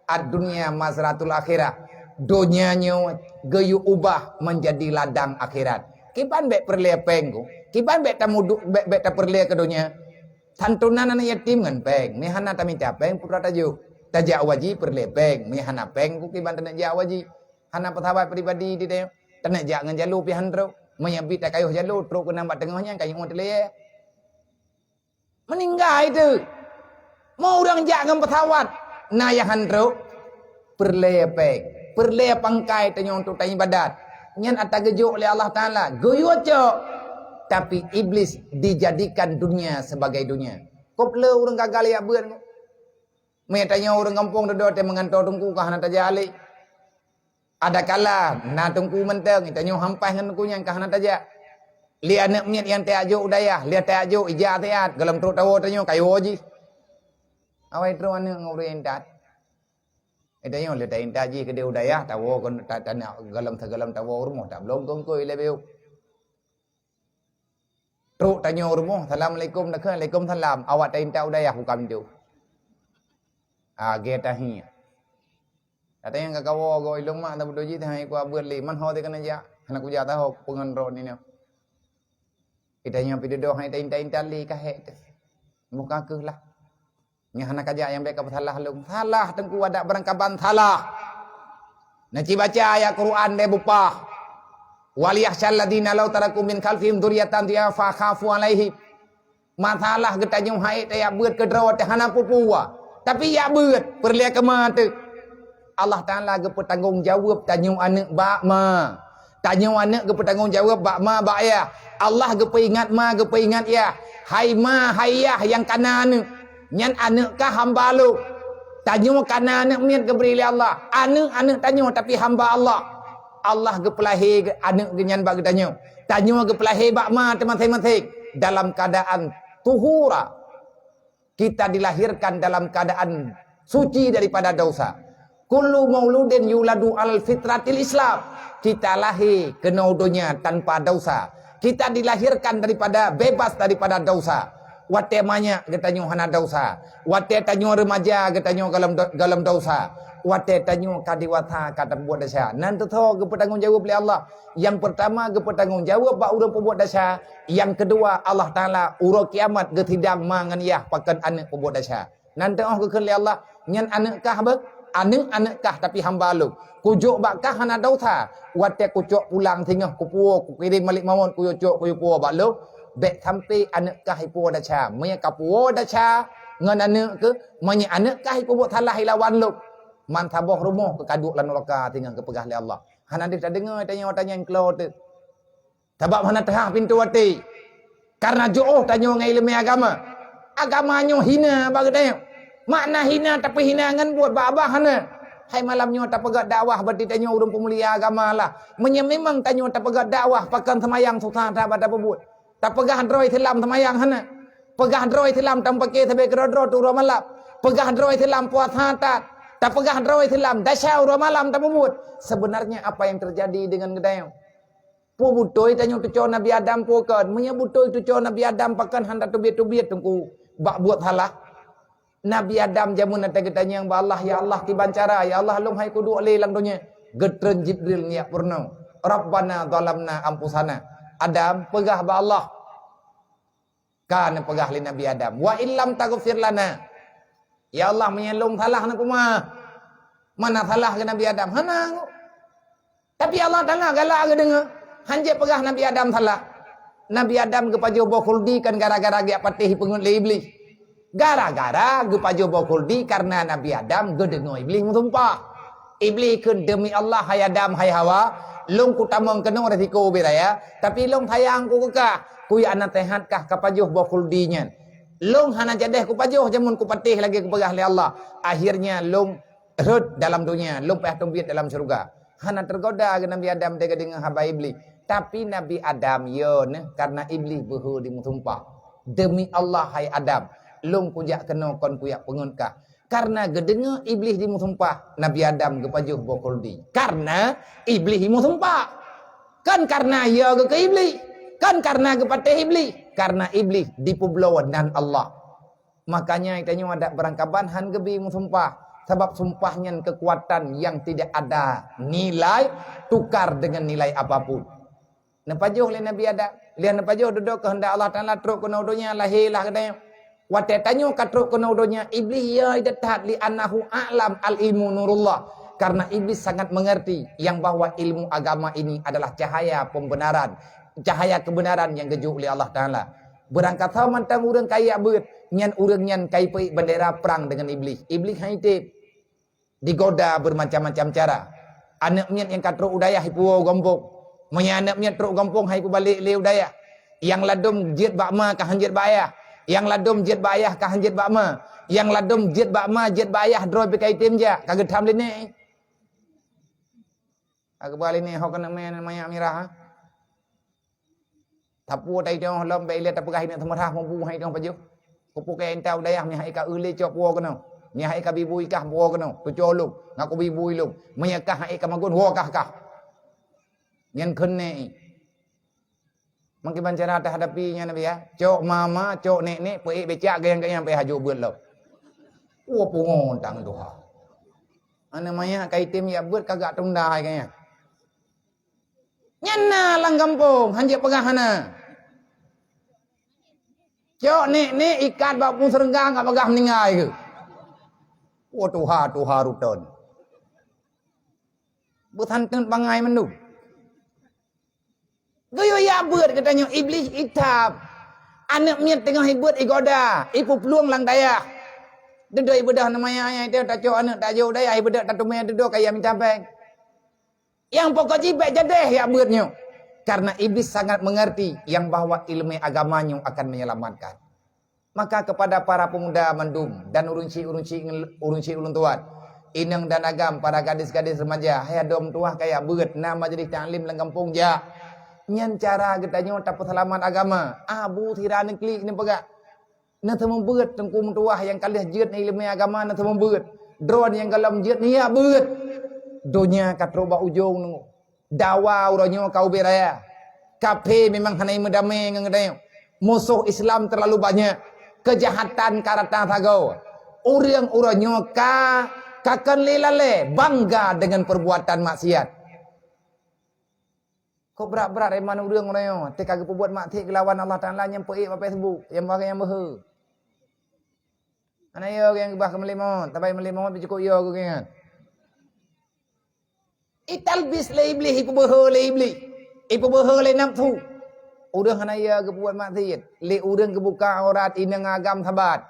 "Ad-dunya mazratul akhirah." Donya nyoe geuyue ubah menjadi ladang akhirat. Kiban bék peureulée péng ku? Kiban bék tamudu-, bék, bék tapeureulée keu donya? Santunan aneuk yatim ngon péng, meuhana tamita péng putra tajok. Tajak u haji peureulée péng, meuhana péng ku kiban taneuk jak u haji. Hana peusawat pribadi di tanyoe. Taneuk jak ngon jalo pih han trok. Meunyo bit takayôh jalo trok keunan bak teungoh nyan ka nyoe teulayée. Meuninggai teuh. Meu ureuëng jak ngon peusawat na nyang han trok. Peureulée péng, peureulée pangkai tanyoe untuk taibadat. Nyan ata geujok lé Allah Taala, geuyue cok. Tapi Iblis dijadikan dunia sebagai dunia. Kop le ureuëng gagal jak beuet. Meunyo tanyoe ureuëng gampông dudoe teuh meugantoe teungku ka hana tajak lé. Adakala na teungku mantong, tanyoe hampai ngon teungku nyan ka hana tajak. Lé aneuk miet nyang tajak jok u dayah, lé tajak jok ija siat, gohlom trok tawoe tanyoe kayoe jih. Awai trok aneuk ngon ureuëng intat. Eh, tanyoe lé taintat jih keudeh u dayah, tawoe kon ta-, taneuk gohlom sigohlom tawoe u rumoh, tablong kongkoi lé beuk. Trok tanyoe u rumoh, "Assalamualaikum," dakeuh, "Waalaikumsalam." Awak taintat u dayah buka pintoe. Ah, gét tahi. Ata nyang ka kawoe goe ilong mak tabeudoe jih, tahi ku abeuet lé, man ho teuh keuneuk jak, hana kujak taho peungon droe nyoe. Ita nyang pidodo hai taintat-intat lé ka hék teuh. Muka keuh lah. Nyang hana kajak nyang bék ka peusalah lôn. Salah teungku adak barangkaban salah. Na ci baca ayat Quran deh bupah. "Wal yakhsyal ladzina law taraku min khalfihim dzurriyyatan dhi'afa khafu 'alaihim." Masalah geutanyoe hai tajak beuet keudroe teuh hana peue-peue. Tapi jak beuet peureulée keuma teuh. Allah Taala geupeutanggong jaweueb tanyoe aneuk bak ma. Tanyoe aneuk geupeutanggong jaweueb bak ma bak yah. Allah geupeuingat ma, geupeuingat yah. Hai ma, hai yah nyang kana aneuk. Nyan aneuk kah hamba lôn. Tanyoe kana aneuk miet geubri lé Allah. Aneuk-aneuk tanyoe tapi hamba Allah. Allah geupeulahé aneuk geuh nyan bak geutanyoe. Tanyoe geupeulahé bak ma teuh maséng-maséng dalam keuadaan tuhura. Kita dilahirkan dalam keadaan suci daripada dosa. Kullu mauludin yuladu al fitratil Islam. Kita lahé keunoe donya tanpa dosa. Kita dilahirkan daripada bebas daripada dosa. Watée manyak geutanyoe hana dosa. Watée tanyoe remaja geutanyoe gohlom do-, gohlom dosa. Watée tanyoe ka dewasa ka tapeubuet desya. Nan teuh geupeutanggung jaweueb lé Allah. Nyang peurtama geupeutanggung jaweueb bak ureuëng peubuet desya. Nyang keudua Allah Taala uroe kiamat geusidang ma ngon yah pakon aneuk peubuet desya. Nan teuh geukheun lé Allah, nyan aneuk kah beuh? Aneuk-aneuk kah tapi hamba lôn. Kujok bak kah hana dosa. Watée kucok pulang singoh kupuwoe kukirém malik mawöt kuyue cok kuyue puwoe bak lôn. Bék sampai aneuk kah ipuwoe desya. Meunyoe kapuwoe desya ngon aneuk keuh, meunyoe aneuk kah ipeubuet salah ilawan lôn, man saboh rumoh keuh kaduek lam nuraka, singoh geupeugah lé Allah. Hana deuh tadeungoe tanyoe-tanyoe nyang klo teuh. Sabab hana teuhah pintoe até. Kareuna jiôh tanyoe ngon ileumèe agama. Agama nyoe hina bak geutanyoe. Makna hina tapeuhina ngon buet, bak babah hana. Hai malam nyoe tapeugah dakwah, berarti tanyoe ureueng peumulia agama lah. Meunyoe memang tanyoe tapeugah dakwah, pakon seumayang susah that bak tapeubuet. Tapeugah droe Islam seumayang hana. Peugah droe Islam tameupaké sabé keudroe-droe teuh uroe malam. Peugah droe Islam puasa that. Tapeugah droe Islam desya uroe malam tapeubuet. Sebenarnya apa yang terjadi dengan geutanyoe? Peue beutôi tanyoe teucok Nabi Adam peue kon? Meunyoe beutôi teucok Nabi Adam, pakon hana teubiet-teubiet teungku bak buet salah? Nabi Adam jameun watèe geutanyong bak Allah, "Ya Allah, kiban cara, ya Allah, lôn hai kuduek lé lam donya." Geutreun Jibril ngiak peurunoe, "Rabbana zalamna anfusana." Adam, peugah bak Allah, ka neupeugah lé Nabi Adam, "Wa illam taghfir lana." "Ya Allah, meunyoe lôn salah, neupeumah." Mana salah keu Nabi Adam? Hana. Tapi Allah Taala galak geudeungoe, hanjeuet peugah Nabi Adam salah. Nabi Adam geupajoh boh khuldi kan gara-gara geujak patéh peungeuet lé Iblih. Gara-gara geupajoh boh khuldi kareuna Nabi Adam geudeungoe Iblih meusumpah. Iblih kheun, "Demi Allah, hai Adam, hai Hawa, lôn kutamong keunoe risiko ubé raya, tapi lôn sayang ku keu kah. Kujak naseuhat kah kapajoh boh khuldi nyan. Lôn hana jadeh kupajoh jameun kupatéh lagèe geupeugah lé Allah. Akhirnya lôn rhot dalam donya, lôn payah teubiet dalam syeuruga." Hana teugoda keu Nabi Adam watèe geudeungoe haba Iblih. Tapi Nabi Adam, yo neuh, kareuna Iblih beuhe dimeusumpah. "Demi Allah, hai Adam, lôn kujak keunoe kon kujak peungeuet kah." Kareuna geudeungoe Iblih dimeusumpah, Nabi Adam geupajoh boh khuldi. Kareuna Iblih dimeusumpah. Kon kareuna yo geuh keu Iblih. Kon kareuna geupatéh Iblih. Kareuna Iblih dipeubloe nan Allah. Makanya tanyoe adak beurangkaban han geubi meusumpah, sabab sumpah nyan keukuatan nyang tidak ada nilai tukar dengan nilai apapun. Neupajoh lé Nabi Adam, lheuh neupajoh dudoe keuheundak Allah Taala trok keunoe donya, lahé lah geutanyoe. Watèe tanyoe ka trok keunoe donya, Iblih yo that, li annahu a'lam, al ilmu nurullah. Karena Iblis sangat mengerti yang bahwa ilmu agama ini adalah cahaya pembenaran, cahaya kebenaran yang geujok lé Allah Taala. Beurangkasoe mantong ureueng ka ijak beuet, nyan ureueng nyan ka ipeuék bendera prang deungon Iblih. Iblih han itém, digoda bermacam-macam cara. Aneuk miet nyang ka trok u dayah ipuwoe u gampông. Meunyoe aneuk miet trok u gampông han ipeubalek lé u dayah. Nyang ladôm jeuet bak ma ka han jeuet bak ayah. Nyang ladôm jeuet bak ayah ka han jeuet bak ma. Nyang ladôm jeuet bak ma jeuet bak ayah droe pih ka itém jak, ka geutham lé nèk. Ka geuba lé nèk ho keuneuk mè manyak mirah, ha? Sapeue taidong lom bèk ilèe tapeugah ineuk seumeurah mubu hai dong pajoh. Kupeugah inta u dayah meuhai ka eu lé cok puwoe keunoe. Meuhai ka bibu ikah puwoe keunoe. Tuco lôn, ngaku bibu ilôn. Meunyoe kah hai ka magun woe kah kah. Nyan kheun nèk i. Meukiban cara tahadapi nyan Nabi ya. Cok mama, cok nèk-nèk, peuék becak gayang-gayang payah hajok beuet lom. Woe pungo tang tuha. Aneuk manyak ka itém jak beuet kagak tunda hai gayang. Nyan na lam gampông, han jeuet peugah hana. Cok nèk-nèk ikat bak pung seureuga, ka peugah meuninggai keuh. Woe tuha-tuha ruton. Beusanteut bangai mandum. Geuyue jak beuet geutanyoe Iblih itab. Aneuk miet teungoh ibeuet igoda, ipeuplueng lam dayah. Dudoe ibeudôh aneuk manyak, ayah itu tacok aneuk tajok dayah, ibeudôh tateumé dudoe kaya mita péng. Nyang pokok jih bèk jadeh jak beuet nyoe. Karena Iblis sangat mengerti yang bahwa ilmu agama nyoe akan menyelamatkan. Maka kepada para pemuda mandum dan ureueng chik-ureueng chik, ureueng chik ulôn tuan, inong dan agam, para gadis-gadis remaja, hai adoe meutuwah kaya beuet na majlis taklim lam gampông jak. Nyan cara geutanyoe tapeuseulamat agama. Abu sira neuklik neupeugah. Neuseumeubeuet teungku meutuwah nyang ka lheueh jeuet ileumèe agama neuseumeubeuet. Droe nyang gohlom jeuet neujak beuet. Donya ka trok bak ujong nunggu. Dawa uroe nyoe ka ubé raya. Kaphé memang hana meudamé ngon geutanyoe. Musoh Islam terlalu banyak. Keujahatan ka rata sagoe. Ureueng uroe nyoe ka, ka kon lé lalé bangga deungon perbuatan maksiat. Kok brat-brat iman ureueng uroe nyoe, teuka geupeubuet maksiat geulawan Allah Taala nyang peuék bak Facebook, nyang bak nyang beuhe. Hana yo nyang geubah keu meulimon, tabai meulimon pih cukôp yo geuh nyan. Italbis lé Iblih, ipeubeuhe lé Iblih, ipeubeuhe lé nafsu. Ureuëng hana ya geubuet maksiat, lé ureuëng geubuka aurat inong agam sabat.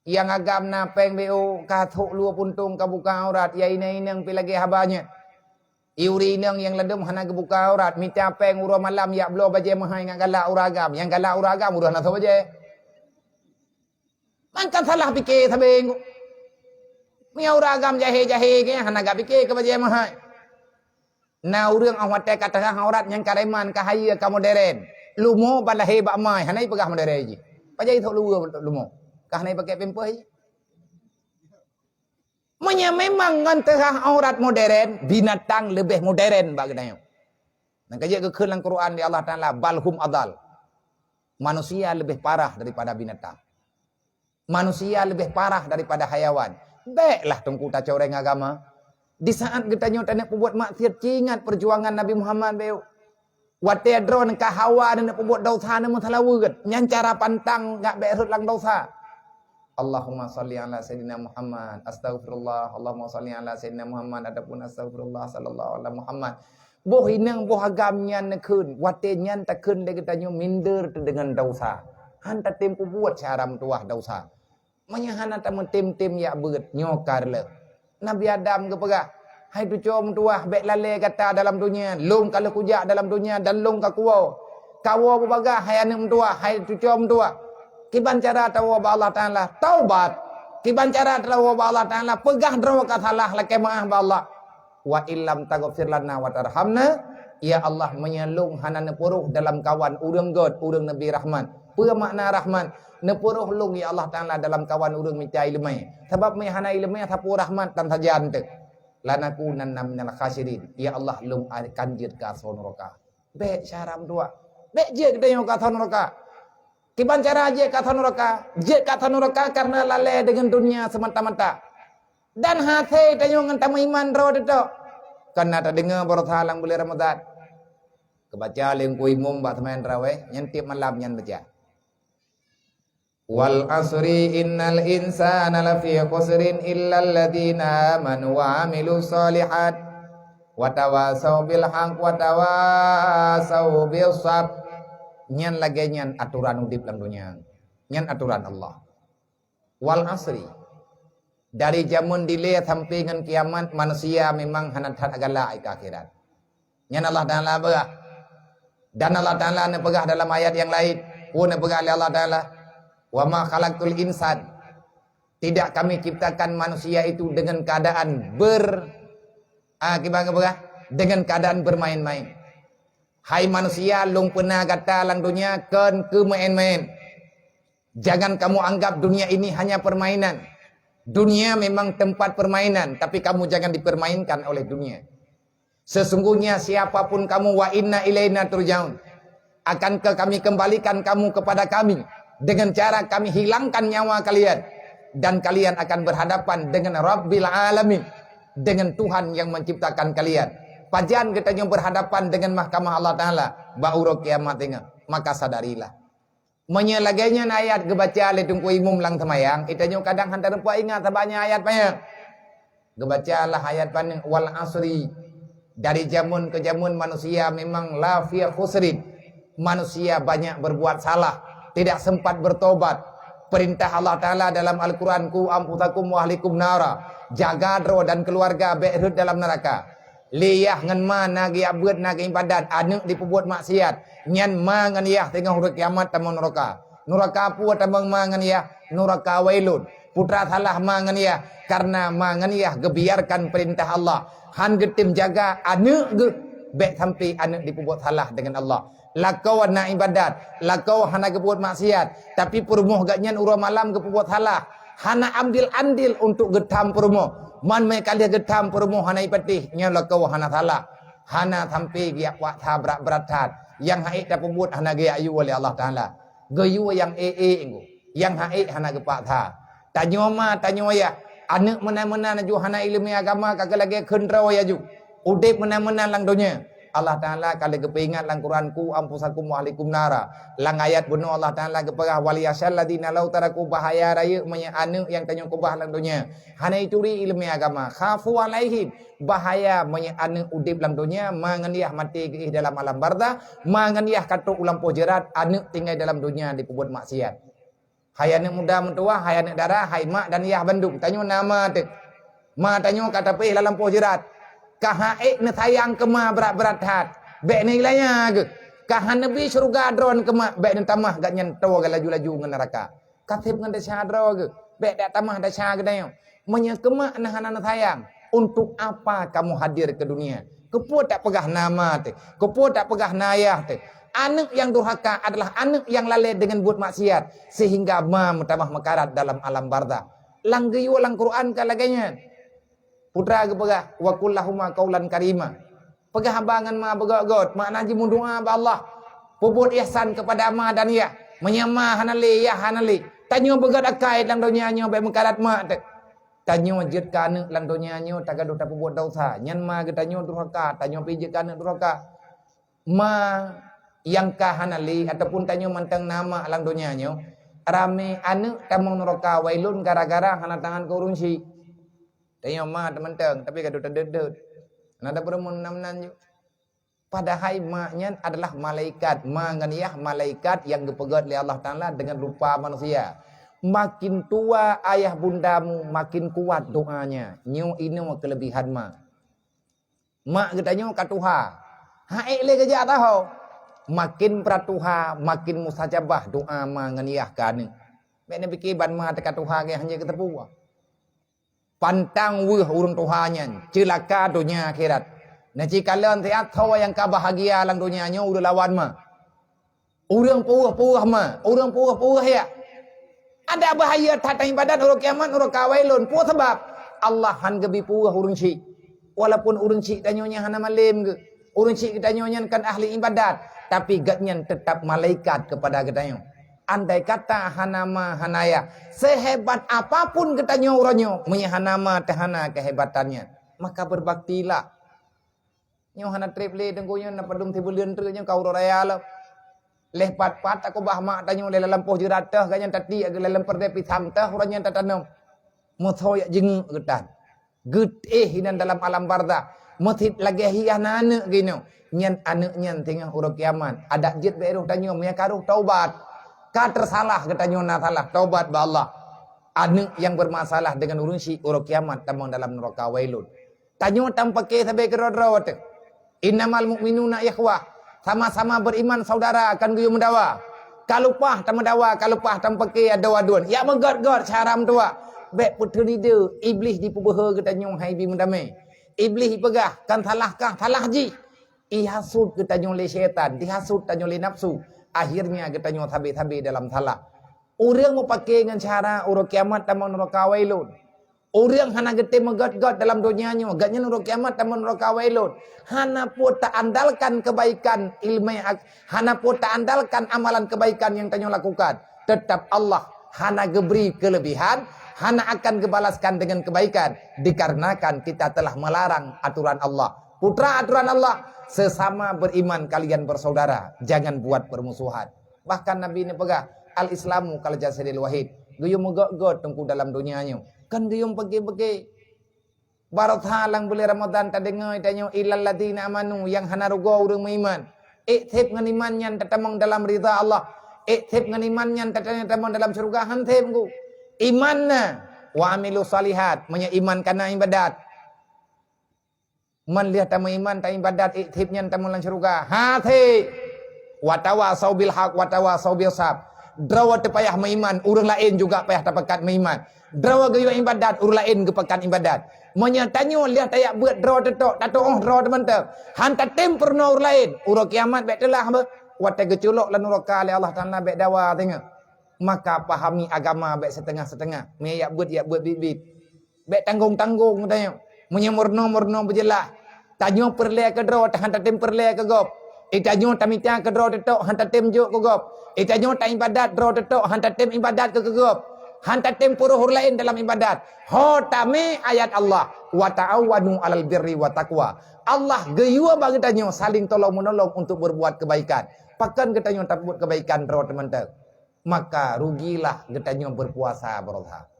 Nyang agam na péng B O ka thok lua puntông ka buka aurat, ya inong-inong pi lagée haba nyan. I ureuëng inong nyang ladôm hana geubuka aurat, mita péng uroe malam yak bloe bajée meuhai ngat galak ureuëng agam. Nyang galak ureuëng agam uroe hana soe bajée. Mangka salah pike sabe ngu. Meunyoe ureuëng agam jahé-jahé ke hana gak pike keu bajée meuhai. Na ureuëng óh watée ka teurah aurat nyang kareman ka hayeue ka moderen. Lumo ban lahé bak mai hana ipeugah moderen jih. Pajan isok luweue lumo. Ka hana ipakée pampers jih. Meunyoe memang ngon teurah aurat moderen, binatang leubeh moderen bak geutanyoe. Nyang ka jeuet geukheun lam Quran di Allah Taala, "Bal hum adal." Manusia lebih parah daripada binatang. Manusia lebih parah daripada hayawan. Béklah teungku tacoreng agama. Di saat geutanyoe taneuk peubuet maksiat, ci ingat peujuangan Nabi Muhammad bék. Watée droe ka hawa neuneuk peubuet dosa, neumeusalaweut, nyan cara pantang jak bék rhot lam dosa. Allahumma shalli ala sayyidina Muhammad. Astaghfirullah. Allahumma shalli ala sayyidina Muhammad ataupun astaghfirullah sallallahu ala Muhammad. Boh inong boh agam nyan neukheun, watée nyan takheun lé geutanyoe minder teudeungon dosa. Han tatem peubuet syara meutuwah dosa. Meunyoe hana tameutem-tem jak beuet, nyoe ka reuloh. Nabi Adam geupeugah, "Hai tucoe meutuwah, bék lalée gata dalam donya, lôn ka lheueh kujak dalam donya dan lôn ka kuwoe. Kawoe beubagaih hai aneuëk meutuwah, hai tucoe meutuwah." Kiban cara tawoe bak Allah Taala, taubat. Kiban cara tawoe bak Allah Taala, peugah droe ka salah lakée meuáh bak Allah. "Wa illam taghfir lana wa tarhamna," ya Allah, meunyoe lôn hana neupeuroh dalam kawan ureuëng gét, ureuëng neubri rahmat. Peue makna rahmat? Neupeuroh lôn, ya Allah Taala, dalam kawan ureuëng mita iéleumé. Sabab meunyoe hana iéleumé, sapeue rahmat tan sajan teuh. "Lanakunanna minal khasirin." Ya Allah, lôn akan jeuet keu asoe nuraka. Bék syara meutuwah. Bék jeuet geutanyoe keu asoe nuraka. Kiban cara jeuet keu asoe nuraka? Jeuet keu asoe nuraka kareuna lalée deungon donya seumata-mata. Dan hasé tanyoe ngon tameuiman droe teutok. Kareuna tadeungoe baroesa lam buleuen Ramadhan. Geubaca lé Teungku Imum bak seumayang tarawih, nyan tieb malam nyan baca. "Wal asri innal insana lafi khusrin illal ladzina amanu wa amilus shalihat wa tawasau bil haq wa tawasau bis sabr." Nyan lagée nyan atoran udeb lam donya. Nyan atoran Allah. Wal asri. Dari jameun dilée sampai ngon kiamat, manusia memang hana that galak keu akhirat. Nyan Allah Taala peugah. Dan Allah Taala neupeugah dalam ayat nyang laén, peue neupeugah lé Allah Taala, "Wa ma khalaqtul insan." Tidak Kami ciptakan manusia itu dengan keadaan ber-, ah, kiban geupeugah, dengan keadaan bermain-main. Hai manusia, Lôn peuna gata lam donya kon keu meuén-meuén. Jangan kamu anggap dunia ini hanya permainan. Dunia memang tempat permainan, tapi kamu jangan dipermainkan oleh dunia. Sesungguhnya siapapun kamu, wa inna ilaina turjaun, akankah Kami kembalikan kamu kepada Kami dengan cara Kami hilangkan nyawa kalian, dan kalian akan berhadapan dengan Rabbil Alamin, dengan Tuhan yang menciptakan kalian. Pajan geutanyoe berhadapan dengan mahkamah Allah Taala bak uroe kiamat teungoh? Maka sadarilah. Meunyoe lagée nyan ayat geubaca lé Teungku Imum lam seumayang, geutanyoe kadang hana tateumpat ingat sabab nyan ayat panyang. Geubacalah ayat panyang, "Wal asri." Dari jameun ke jameun manusia memang lafi khusrin. Manusia banyak berbuat salah, tidak sempat bertobat. Perintah Allah Taala dalam Al-Quran, "Qu anfusakum wa ahlikum nara." Jaga droe dan keluarga bék rhot dalam neraka. Lé yah ngon ma na geujak beuet, na geuibadat, aneuëk jipeubuet maksiat. Nyan ma ngon yah teungoh uroe kiamat tamong nuraka. Nuraka peue tamong ma ngon yah? Nuraka wailun. Peue teuma salah ma ngon yah? Kareuna ma ngon yah geubiarkan peurintah Allah. Han geutem jaga aneuëk geuh, bék sampai aneuëk jipeubuet salah deungon Allah. Lakoe na ibadat, lakoe hana geubuet maksiat, tapi peurumoh geuhnyan uroe malam geupeubuet salah. Hana ambil andil untuk geutham peurumoh. Man meukaléh geutham peurumoh hana ipatéh, nyan lakoe hana salah. Hana sampai geujak paksa brat-brat that. Nyang hak ék tapeubuet hana geuyue lé Allah Taala. Geuyue nyang ék-ék nyoe. Nyang hak ék hana geupaksa. Tanyoe ma, tanyoe yah. Aneuëk meunan-meunan laju hana iéleumé agama ka lagée kheun droe laju. Udeb meunan-meunan lam donya. Allah Taala ka lheueh geupeuingat lam Quran, "Qu anfusakum wa ahlikum nara." Lam ayat bunoe Allah Taala geupeugah, "Wal yakhshal ladzina law taraku," bahaya rayeuk meunyoe aneuk nyang tanyoe keubah lam donya hana jituri ileumèe agama. "Khafu alaihim," bahaya meunyoe aneuk udeb lam donya, ma ngon yah maté geuéh dalam alam barzakh, ma ngon yah ka trok u lampôh jeurat, aneuk tinggai dalam donya dipeubuet maksiat. Hai aneuk muda meutuwah, hai aneuk dara, hai mak dan yah bandum, tanyoe na ma teuh. Ma tanyoe ka tapéh lam lampôh jeurat. Ka han ék neusayang keu ma brat-brat that, bèk neuilayah geuh. Ka han neubi syeuruga droe keu ma, bèk neutamah gobnyan toe laju-laju ngon neuraka. Ka seb ngon desya droe geuh, bèk tatamah desya geutanyoe. Meunyoe keu ma na hana neusayang, untuk apa kamu hadir ke dunia? Keupeue tapeugah na ma teuh? Keupeue tapeugah na yah teuh? Aneuk nyang durhaka adalah aneuk nyang lalè deungon buet maksiat, sehingga ma meutamah meukarat dalam alam barzakh. Lam geuyue lam Quran ka lagèe nyan. Putra geupeugah, "Wa qul lahuma qaulan karima." Peugah haba ngon ma beugöt-göt, makna jih meudoa bak Allah. Peubuet ihsan keupada ma dan yah. Meunyoe ma hana lé, yah hana lé, tanyoe beugöt akai lam donya nyoe bèk meukarat ma teuh. Tanyoe jeuet keu aneuk lam donya nyoe tagadoh tapeubuet desya. Nyan ma geutanyoe durhaka, tanyoe pih jeuet keu aneuk durhaka. Ma nyang ka hana lé ataupun tanyoe mantong na ma lam donya nyoe, ramé aneuk tamong neuraka wailun gara-gara hana tangan keu ureueng syik. Tanyoe ma teumantong, tapi ka deuh teudeut-deut. Na dapeurumun nam nan ju. Padahai ma nyan adalah malaikat, ma ngon yah malaikat nyang geupeugöt lé Allah Taala deungon rupa manusia. Makin tua ayah bundamu, makin kuat doanya. Nyoe inoe keulebihan ma. Mak geutanyoe ka tuha. Han ék lé geujak taho. Makin pra tuha, makin mustajabah doa ma ngon yah keu aneuk. Bèk neupike ban ma teuka tuha geuh han jeuet keu teupeu. Pantang weueh ureueng tuha nyan, ceulaka donya akhirat. Na ci kalon siat tho nyang ka bahagia lam donya nyoe ureueng lawan ma. Ureueng peuweuh-peuweuh ma, ureueng peuweuh-peuweuh yah. Adak bahaya that ibadat uroe kiamat, uroe ka wailun. Peue sabab? Allah han geubi peuweuh ureueng syik. Walaupun ureueng syik tanyoe nyan hana malém geuh, ureueng syik geutanyoe nyan kan ahli ibadat, tapi gobnyan teutap malaikat keupada geutanyoe. Andai kata hana ma hana yah, sehebat apapun geutanyoe uroe nyoe, meunyoe hana ma teuh hana keuhebatan nyan, maka berbaktilah. Nyoe hana trép lé teungku nyoe na padum sibuleuen treuk nyoe ka uroe raya lom. Lheuh pat-pat takubah mak tanyoe lé lam lampôh jeurat teuh, gobnyan tatiek geuh lé lam peureudèe pisang teuh uroe nyan tatanom. Meusoe jak jeungeuk geutan. Geutéh inan dalam alam barzakh. Meusit lagèe hi hana aneuk geuh inoe. Nyan aneuk nyan singoh uroe kiamat. Adak jeuet bèk roh tanyoe meunyo ka roh taubat. Ka teusalah geutanyoe na salah, taubat bak Allah. Aneuk nyang beumasalah deungon ureueng syik uroe kiamat tamong dalam neuraka wailun. Tanyoe tameupake sabe keudroe-droe teuh. Innamal mu'minuna ikhwah. Sama-sama beriman saudara, kan geuyue meudawa. Ka lumpah tameudawa, ka lumpah tameupake adoe aduen. Jak meugöt-göt syedara meutuwah. Bèk peuteulideu, Iblih jipeubeuhe geutanyoe hai bi meudamé. Iblih jipeugah, kan salah kah, salah jih. Ihasut geutanyoe lé syaitan, dihasut tanyoe lé nafsu. Akhirnya geutanyoe sabe-sabe dalam salah. Ureueng meupake ngon syedara uroe kiamat tamong neuraka wailun. Ureueng hana geutem meugöt-göt dalam donya nyoe, gobnyan uroe kiamat tamong neuraka wailun. Hana peue taandalkan keubaikan ileumèe ak-, hana peue taandalkan amalan keubaikan nyang tanyoe lakukan. Teutap Allah hana geubri keuleubihan, hana akan geubalaskan deungon keubaikan, dikarenakan kita telah melarang aturan Allah. Putra aturan Allah, sesama beriman kalian bersaudara, jangan buat permusuhan. Bahkan Nabi neupeugah, "Al-Islamu kal jasadil wahid." Geuyue meugöt-göt teungku dalam donya nyoe. Kan geuyue peuke-peuke. Baroesa lam buleuen Ramadhan tadeungoe tanyoe, "Illal ladzina amanu," nyang hana rugoe ureueng meuiman. Ék seb ngon iman nyan tatamong dalam ridha Allah. Ék seb ngon iman nyan tatamong dalam syeuruga, han seb teungku. Iman na, "Wa amilu shalihat," meunyoe iman ka na ibadat. Man lheueh tameuiman, taibadat, ék seb nyan tamong lam syeuruga. Hasé. "Wa tawasau bil haq, wa tawasau bis sab." Droe teupayah meuiman, ureueng laén juga payah tapakat meuiman. Droe geuyue ibadat, ureueng laén geupakat ibadat. Meunyoe tanyoe lheueh tajak beuet droe teutok, tatuoh droe teumantong, han tatem peurunoe ureueng laén, uroe kiamat bèk teulah beuh. Watèe geuculok lam neuraka lé Allah Taala bèk dawa teungoh. Maka pahami agama bèk siteungoh-siteungoh. Meunyoe jak beuet, jak beuet biet-biet. Bèk tanggong-tanggong tanyoe. Meunyoe meurunoe-meurunoe beujeulaih. Tanyoe peureulèe keu droe, han tatem peureulèe keu gob. Eh, tanyoe tamita keu droe teutok, han tatem jok keu gob. Eh, tanyoe taibadat droe teutok, han tatem ibadat keu, keu gob. Han tatem peuroh ureuëng laén dalam ibadat. Ho tamé ayat Allah, "Wa ta'awanu 'alal birri wa taqwa." Allah geuyue bak geutanyoe saling tolong-meunolong untuk berbuat kebaikan. Pakon geutanyoe tapubuet kebaikan droe teumantong? Maka rugilah geutanyoe berpuasa, beureusaha.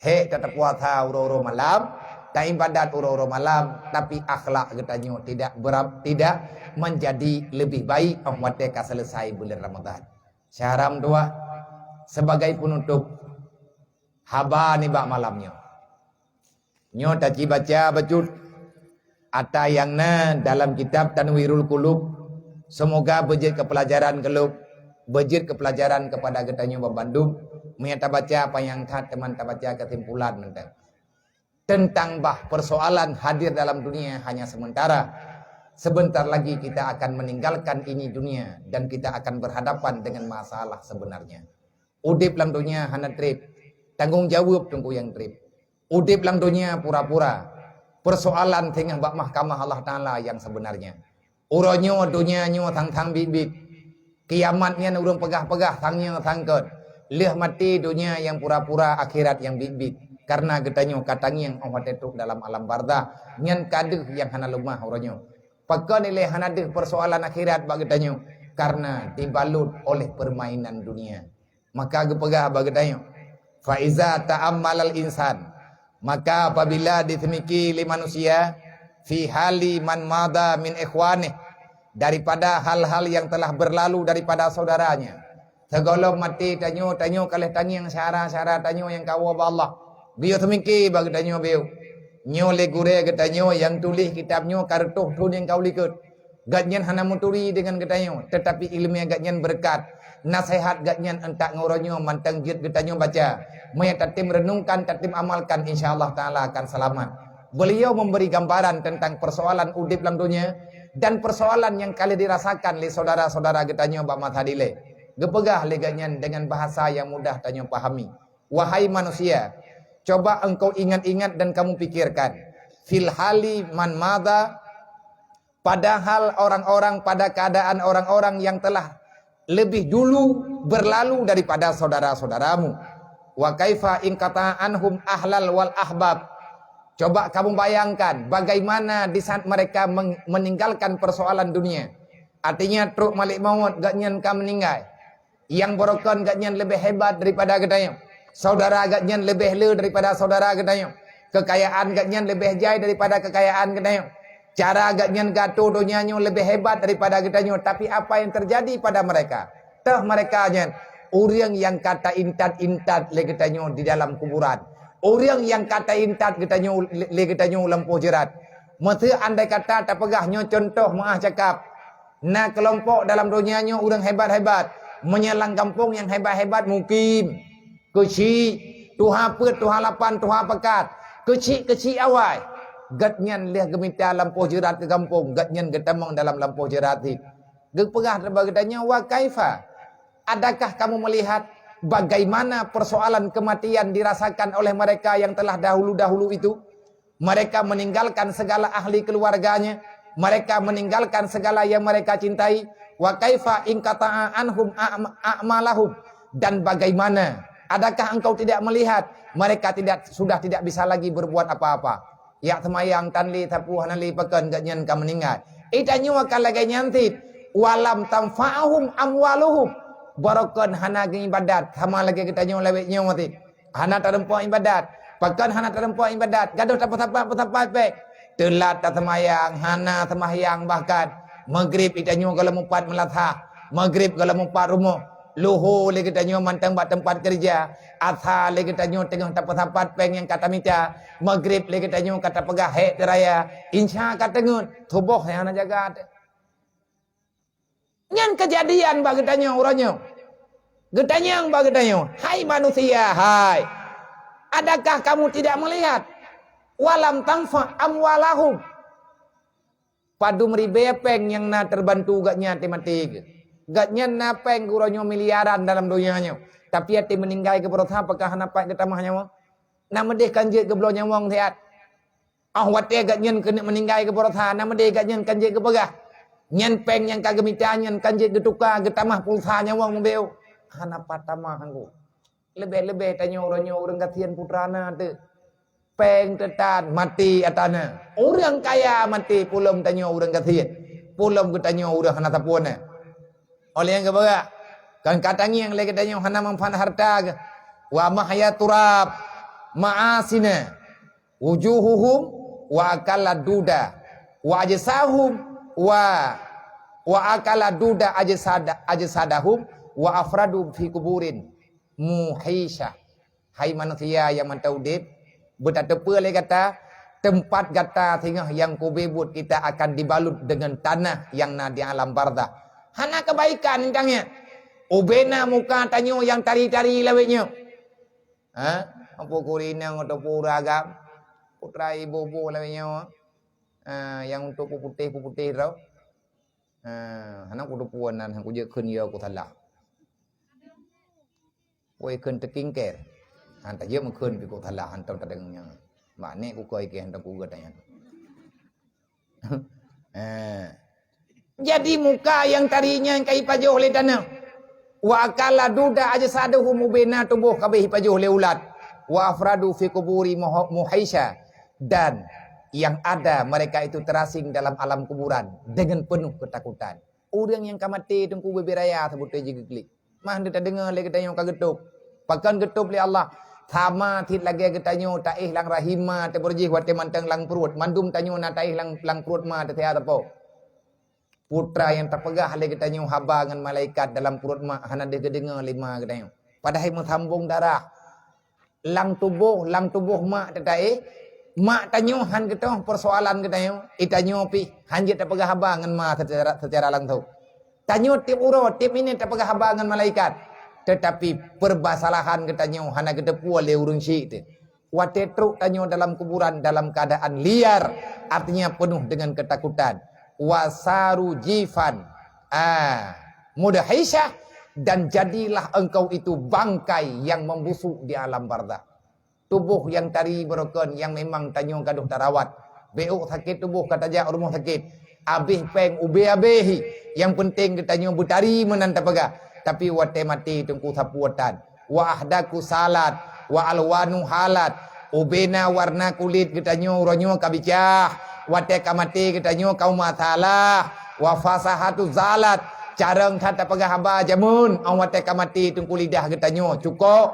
Hék tateupuasa uroe-uroe malam, taibadat uroe-uroe malam, tapi akhlak geutanyoe tidak berab-, tidak menjadi lebih baik 'oh watée ka selesai bulan Ramadhan. Syahram dua, sebagai penutup, haba nibak malam nyoe. Nyoe taci baca bacut ata nyang na dalam kitab Tanwirul Qulub. Semoga beujeuet keu pelajaran keu lôn, beujeuet keu pelajaran kepada geutanyoe bandum. Meunyo tabaca panyang that, teuma tabaca kesimpulan mantong. Tentang bah persoalan hadir dalam dunia hanya sementara. Sebentar lagi kita akan meninggalkan ini dunia dan kita akan berhadapan dengan masalah sebenarnya. Udeb lam donya hana treb, tanggong jaweueb teungku nyang treb. Udeb lam donya pura-pura, peusoalan teungoh bak mahkamah Allah Taala nyang seubeunarnya. Uroe nyoe donya nyoe thang-thang biet-biet. Kiamat nyan ureuëng peugah-peugah thang nyoe thang kön. Lheueh maté donya nyang pura-pura, akhirat nyang biet-biet. Kareuna geutanyoe ka tangieng 'oh watée trok dalam alam barzakh, nyan ka deuh nyang hana leumah uroe nyoe. Pakon ilée hana deuh peusoalan akhirat bak geutanyoe? Kareuna dibalut oleh permainan dunia. Maka geupeugah bak geutanyoe, "Fa iza ta'ammalal insan," maka apabila diseumiki lé manusia, "fi hali man madha min ikhwanih," daripada hal-hal yang telah berlalu daripada saudaranya. Sigohlom maté tanyoe, tanyoe ka lheueh tangieng syedara-syedara tanyoe nyang ka woe bak Allah. Geuyue seumiki bak geutanyoe beuh. Nyoe lé gurée geutanyoe nyang tuléh kitab nyoe ka reutôh thon nyang ka u likot. Gobnyan hana meuturi deungon geutanyoe, teutapi iéleumé gobnyan beureukat. Naseuhat gobnyan euntak ngon uroe nyoe mantong jeuet geutanyoe baca. Meunyo tatem reunungkan, tatem amalkan, insya Allah Taala akan seulamat. Beuliau meubri gambaran teuntang peusoalan udeb lam donya dan peusoalan nyang ka lheueh dirasakan lé syedara-syedara geutanyoe bak masa dilée. Geupeugah lé gobnyan deungon bahasa nyang mudah tanyoe pahami, "Wahai manusia, coba engkau ingat-ingat dan kamu pikirkan, fil hali man madha, padahal orang-orang, pada keadaan orang-orang yang telah lebih dulu berlalu daripada saudara-saudaramu. Wa kaifa inqata'a anhum ahlal wal ahbab." Coba kamu bayangkan bagaimana di saat mereka meng-, meninggalkan persoalan dunia. Artinya, trok malek maut, gobnyan ka meuninggai. Nyang barokon gobnyan leubeh hebat daripada geutanyoe. Saudara gobnyan leubeh le daripada saudara geutanyoe. Keukayaan gobnyan leubeh jai daripada keukayaan geutanyoe. Cara gobnyan geuatô donya nyoe leubeh hebat daripada geutanyoe. Tapi apa yang terjadi pada mereka? Teuh mereka nyan, ureuëng nyang ka taintat-intat lé geutanyoe di dalam kuburan. Ureuëng nyang ka taintat geutanyoe lé, lé geutanyoe lam poh jeurat. Meuseu andai kata tapeugah nyoe cuntoh meuah cakap, na keulompok dalam donya nyoe ureuëng hebat-hebat. Meunyo lam gampông nyang hebat-hebat mukim, keuchik, tuha peuet, tuha lapan, tuha pakat, keuchik-keuchik awai. Gobnyan lheueh geumita lampôh jeurat keu gampông, gobnyan geutamong dalam lampôh jeurat cit. Geupeugah bak geutanyoe, "Wa kaifa? Adakah kamu melihat bagaimana persoalan kematian dirasakan oleh mereka yang telah dahulu-dahulu itu?" Mereka meninggalkan segala ahli keluarganya, mereka meninggalkan segala yang mereka cintai. Wa kaifa inqata'a anhum a'ma-, a'malahum, dan bagaimana, adakah engkau tidak melihat mereka tidak, sudah tidak bisa lagi berbuat apa-apa? Jak seumayang tan lé, sapeue hana lé, pakon gobnyan ka meuninggai. Geutanyoe ka lagée nyan cit, walam tanfa'ahum amwaluhum, barokon hana geuibadat sama lagée geutanyoe lawét nyoe cit. Hana tareumpok ibadat. Pakon hana tareumpok ibadat? Gadôh tapeusapat-peusapat péng. Teulat taseumayang, hana seumahyang bahkan. Maghrib geutanyoe gohlom mupat meulasah. Maghrib gohlom mupat rumoh. Luho lé geutanyoe mantong bak teumpat keureuja. Asa lé geutanyoe teungoh tapeusapat péng nyang ka tamita. Maghrib lé geutanyoe ka tapeugah hék teuraya. Insya ka teungeut. Suboh nyang hana jaga. Nyan keujadian bak geutanyoe uroe nyoe. Geutanyong bak geutanyoe, "Hai manusia, hai! Adakah kamu tidak melihat? Walam tanfa' amwalahum." Padum ribée péng nyang na teubantu gobnyan até maté geuh. Gobnyan na péng uroe nyoe miliaran dalam donya nyoe. Tapi até meuninggai geuh baroesa, pakon hana pat geutamah nyawöng? Na meudeh kan jeuet geubloe nyawöng siat. 'Oh watée gobnyan keuneuk meuninggai geuh baroesa, na meudeh gobnyan kan jeuet geupeugah, "Nyan péng nyang ka geumita nyan kan jeuet geutuka geutamah pulsa nyawöng meubeuet." Hana pat tamah anggô. Leubeh-leubeh tanyoe uroe nyoe ureuëng gasien putra na teuh. Péng teuh tan, maté atra na. Ureuëng kaya maté, peulom tanyoe ureuëng gasien. Peulom geutanyoe ureuëng hana sapeue na. Óh lheueh nyan geupeugah, kon ka tangieng lé geutanyoe hana manfaat hareuta geuh. Wa mahya turab ma'asina. Wujuhuhum wa akala duda wa ajsahum wa, wa akala duda ajsada, ajsadahum wa afradu fi kuburin muhisha. Hai manusia nyang mantong udeb, beutateupeue lé gata, teumpat gata singoh nyang kube buet kita akan dibalut deungon tanah nyang na di alam barzakh. Hana keubaikan nyan. Ubena muka tanyoe nyang tari-tari lawét nyoe. Ha? Ampu kurinang atau pura agam? Putra ibu-bu lawét nyoe. Ha, nyang untuk peuputéh-peuputéh tu. Ha, hana kuteupeue nan, hana kujeuet kheun ya ku salah. Woi kheun teukingker. Han tajeuet meukheun pih ku salah hantom tadeungoe nyan. Mak nek ku koi ke hantom ku geutanyan. Eh. Jadi muka nyang tari nyan ka ipajoh lé taneuh. Wa akala duda ajsaduhum, ubena tuboh ka abéh ipajoh lé ulat. Wa afradu fi kuburi muha-, muhaisha. Dan yang ada mereka itu terasing dalam alam kuburan dengan penuh ketakutan. Ureuëng nyang ka maté teungku bubé raya seubutée jigeuklik. Mah hana tadeungoe lé geutanyoe ka geutôb. Pakon geutôb lé Allah? Sama cit lagée geutanyoe taéh lam rahim ma teuh beurjih watée mantong lam pruet. Mandum tanyoe na taéh lam, lam pruet ma teuh siat sapo. Putra nyang tapeugah lé geutanyoe haba ngon malaikat dalam pruet ma hana deuh geudeungoe lé ma geutanyoe. Padahai meusambong darah. Lam tuboh, lam tuboh mak teuh taéh, mak tanyoe han geutôh peusoalan geutanyoe, i tanyoe pih han jeuet tapeugah haba ngon ma seucara, seucara langsong. Tanyoe tieb uroe, tieb minét tapeugah haba ngon malaikat. Teutapi peurbasalahan geutanyoe hana geuteupeue lé ureuëng syik teuh. Watée trok tanyoe dalam kuburan dalam keuadaan liar, artinya penuh dengan ketakutan. Wasaru jifan, ah, mudhaisah, dan jadilah engkau itu bangkai yang membusuk di alam barzakh. Tuboh nyang tari beurokon nyang memang tanyoe gadôh tarawat. Bék sakét tuboh ka tajak rumoh sakét. Abéh péng ubé abéh, nyang peunteng geutanyoe beutari meunan tapeugah. Tapi watée maté teungku sapeue tan. Wa ahdaku salat, wa alwanu halat. Ubena warna kulét geutanyoe uroe nyoe ka bicah. Watée ka maté geutanyoe ka masalah. Wa fasahatu zalat. Carông that tapeugah haba jameun, 'oh watée ka maté teungku lidah geutanyoe cukok.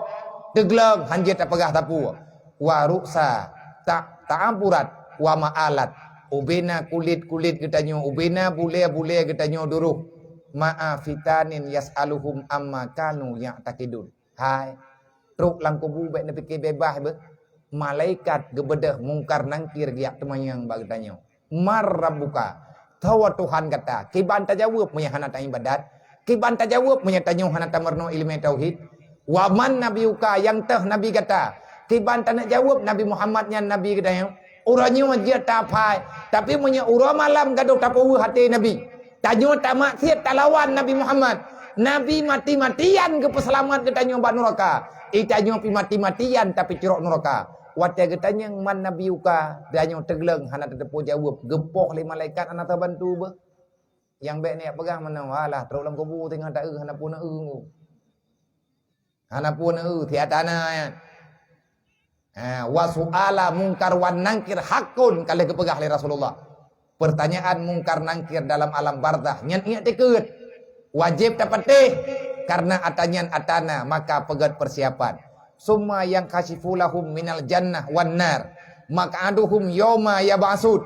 Teugleueng han jeuet tapeugah sapeue. Wa ruksa ta-, ta'aburat wa ma'alat. Ubena kulét-kulét geutanyoe, ubena bulée-bulée geutanyoe duroh. Ma'a fitanin yas'aluhum amma kanu ya'taqidun. Hai, trok lam kubu bék neupike beubaih beuh. Malaikat geubeudôh Mungkar Nangkir geujak teumanyong bak geutanyoe. Mar rabbuka? Soe Tuhan gata? Kiban tajaweueb meunyoe hana taibadat? Kiban tajaweueb meunyoe tanyoe hana tameurunoe ileumé tauhid? Wa man nabiyuka, nyang teuh nabi gata? Kiban taneuk jaweueb Nabi Muhammad nyan nabi geutanyoe? Uroe nyoe jeuet taphai, tapi meunyoe uroe malam gadôh tapeuweueh até Nabi, tanyoe tamaksiet talawan Nabi Muhammad, Nabi mati-matian geupeuseulamat geutanyoe bak nuraka. I tanyoe pih mati-matian tapeucrok nuraka. Watée geutanyong man nabiyuka, tanyoe teugleueng hana tateupeue jaweueb, geupoh lé malaikat hana tabantu beuh. Nyang bék neujak peugah meunoe, alah trok lam kubu teungoh taeu hana peue neueu. Hana peue neueu, siat hana nyan. Ha, wa su'ala Mungkar wan Nangkir hakun, ka lheueh geupeugah lé Rasulullah. Pertanyaan Mungkar Nangkir dalam alam barzakh nyan ingat tikeue. Wajéb tapatéh, karena ata nyan ata na, maka peugét persiapan. Summa yankasyifu lahum minal jannah wan nar maq'aduhum yauma yab'asun.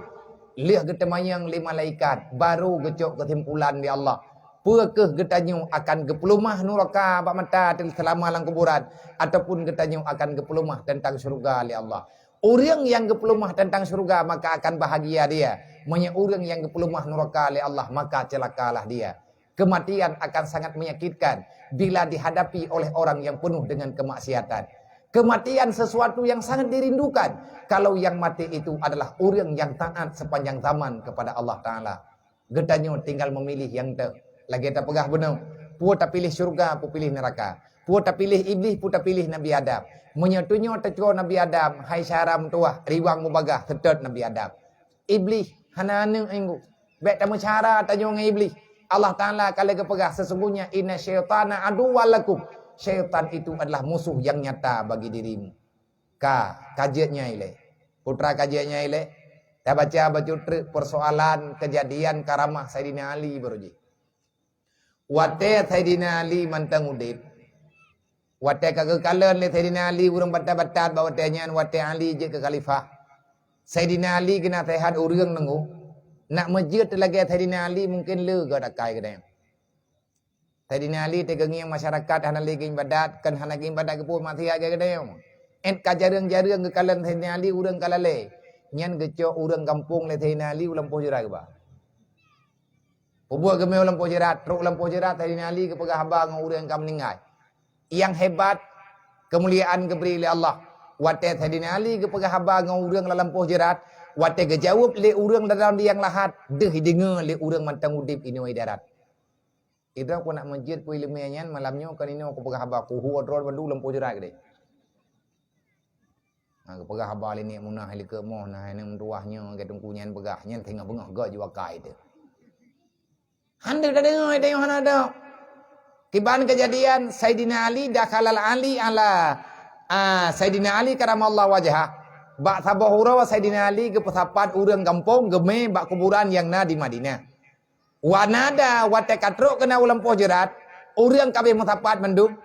Lheueh geuteumanyong lé malaikat, baru geucok keusimpulan lé Allah. Peu kheueh geutanyoe akan geupeuleumah nuraka bak mata teuh seulama lam kuburan, ataupun geutanyoe akan geupeuleumah teuntang syeuruga lé Allah? Ureuëng nyang geupeuleumah teuntang syeuruga maka akan bahagia dia. Meunyoe ureuëng nyang geupeuleumah nuraka lé Allah maka ceulakalah dia. Kematian akan sangat menyakitkan bila dihadapi oleh orang yang penuh dengan kemaksiatan. Kematian sesuatu yang sangat dirindukan kalau yang mati itu adalah ureuëng yang taat sepanjang zaman kepada Allah Taala. Geutanyoe tinggal memilih nyang teuh. Lagée tapeugah bunoe, peue tapiléh syeuruga, peue piléh neuraka. Peue tapiléh Iblih, peue tapiléh Nabi Adam. Meunyoe tunyok teucue Nabi Adam, hai syara meutuwah, riwang mubagah, seutôt Nabi Adam. Iblih hana aneuëk inggu. Bék tameusyara tanyoe ngon Iblih. Allah Taala ka lheueh geupeugah, "Sesungguhnya inna syaitana aduwwal lakum." Syaitan itu adalah musuh yang nyata bagi dirimu. Ka, ka jeuet nyan ilée. Peue teuma ka jeuet nyan ilée? Tabaca bacut treuk persoalan kejadian karamah Saidina Ali baroe jih. Watée Saidina Ali mantong udeb, watée ka geukalon lé Saidina Ali ureuëng batat-batat bak watée nyan, watée Ali jeuet keu khalifah, Saidina Ali geunaseuhat ureuëng deungoe, nak meujeuet lagée Saidina Ali mungken le gata akai geutanyoe. Saidina Ali teugeungieng masyarakat hana lé geuibadat, kan hana geuibadat geupeubuet maksiat lagée geutanyoe. Ét ka jareueng-jareueng geukalon Saidina Ali ureuëng ka lalée. Nyan geucok ureuëng gampông lé Saidina Ali u lampôh jeurat geuba. Peubuet geumé u lampôh jeurat, trok u lampôh jeurat Saidina Ali geupeugah haba ngon ureuëng ka meuninggai. Nyang hebat, keumuliaan geubri lé Allah. Watée Saidina Ali geupeugah haba ngon ureuëng lam lampôh jeurat, watée geujaweueb lé ureuëng dalam liang lahat, deuh ideungoe lé ureuëng mantong udeb inoe di darat. Idroe ku nak meujeuet peue iéleumé nyan, malam nyoe kon inoe kupeugah haba, kuhue droe bandum lampôh jeurat keudeh. Ha, geupeugah haba lé Nek Munah lé Keuk Moh, nah, aneuk meutuwah nyoe, geuteungku nyan peugah, nyan teungoh beungoh geuh jiwakai teuh. Hana tadeungoe, tadeungoe hana dok. Kiban keujadian Saidina Ali dakhalal Ali ala, ah, Saidina Ali karamallahu wajhah. Bak saboh uroe Saidina Ali geupeusapat ureuëng gampông geumé bak kuburan nyang na di Madinah. Wa nada, watée ka trok keunan u lampôh jeurat, ureuëng ka abéh meusapat mandum.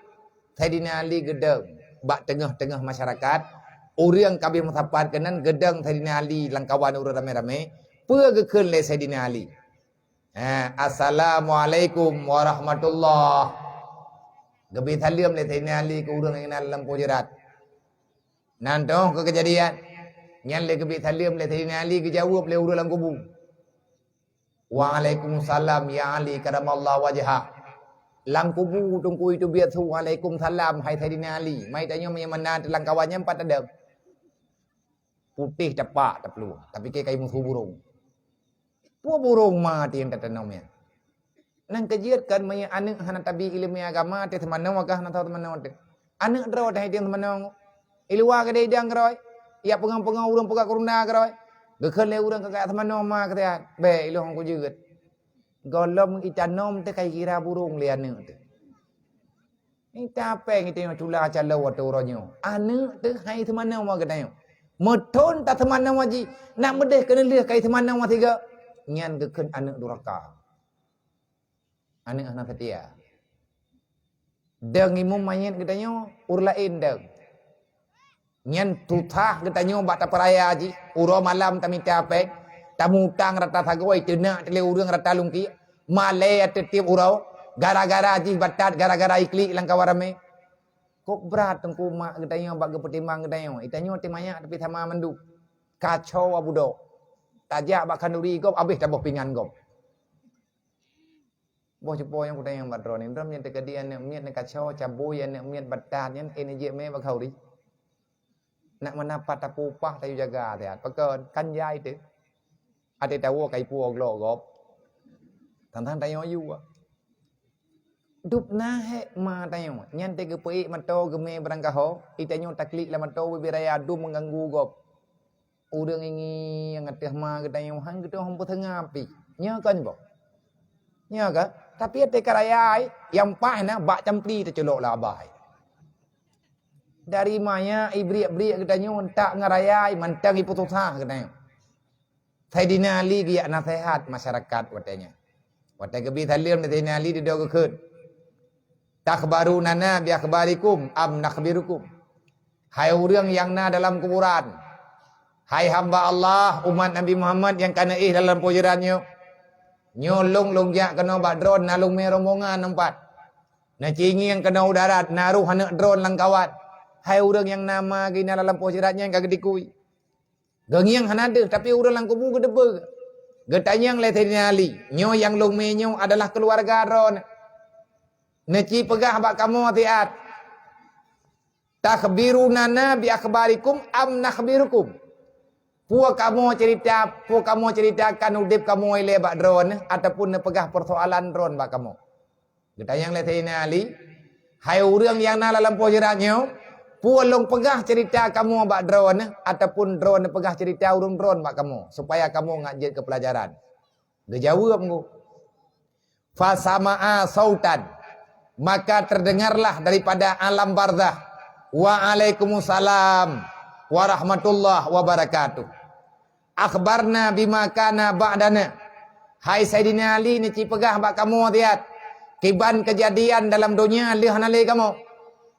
Saidina Ali geudong bak teungoh-teungoh masyarakat, ureuëng ka abéh meusapat keunan geudong Saidina Ali lam kawan ureuëng ramé-ramé, peue geukheun lé Saidina Ali? Ha, "Assalamualaikum warahmatullah." Geubri saleuem lé Saidina Ali keu ureuëng nyang na lam lampôh jeurat. Nan toh keu keujadian. Nyan lé geubri saleuem lé Saidina Ali geujaweueb lé ureuëng lam kubu. "Waalaikumsalam ya Ali karamallahu wajhak." Lam kubu teungku itu biet su, "Waalaikumsalam hai Saidina Ali." Mai tanyoe meunyoe meunan teuh lam kawan nyan pat tadong. Putéh tapak taplueng, tapike kayée musoh burông. Peue burông ma teuh nyang tatanom nyan? Nyang keujeuet kan meunyoe aneuk hana tabi iéleumé agama teuh seumanoe ka hana tho seumanoe teuh. Aneuk droe teuh hai teuh seumanoe. I luwa keudeh idang keudroe. Yak peungon-peungon ureuëng peugah keurunda keudroe. Geukheun lé ureuëng ka seumanoe ma keuseuhat. Bék ilôn kujeuet. Gohlom itanom teuh kai kira burông lé aneuk teuh. Ita péng ita nyoe cula calo watée uroe nyoe. Aneuk teuh hai seumanoe ma geutanyoe. Meuthon ta seumanoe ma jih, nak meudeh keuneulheueh kai seumanoe ma sigoe. Nyan geukheun aneuk duraka. Aneuk hana seutia. Dong imum manyét geutanyoe, ureuëng laén dong. Nyan tutoh geutanyoe bak tapeuraya jih, uroe malam tamita péng, tamutang rata sagoe, teunak teuh lé ureuëng rata lungkiek, malée ateueh tieb uroe, gara-gara jih batat, gara-gara iklik lam kawan ramé. Kok brat teungku mak geutanyoe bak geupeutimang geutanyoe, geutanyoe teuh manyak tapi sama mandum. Kaco abudok. Tajak bak khanduri gob, abéh taboh pingan gob. Boh cupo nyang kutanyong bak droeneuh, droeneuh nyan teukeudi aneuk miet neukaco, cabui aneuk miet batat nyan, eh, neujek mé bak khanduri. Nak meunapat tapupah tayue jaga siat. Pakon? Kan jai teuh. Até tawoe ka ipuwoe glok gob. Tang-tang tanyoe yue. Dub na hék ma tanyoe. Nyan teuh geupeuék mato geumé barangkaho, itanyoe taklik lam mato bubé raya dum meuganggu gob. Ureuëng ingi nyang ateueh ma geutanyoe han geutanyoe hom peuteunga pih. Nyoe kon boh. Nyoe ka? Tapi até ka raya ai, nyang paih na bak campli teuculok lam abai. Dari maya ibriek-briek geutanyoe tak ngon raya ai, mantong ipeususah geutanyoe. Saidina Ali geujak naseuhat masyarakat watée nyan. Watée geubri saleuem lé Saidina Ali, dudoe geukheun, "Takhbarunana bi akhbarikum am nakhbirukum?" Hai ureuëng nyang na dalam kuburan, hai hamba Allah, umat Nabi Muhammad nyang ka neuéh dalam pujeuran nyoe, nyoe lôn lôn jak keunoe bak droeneuh, na lôn mé rombongan nyoe pat. Neucingieng keunoe u darat, na roh aneuk droeneuh lam kawan. Hai ureuëng nyang na ma geuh na dalam pujeuran nyan ka geutikui. Geungieng hana deuh, tapi ureuëng lam kubu geuteupeue. Geutanyong lé Saidina Ali, "Nyoe nyang lôn mé nyoe adalah keuluwarga droeneuh. Neuci peugah bak kamoe siat, takhbirunana bi akhbarikum am nakhbirukum? Peue kamoe ceurita, peue kamoe ceuritakan udeb kamoe ilée bak droeneuh, ataupun neupeugah peusoalan droeneuh bak kamoe?" Geutanyong lé Saidina Ali, "Hai ureuëng nyang na lam pujeuran nyoe, peue lôn peugah ceurita kamoe bak droeneuh, ataupun droeneuh peugah ceurita ureuëng droeneuh bak kamoe, supaya kamoe ngat jeuet keu peulajaran?" Geujaweueb ngon, "Fasama'a sautan." Maka terdengarlah daripada alam barzah, "Waalaikumsalam warahmatullahi wabarakatuh. Akhbarna bima kana ba'dana." Hai Saidina Ali, neuci peugah bak kamoe siat kiban keujadian dalam donya lheueh hana lé kamoe.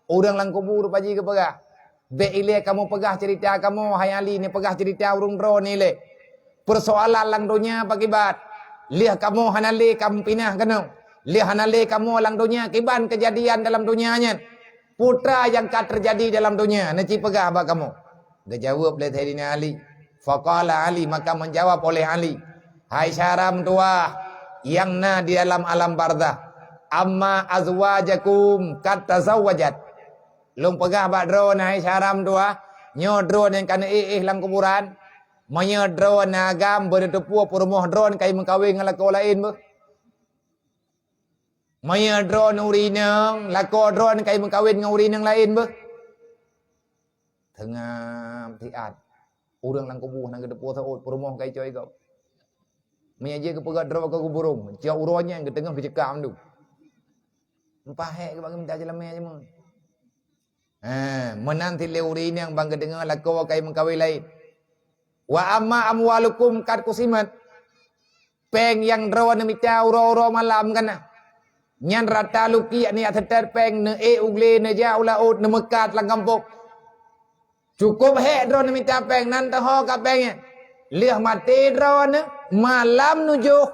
Ureuëng lam kubu rupa jih geupeugah, "Bék ilée kamoe peugah ceurita kamoe, hai Ali, neupeugah ceurita ureuëng droeneuh ilée. Peusoalan lam donya pakiban, lheueh kamoe hana lé kamoe pinah keunoe, lheueh hana lé kamoe lam donya kiban keujadian dalam donya nyan. Peue nyang ka teujadi dalam donya, neuci peugah bak kamoe." Geujaweueb lé Saidina Ali. Faqala Ali, maka menjawab oleh Ali, "Hai syara meutuwah nyang na di dalam alam barzah, amma azwajakum qad tazawwajat." Lôn peugah bak droeneuh, hai syara meutuwah, nyoe droeneuh nyang ka neuéh-éh lam kuburan, meunyoe droeneuh agam beuneuteupeue peurumoh droeneuh ka meukawen ngon lakoe laén beuh. Meunyoe droeneuh ureuëng inong, lakoe droeneuh ka meukawen ngon ureuëng inong laén beuh. Teungab siat. Ureuëng lam kubu hana geuteupeue seuôt, peurumoh ka icok igob. Meunyoe jih geupeugah droe keu kuburong, cok uroe nyan geuteungoh geucekam tu. Empah hék bak geuminta jeulamé jameun. Ha, meunan cit lé ureuëng inong ban geudeungoe lakoe ka meukawen laén. "Wa amma amwalukum qad qusimat." Péng nyang droeneuh mita uroe-uroe malam kana. Nyan rata lukiek nyan seutôt péng neuék u glé neujak u laôt neumeukat lam gampông. Cukôp hék droeneuh mita péng nan teuho ka péng nyan. Lheueh maté droeneuh, malam neujoh,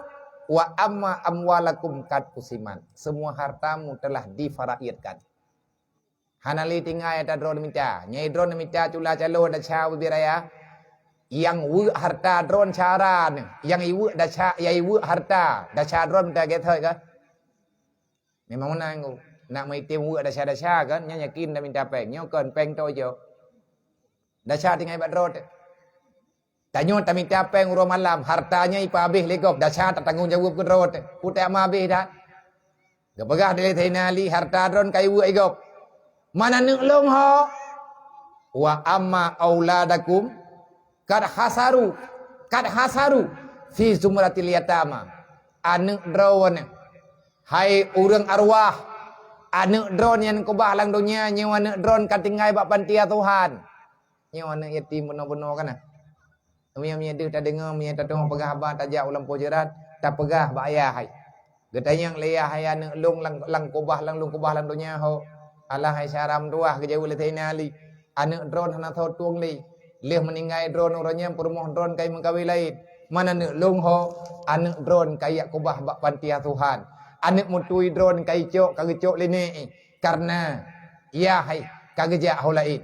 "Wa amma amwalakum qad qusimat." Semua hartamu telah difaraidkan. Hana lé tinggai ata droeneuh mita. Nyai droeneuh mita cula calo desya ubit raya. Nyang weuek harta droeneuh cara neuh. Nyang iweuek desya, nyang iweuek harta. Desya droeneuh mita gét thoi ka? Memang meunan ku. Nak meuitem weuek desya-desya kan? Nyan yakin dah mita péng. Nyoe kon péng toe jok. Desya tinggai bak droe teuh. Tanyoe tamita péng uroe malam, harta nyan ipa abéh lé gob, desya tatanggong jaweueb keu droe teuh. Peue teuma abéh that? Geupeugah lé Saidina Ali, "Harta droeneuh ka iweuek igob. Man aneuk lôn ho? Wa amma auladakum qad hasaru, qad hasaru fi zumratil yatama." Aneuk droeneuh, hai ureuëng arwah, aneuk droeneuh nyang keubah lam donya nyoe aneuk droeneuh ka tinggai bak panti asuhan. Nyoe aneuk yatim bunoe-bunoe kana. Meunyoe, meunyoe deuh tadeungoe, meunyoe tateumé peugah haba tajak u lampôh jeurat, tapeugah bak ayah hai. Geutanyong lé ayah hai, "Aneuk lôn lam, lam keubah, lam lôn keubah lam donya ho?" "Alah hai syara meutuwah," geujaweueb lé Saidina Ali, "aneuk droeneuh hana soe tueng lé. Lheueh meuninggai droeneuh uroe nyan peurumoh droeneuh ka meukawen laén. Man aneuk lôn ho?" "Aneuk droeneuh ka ijak keubah bak panti asuhan. Aneuk meutui droeneuh ka icok, ka geucok lé nèk, kareuna ayah hai ka geujak ho laén."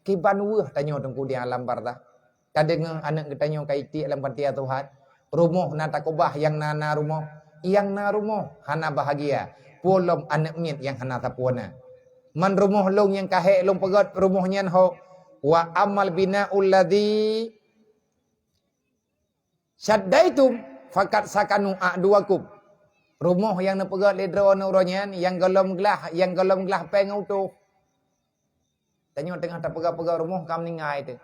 Kiban weueh tanyoe teungku di alam barzah. Tadeungoe aneuk geutanyoe ka itiek lam panti asuhan, rumoh na takeubah nyang na, na rumoh, nyang na rumoh hana bahagia, peue lom aneuk miet nyang hana sapeue na. Man rumoh lôn nyang ka hék lôn peugét rumoh nyan ho, wa ammal bina'ul ladzi syaddaitum faqad sakanu a'duwakum. Rumoh nyang neupeugét lé droeneuh uroe nyan, nyang gohlom glah, nyang gohlom glah péng ngon utôh. Tanyoe teungoh tapeugah-peugah rumoh ka meuninggai teuh.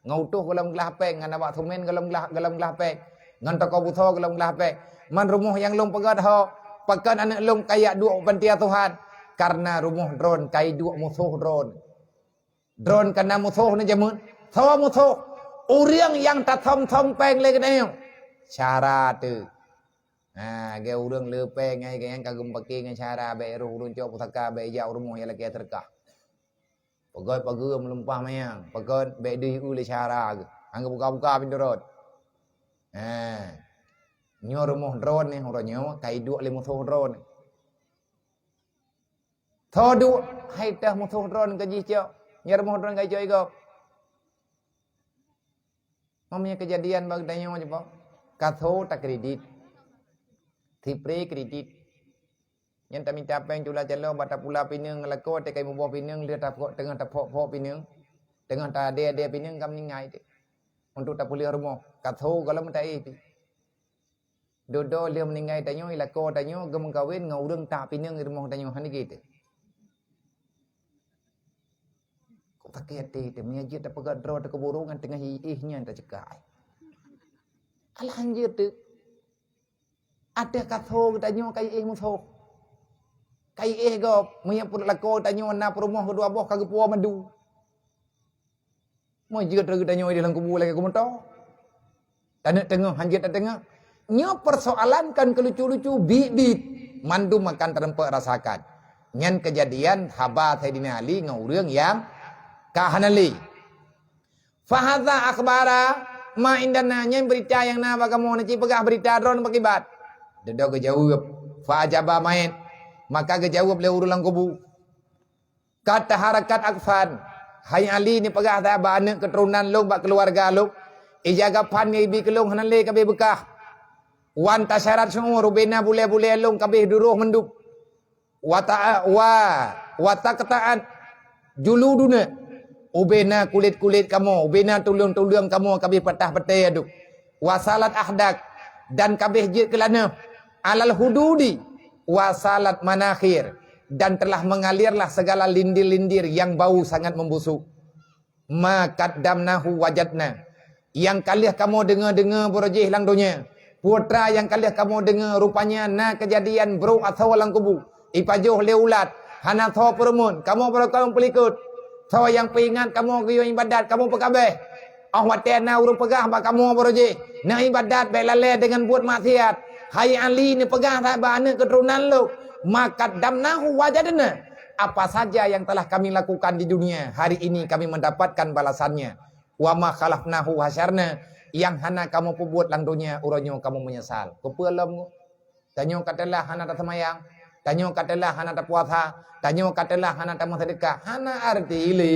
Ngon utôh gohlom glah péng, ngon abak seumén gohlom glah, gohlom glah péng, ngon toko busoe gohlom glah péng. Man rumoh nyang lôn peugét ho, pakon aneuk lôn ka ijak duek u panti asuhan, kareuna rumoh droeneuh ka iduek musoh droeneuh. Droeneuh ka na musoh neujameun. Soe musoh? Ureuëng nyang tathom-thom péng lé geutanyoe. Syara teuh. Ha, lagée ureuëng le péng nyan, nyan ka geumeupaké ngon syara, bék roh ureuëng cok pusaka, bék ijak u rumoh nyang lakée seudeukah. Peugét pageue meulumpah manyang, pakon bék deuh ié lé syara geuh. Han geubuka-buka pintoe rot. Ha. Nyoe rumoh droeneuh, uroe nyoe ka iduek lé musoh droeneuh. Tho duek, hai teuh musoh droeneuh ka jicok, nyan rumoh droeneuh ka icok igob. Meunyoe keujadian bak geutanyoe cit, ka tho takredit. Sipre kredit. Nyan tamita péng cula calo bak tapula pineung ngon lakoe, teuka muboh pineung, lheueh tapok, teungoh tapok-pok pineung, teungoh taadé-adé pineung ka meuninggai teuh. Untuk tapeulheueh rumoh, ka tho gohlom taéh pih. Dudoe lheueh meuninggai tanyoe, i lakoe tanyoe geumeukawen ngon ureuëng tak pineung i rumoh tanyoe, hana gét teuh. Kok sakét até teuh, meunyoe jeuet tapeugét droe teuh keu burong ngon teungoh iéh nyan taceuka. Alah hanjeuet teuh. Ateueh ka tho geutanyoe ka iéh musoh. Kai éh gob, meunyoe peurumoh tanyoe na peurumoh keudua boh ka geupuwoe madu. Meujeuet reu tanyoe di lam kubu lagée keumeuntoe. Taneuk teungoh hanjeuet tateungoh. Nyoe persoalan kan keu lucu-lucu biet-biet. Mandum akan teurumpok rasakan. Nyan keujadian haba Saidina Ali ngon ureuëng nyang ka hana lé. Fahadza akhbara ma indana, nyan beurita nyang na bak kamoe, na cit peugah beurita droe bak ibat. Dudoe geujaweueb, fa ajaba mait, maka geujaweueb lé ureuëng lam kubu. Kat taharakat akfan, hai Ali, neupeugah that bak aneuëk keuturonan lôn, bak keuluwarga lôn, ija gaphan nyang ibi keu lôn hana lé kabeh beukah. Wan tasyarat syu'ur, ubena bulée-bulée lôn kabeh duroh mandum. Wa ta-, wa, wa taqta'at juluduna, ubena kulét-kulét kamoe, ubena tuleueng-tuleueng kamoe kabeh patah batée adu. Wa salat ahdak, dan kabeh jeuet keu laneub. Alal hududi, wa salat manakhir, dan telah mengalirlah segala lindir-lindir yang bau sangat membusuk. Ma qaddamnahu wajadna. Nyang ka lheueh kamoe deungoe-deungoe baroe jih lam donya. Peue teuma nyang ka lheueh kamoe deungoe, rupanya na keujadian brok asoe lam kubu. Ipajoh lé ulat, hana soe peurumoh, kamoe baroe kawöm peulikot. Soe nyang peuingat kamoe geuyue iébadat, kamoe peukabeh. Óh watée na ureuëng peugah bak kamoe baroe jih, "Neuiébadat bék lalée deungon buet maksiat." Hai Ali, neupeugah that bak aneuëk keuturonan lôn, "Ma qaddamnahu wajadna." Apa saja yang telah kami lakukan di dunia, hari ini kami mendapatkan balasannya. "Wa ma khalafnahu hasyarna," nyang hana kamoe peubuet lam donya, uroe nyoe kamoe meunyeusal. Keupeue lom? Tanyoe ka teulah hana taseumayang, tanyoe ka teulah hana tapuasa, tanyoe ka teulah hana tameuseudekah, hana arti lé.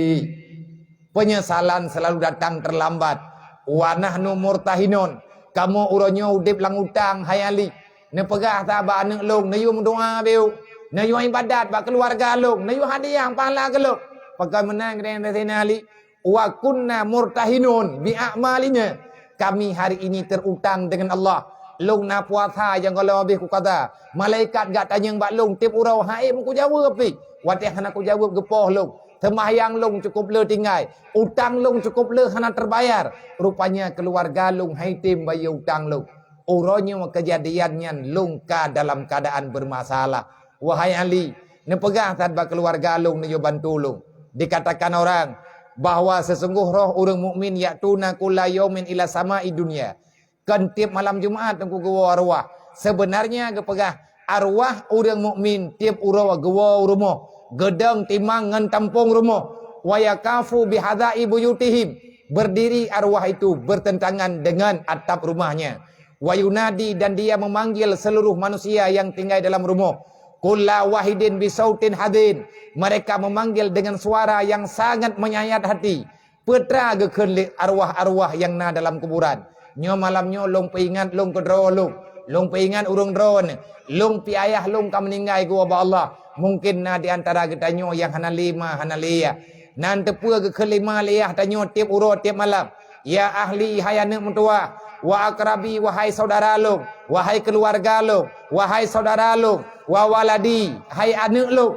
Penyesalan selalu datang terlambat. Wa nahnu murtahinun, kamoe uroe nyoe udeb lam utang, hai Ali. Neupeugah that bak aneuëk lôn, neuyue meudoá beu, neuyue iébadat bak keuluwarga lôn, neuyue hadiah pahala keu lôn. Pakon meunan keuneuk Saidina Ali? "Wa kunna murtahinun bi a'malina." Kami hari ini terutang dengan Allah. Lôn na puasa nyang gohlom habéh kukada. Malaikat geutanyong bak lôn tieb uroe, han ék meukujaweueb pih. Watée hana kujaweueb geupoh lôn. Seumahyang lôn cukôp le tinggai. Utang lôn cukôp le hana teubayar. Rupanya keuluwarga lôn han item bayeue utang lôn. Uroe nyoe keujadian nyan lôn ka dalam keuadaan beumasalah. Wahai Ali, neupeugah that bak keuluwarga lôn neuyue bantu lôn. Dikatakan orang bahwa sesungguh roh ureuëng mukmin ya'tuna kulla yaumin ila sama'i dunya. Kon tieb malam Jumat teungku geuwoe arwah. Seubeunarnya geupeugah arwah ureuëng mukmin tieb uroe geuwoe u rumoh, geudong timang ngon tampông rumoh. Wa yakafu bihadai buyutihim, berdiri arwah itu bertentangan dengan atap rumahnya. Wa yunadi, dan dia memanggil seluruh manusia yang tinggai dalam rumoh. Kulla wahidin bisautin hadin. Mereka memanggil dengan suara yang sangat menyayat hati. Peue teuma geukheun lé arwah-arwah nyang na dalam kuburan. Nyoe malam nyoe lôn peuingat lôn keudroe lôn. Lôn peuingat ureuëng droeneueh. Lôn pih ayah lôn ka meuninggai geuwoe bak Allah. Mungken na di antara geutanyoe nyang hana lé ma, hana lé yah. Nan teupeue geukheun lé ma lé yah tanyoe tieb uroe tieb malam. Ya ahli, hai aneuëk meutuwah, wa akrabi, wahai saudara lôn, wahai keuluwarga lôn, wahai saudara lôn, wa waladi, hai aneuëk lôn.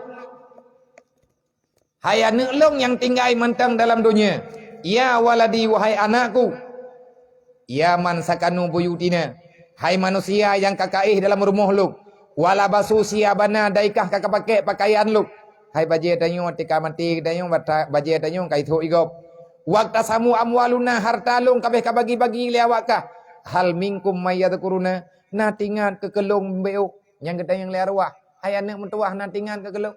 Hai aneuëk lôn nyang tinggai mantong dalam donya, ya waladi, wahai anakku. Ya man sakanu buyutina, hai manusia nyang ka kaéh dalam rumoh lôn, walabasu siyabana, daikah ka kapakée pakaian lôn. Hai bajée tanyoe teuka maté geutanyoe, bata-, bajée tanyoe ka ithok igob. Waktasamu amwaluna, harta lôn kabeh kabagi-bagi lé awak kah. Hal minkum mayyadkuruna, na tingat keu keulôn beuk nyang geutanyong lé arwah. Hai aneuëk meutuwah, na tingat keu keulôn.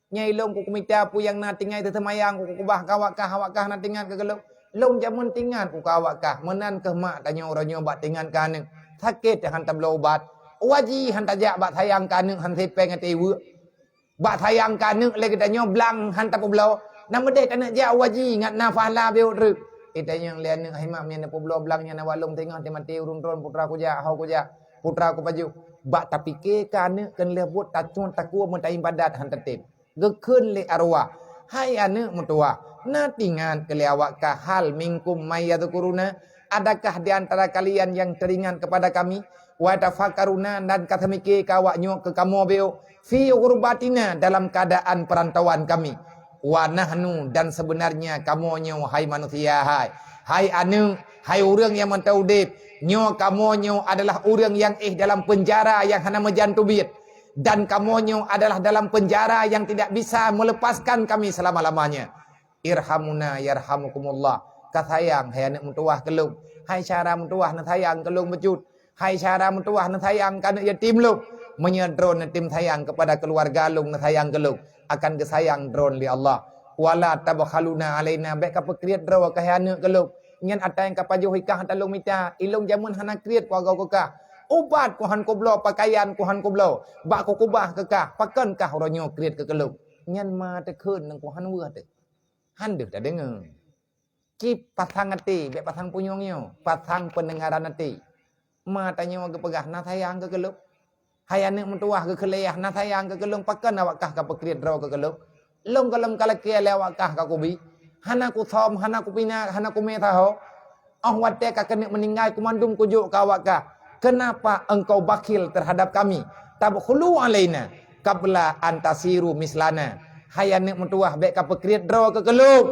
Nyai lôn kukumita peue nyang na tinggai teuseumayang, kukubah keu awak kah, awak kah na tingat keu keulôn. Lôn jameun tingat keu awak kah, meunan keuh mak tanyoe uroe nyoe bak tingat keu aneuëk. Sakét han tabloe ubat. Waji han tajak bak sayang keu aneuëk han sipeng até iweuek. Bak sayang keu aneuëk lé geutanyoe blang han tapeubloe. Nameudeh taneuk jak waji ngat na fahla biôh treuk. Itanyong lé aneuëk, "Hai mak, mian neupeubloe blang nyan awak lôn teungoh teumaté ureuëng droen, putra kujak, ho kujak, putra kupajoh." Bak tapike keu aneuëk keu lheueh buet tacuet takue meutaibadat han tatem. Geukheun lé arwah, "Hai aneuëk meutuwah, na tingat keu lé awak kah hal minkum mayyadkuruna? Adakah di antara kalian yang teringat kepada kami? Wa tafakaruna, dan ka teumike keu awak nyoe keu kamoe beuk, fi ghurbatina, dalam keuadaan peurantauan kami. Wa nahnu, dan sebenarnya kamoe nyoe, hai manusia, hai, hai aneuëk, hai ureuëng nyang mantong udeb, nyoe kamoe nyoe adalah ureuëng nyang éh dalam peunjara nyang hana meujan teubiet." Dan kamoe nyoe adalah dalam penjara yang tidak bisa melepaskan kami selama-lamanya. Irhamuna yarhamukumullah. Ka sayang, hai aneuk meutuwah keu lôn. Hai syara meutuwah, neusayang keu lôn bacut. Hai syara meutuwah, neusayang keu aneuk yatim lôn. Meunyoe droeneuh tem sayang keupada keuluwarga lôn, neusayang keu lôn, akan geusayang droeneuh lé Allah. Wala tabkhaluna alaina, bék kapeukriet droe kah hai aneuk keu lôn. Nyan ata nyang kapajoh i kah ata lôn mita, i lôn jameun hana kriet kuagoe keu kah. Ubat kuhan kubloe, pakaian kuhan kubloe, bak kukubah keu kah, pakon kah uroe nyoe kriet keu keu lôn. Nyan ma teukheun ngon kuhan weueh teuh. Han deuh tadeungoe. Cit pasang até, bék pasang punyueng nyoe, pasang peundengaran até. Ma tanyoe geupeugah, "Na sayang keu keu lôn." Hai aneuk meutuwah geukeuleh, "Na sayang keu keu lôn." Pakon awak kah kapeukriet droe keu keu lôn? Lôn gohlom ka lakée lé awak kah ka kubi. Hana kusöm, hana kupina, hana kumé saho. Óh watée ka keuneuk meuninggai, kumandum kujok keu awak kah. Kenapa engkau bakhil terhadap kami? Tabkhulu alaina qabla an tasiru mislana. Hai aneuk meutuwah, bék kapeukriet droe keu keu lôn.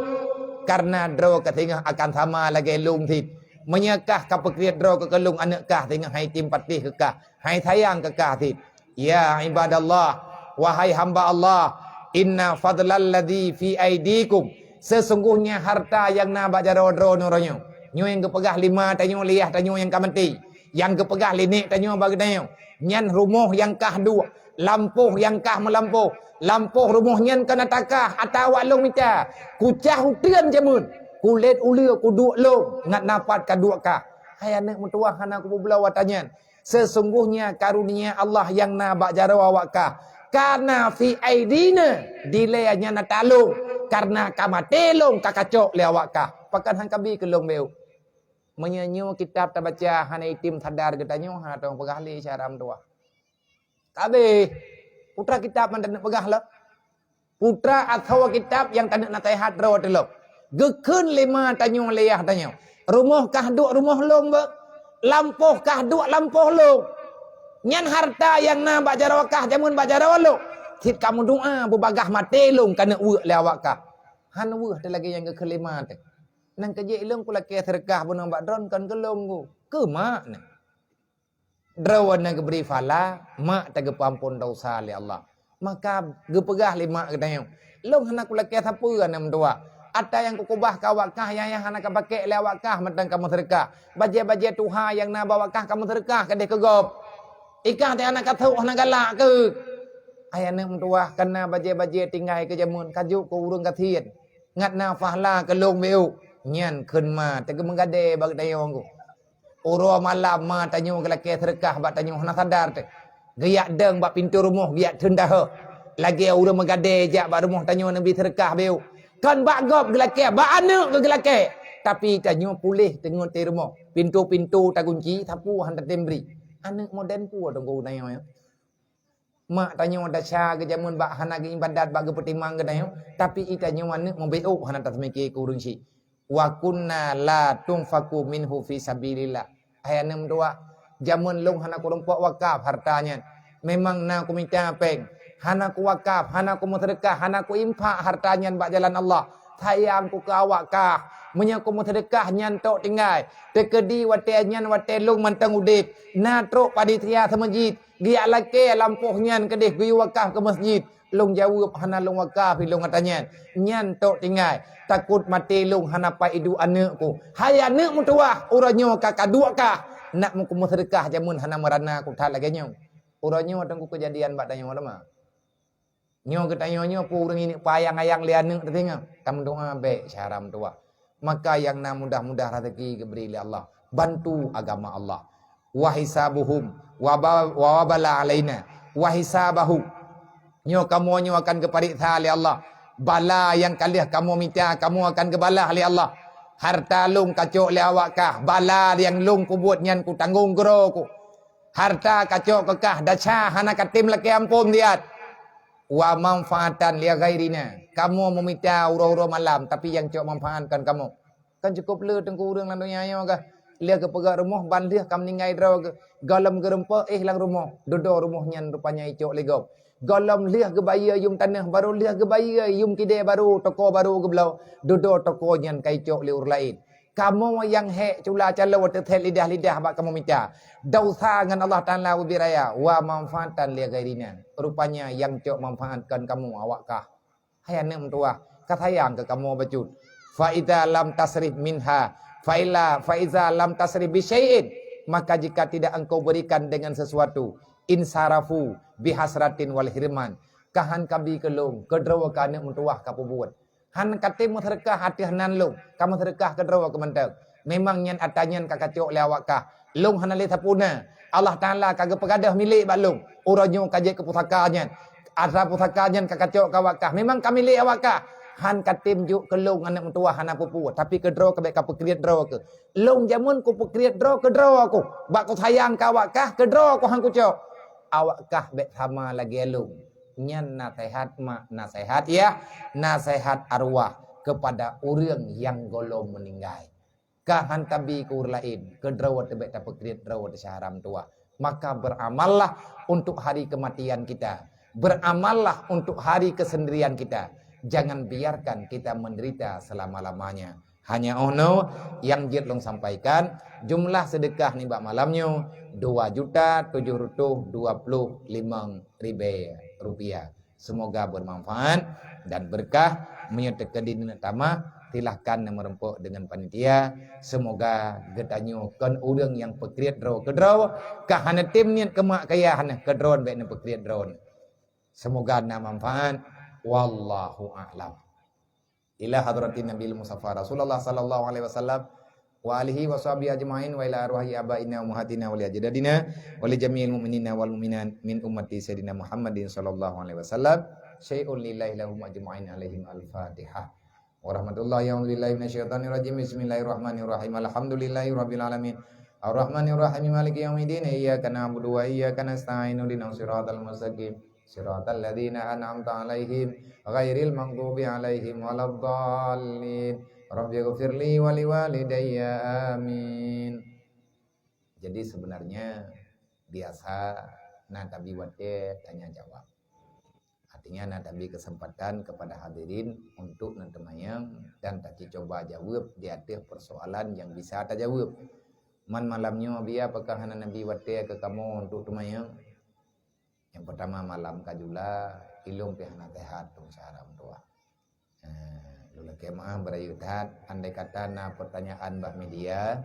Karena droe keu singoh akan sama lagée lôn cit. Meunyoe kah kapeukriet droe keu keu lôn, aneuk kah singoh hai tem patéh keu kah, hai sayang keu kah cit. Ya ibadallah, wahai hamba Allah, inna fadlal ladzi fi aidikum, sesungguhnya harta nyang na bak jaroe droeneuh uroe nyoe. Nyoe nyang geupeugah lé ma tanyoe, lé yah tanyoe nyang ka maté, nyang geupeugah lé nek tanyoe bak geutanyoe, nyan rumoh nyang kah duek, lampôh nyang kah meulampôh, lampôh rumoh nyan kon ata kah, ata awak lôn mita. Kucah uteuen jameun, kulét uleue kuduek lôn, ngat na pat kaduek kah. Hai aneuk meutuwah, hana kupeubloe ata nyan. Sesungguhnya karunia Allah nyang na bak jaroe awak kah, kana fi aidina, dilée nyan ata lôn, karena ka maté lôn ka kacok lé awak kah. Pakon han kabi keu lôn bék? Meunyoe nyoe kitab tabaca hana item sadar geutanyoe, hana teupeugah lé syara meutuwah. Kabeh, putra kitab man taneuk peugah lom. Putra asoe kitab nyang taneuk naseuhat droe teuh lom. Geukheun lé ma tanyoe, lé yah tanyoe, rumoh kah duek rumoh lôn beuh, lampôh kah duek lampôh lôn. Nyan harta nyang na bak jaroe kah jameun bak jaroe lôn. Cit kameudoá beubagaih maté lôn kaneuk weuek lé awak kah. Han weueh teuh lagée nyang geukheun lé ma teuh. Nang keujeuet lôn kulakée seudeukah bunoe bak droeneuh kon keu lôn ku. Keu mak nyan. Droeneuh geubri phala, mak tageupeuampon dosa lé Allah. Maka geupeugah lé mak geutanyoe, "Lôn hana kulakée sapeue aneuk meutuwah. Ata nyang kukubah keu awak kah, yah-yah hana kapakék lé awak kah mantong kameuseudeukah. Bajée-bajée tuha nyang na bak awak kah kameuseudeukah keudeh keu gob. I kah teuh hana kathok hana galak keuh." Hai aneuk meutuwah, kana bajée-bajée tinggai keu jameun, kajok keu ureuëng gasien. Ngat na pahla keu lôn bék. Nyan kheun ma teuh geumeugadée bak geutanyoe ku. Uroe malam ma tanyoe geulakée seudeukah bak tanyoe hana sadar teuh. Geujak dong bak pintoe rumoh geujak theun dahôh. Lagée ureuëng meugadée jak bak rumoh tanyoe neubi seudeukah bék. Kon bak gob geulakée, bak aneuk geuh geulakée. Tapi tanyoe puléh teungeut di rumoh. Pintoe-pintoe tagunci, sapeue hana tatem bri. Aneuk modern peue teungku tanyoe nyoe. Mak tanyoe desya geujameun bak hana geuibadat bak geupeutimang geutanyoe, tapi i tanyoe aneuk meubeuôk hana taseumiké keu ureuëng syik. Wa kunna la tunfaku minhu fi sabilillah. Hai aneuk meutuwah, jameun lôn hana kureumpok wakaf harta nyan. Memang na kumita péng, hana kuwakaf, hana kumeuseudeukah, hana kuinfak harta nyan bak jalan Allah. Sayang ku keu awak kah, meunyoe kumeuseudeukah nyan tok tinggai. Teukeudi watée nyan watée lôn mantong udeb, na trok panitia seumeujid, geujak lakée lampôh nyan keudeh geuyue wakaf keu masjid. Lôn jaweueb hana lôn wakaf lé lôn ata nyan. Nyan tok tinggai. Takot maté lôn hana pat iduek aneuk ku. Hai aneuk meutuwah, uroe nyoe ka kaduek kah. Nak meukumeuseudeukah jameun hana meurana ku that lagée nyoe. Uroe nyoe teungku keujadian bak tanyoe teuma. Nyoe geutanyoe nyoe peue ureuëng ineuk payang-ayang lé aneuk teutinggai. Tameudoá bék syara meutuwah. Maka nyang na mudah-mudah raseuki geubri lé Allah. Bantu agama Allah. Wa hisabuhum wa ba-, wa wabala alaina. Wa hisabahum. Nyoe kamoe nyoe akan geupareksa lé Allah. Bala nyang ka lheueh kamoe mita, kamoe akan geubalah lé Allah. Harta lôn kacok lé awak kah, bala nyang lôn peubuet nyan kutanggong keudroe ku. Harta kacok keu kah, desya hana katem lakée amphon siat. Wa manfaatan li ghairina. Kamoe meumita uroe-uroe malam, tapi nyang cok manfaat kon kamoe. Kan cukup le teungku ureuëng lam donya nyoe kah. Lheueh geupeugah rumoh ban lheueh ka meuninggai droe geuh. Gohlom geureumpok éh lam rumoh, dudoe rumoh nyan rupanya icok lé gob. Gohlom lheueh geubayeue yum tanoh, barô lheueh geubayeue yum kidée barô, toko barô geubloe, dudoe toko nyan ka icok lé ureuëng laén. Kamoe nyang hék cula calo teuthét lidah-lidah bak kamoe mita. Dosa ngon Allah Taala ubit raya, wa manfaatan li ghairina. Rupanya nyang cok manfaat kon kamoe awak kah. Hai aneuk meutuwah, ka sayang keu kamoe bacut. Fa iza lam tasrif minha, fa illa, fa iza lam tasrif bi syai'in, maka jika tidak engkau berikan dengan sesuatu, insarafu bi hasratin wal hirman, ka han kabi keu lôn, keudroe keu aneuk meutuwah ka peubuet. Han katem meuseudeukah ateueh nan lôn, ka meuseudeukah keudroe keu mantong. Memang nyan atra nyan ka kacok lé awak kah. Lôn hana lé sapeue na. Allah Taala ka geupeugadôh milék bak lôn. Uroe nyoe ka jeuet keu pusaka nyan. Atra pusaka nyan ka kacok keu awak kah. Memang ka milék awak kah. Han katem jok keu lôn aneuk meutuwah hana peue-peue, tapi keudroe keu bék ka peukriet droe keuh. Lôn jameun kupeukriet droe keudroe keuh. Bak kusayang keu awak kah, keudroe keuh han kucok. Awak kah bék sama lagée lôn. Nyan naseuhat mak, naseuhat yah, naseuhat arwah kepada ureuëng nyang gohlom meuninggai. Ka han tabi keu ureuëng laén, keudroe teuh bék tapeukriet droe teuh syahram tuwah. Maka beramallah untuk hari kematian kita. Beramallah untuk hari kesendirian kita. Jangan biarkan kita menderita selama-lamanya. Hanya oh noe nyang jeuet lôn sampaikan, jumlah seudeukah nibak malam nyoe dua juta tujuh reutôh dua ploh limong ribée rupiah. Semoga bermanfaat dan berkah. Meunyoe teukeudi neuneuk tamah, silahkan neumeureumpok deungon panitia. Semoga geutanyoe kon ureuëng nyang peukriet droe keudroe, ka hana tem niet keu mak keu yah nyoe keudroe bék neupeukriet droe. Semoga na manfaat. Wallahu a'lam. Ila hadratin Nabil Mustafa Rasulullah sallallahu alaihi wasallam wa alihi wa sahbihi ajma'in wa ila arwahi abaina wa ummahatina wa li ajdadina wa li jami'il mu'minina wal mu'minat min ummati Sayyidina Muhammadin sallallahu alaihi wasallam. Syai'un lillahi lahum ajma'in alaihim al-Fatihah. Warahmatullahi, a'udzubillahi minasyaitonirrajim. Bismillahirrahmanirrahim. Alhamdulillahi rabbil alamin. Arrahmanirrahim. Maliki yaumiddin. Iyyaka na'budu wa iyyaka nasta'in. Ihdinas siratal mustaqim. Siratal ladzina an'amta 'alaihim ghairil maghdubi 'alaihim waladdallin. Rabbighfirli wa liwalidayya. Amin. Jadi sebenarnya biasa na tabi watée tanya jawab. Artinya na tabi kesempatan kepada hadirin untuk neuteumayang dan taci coba jaweueb di ateueh persoalan nyang bisa tajaweueb. Man malam nyoe biya pakon hana nabi watée keu kamoe untuk teumayang? Nyang peutama malam ka jula, ilôn pih hana seuhat, lôn syahram tuwah. Eh, lôn lakée meu'ah beurayeuk that, andai kata na peutanyaan bak media,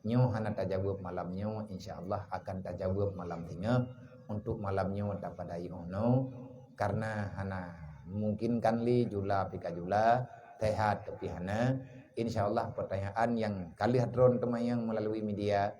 nyoe hana tajaweueb malam nyoe, insya Allah akan tajaweueb malam singoh. Untuk malam nyoe tapadai 'oh noe, karena hana memungkinkan lé jula pih ka jula, seuhat tapi hana. Insya Allah peutanyaan nyang ka lheueh droen teumayang meulalu media,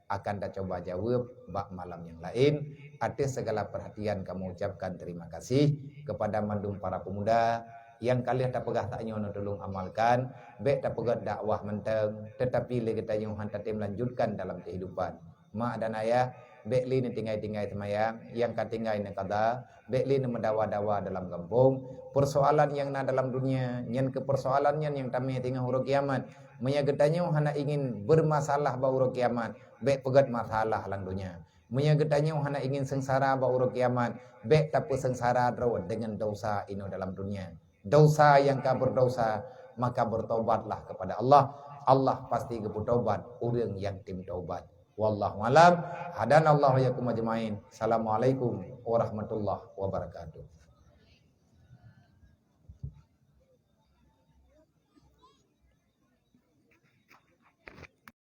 akan tacoba jaweueb bak malam nyang laén. Atas segala perhatian kamoe ucapkan terima kasih kepada mandum para pemuda nyang ka lheueh tapeugah tanyoe neutulông amalkan, bék tapeugét dakwah mantong, tetapi lé geutanyoe han tatem lanjutkan dalam kehidupan. Mak dan ayah, bék lé neutinggai-tinggai seumayang, nyang ka tinggai neukada, bék lé neumeudawa-dawa dalam gampông. Persoalan nyang na dalam dunia, nyan keuh persoalan nyan nyang tamé singoh uroe kiamat. Meunyoe geutanyoe hana ingin bermasalah bak uroe kiamat, bék peugét masalah lam dunia. Meunyoe geutanyoe hana ingin seungsara bak uroe kiamat, bék tapeuseungsara droe deungon dosa inoe dalam dunia. Dosa nyang ka berdosa, maka bertobatlah kepada Allah. Allah pasti geupeutobat ureuëng nyang tem tobat. Wallahu alam. Hadanallahu wa iyyakum ajmain. Assalamualaikum warahmatullahi wabarakatuh.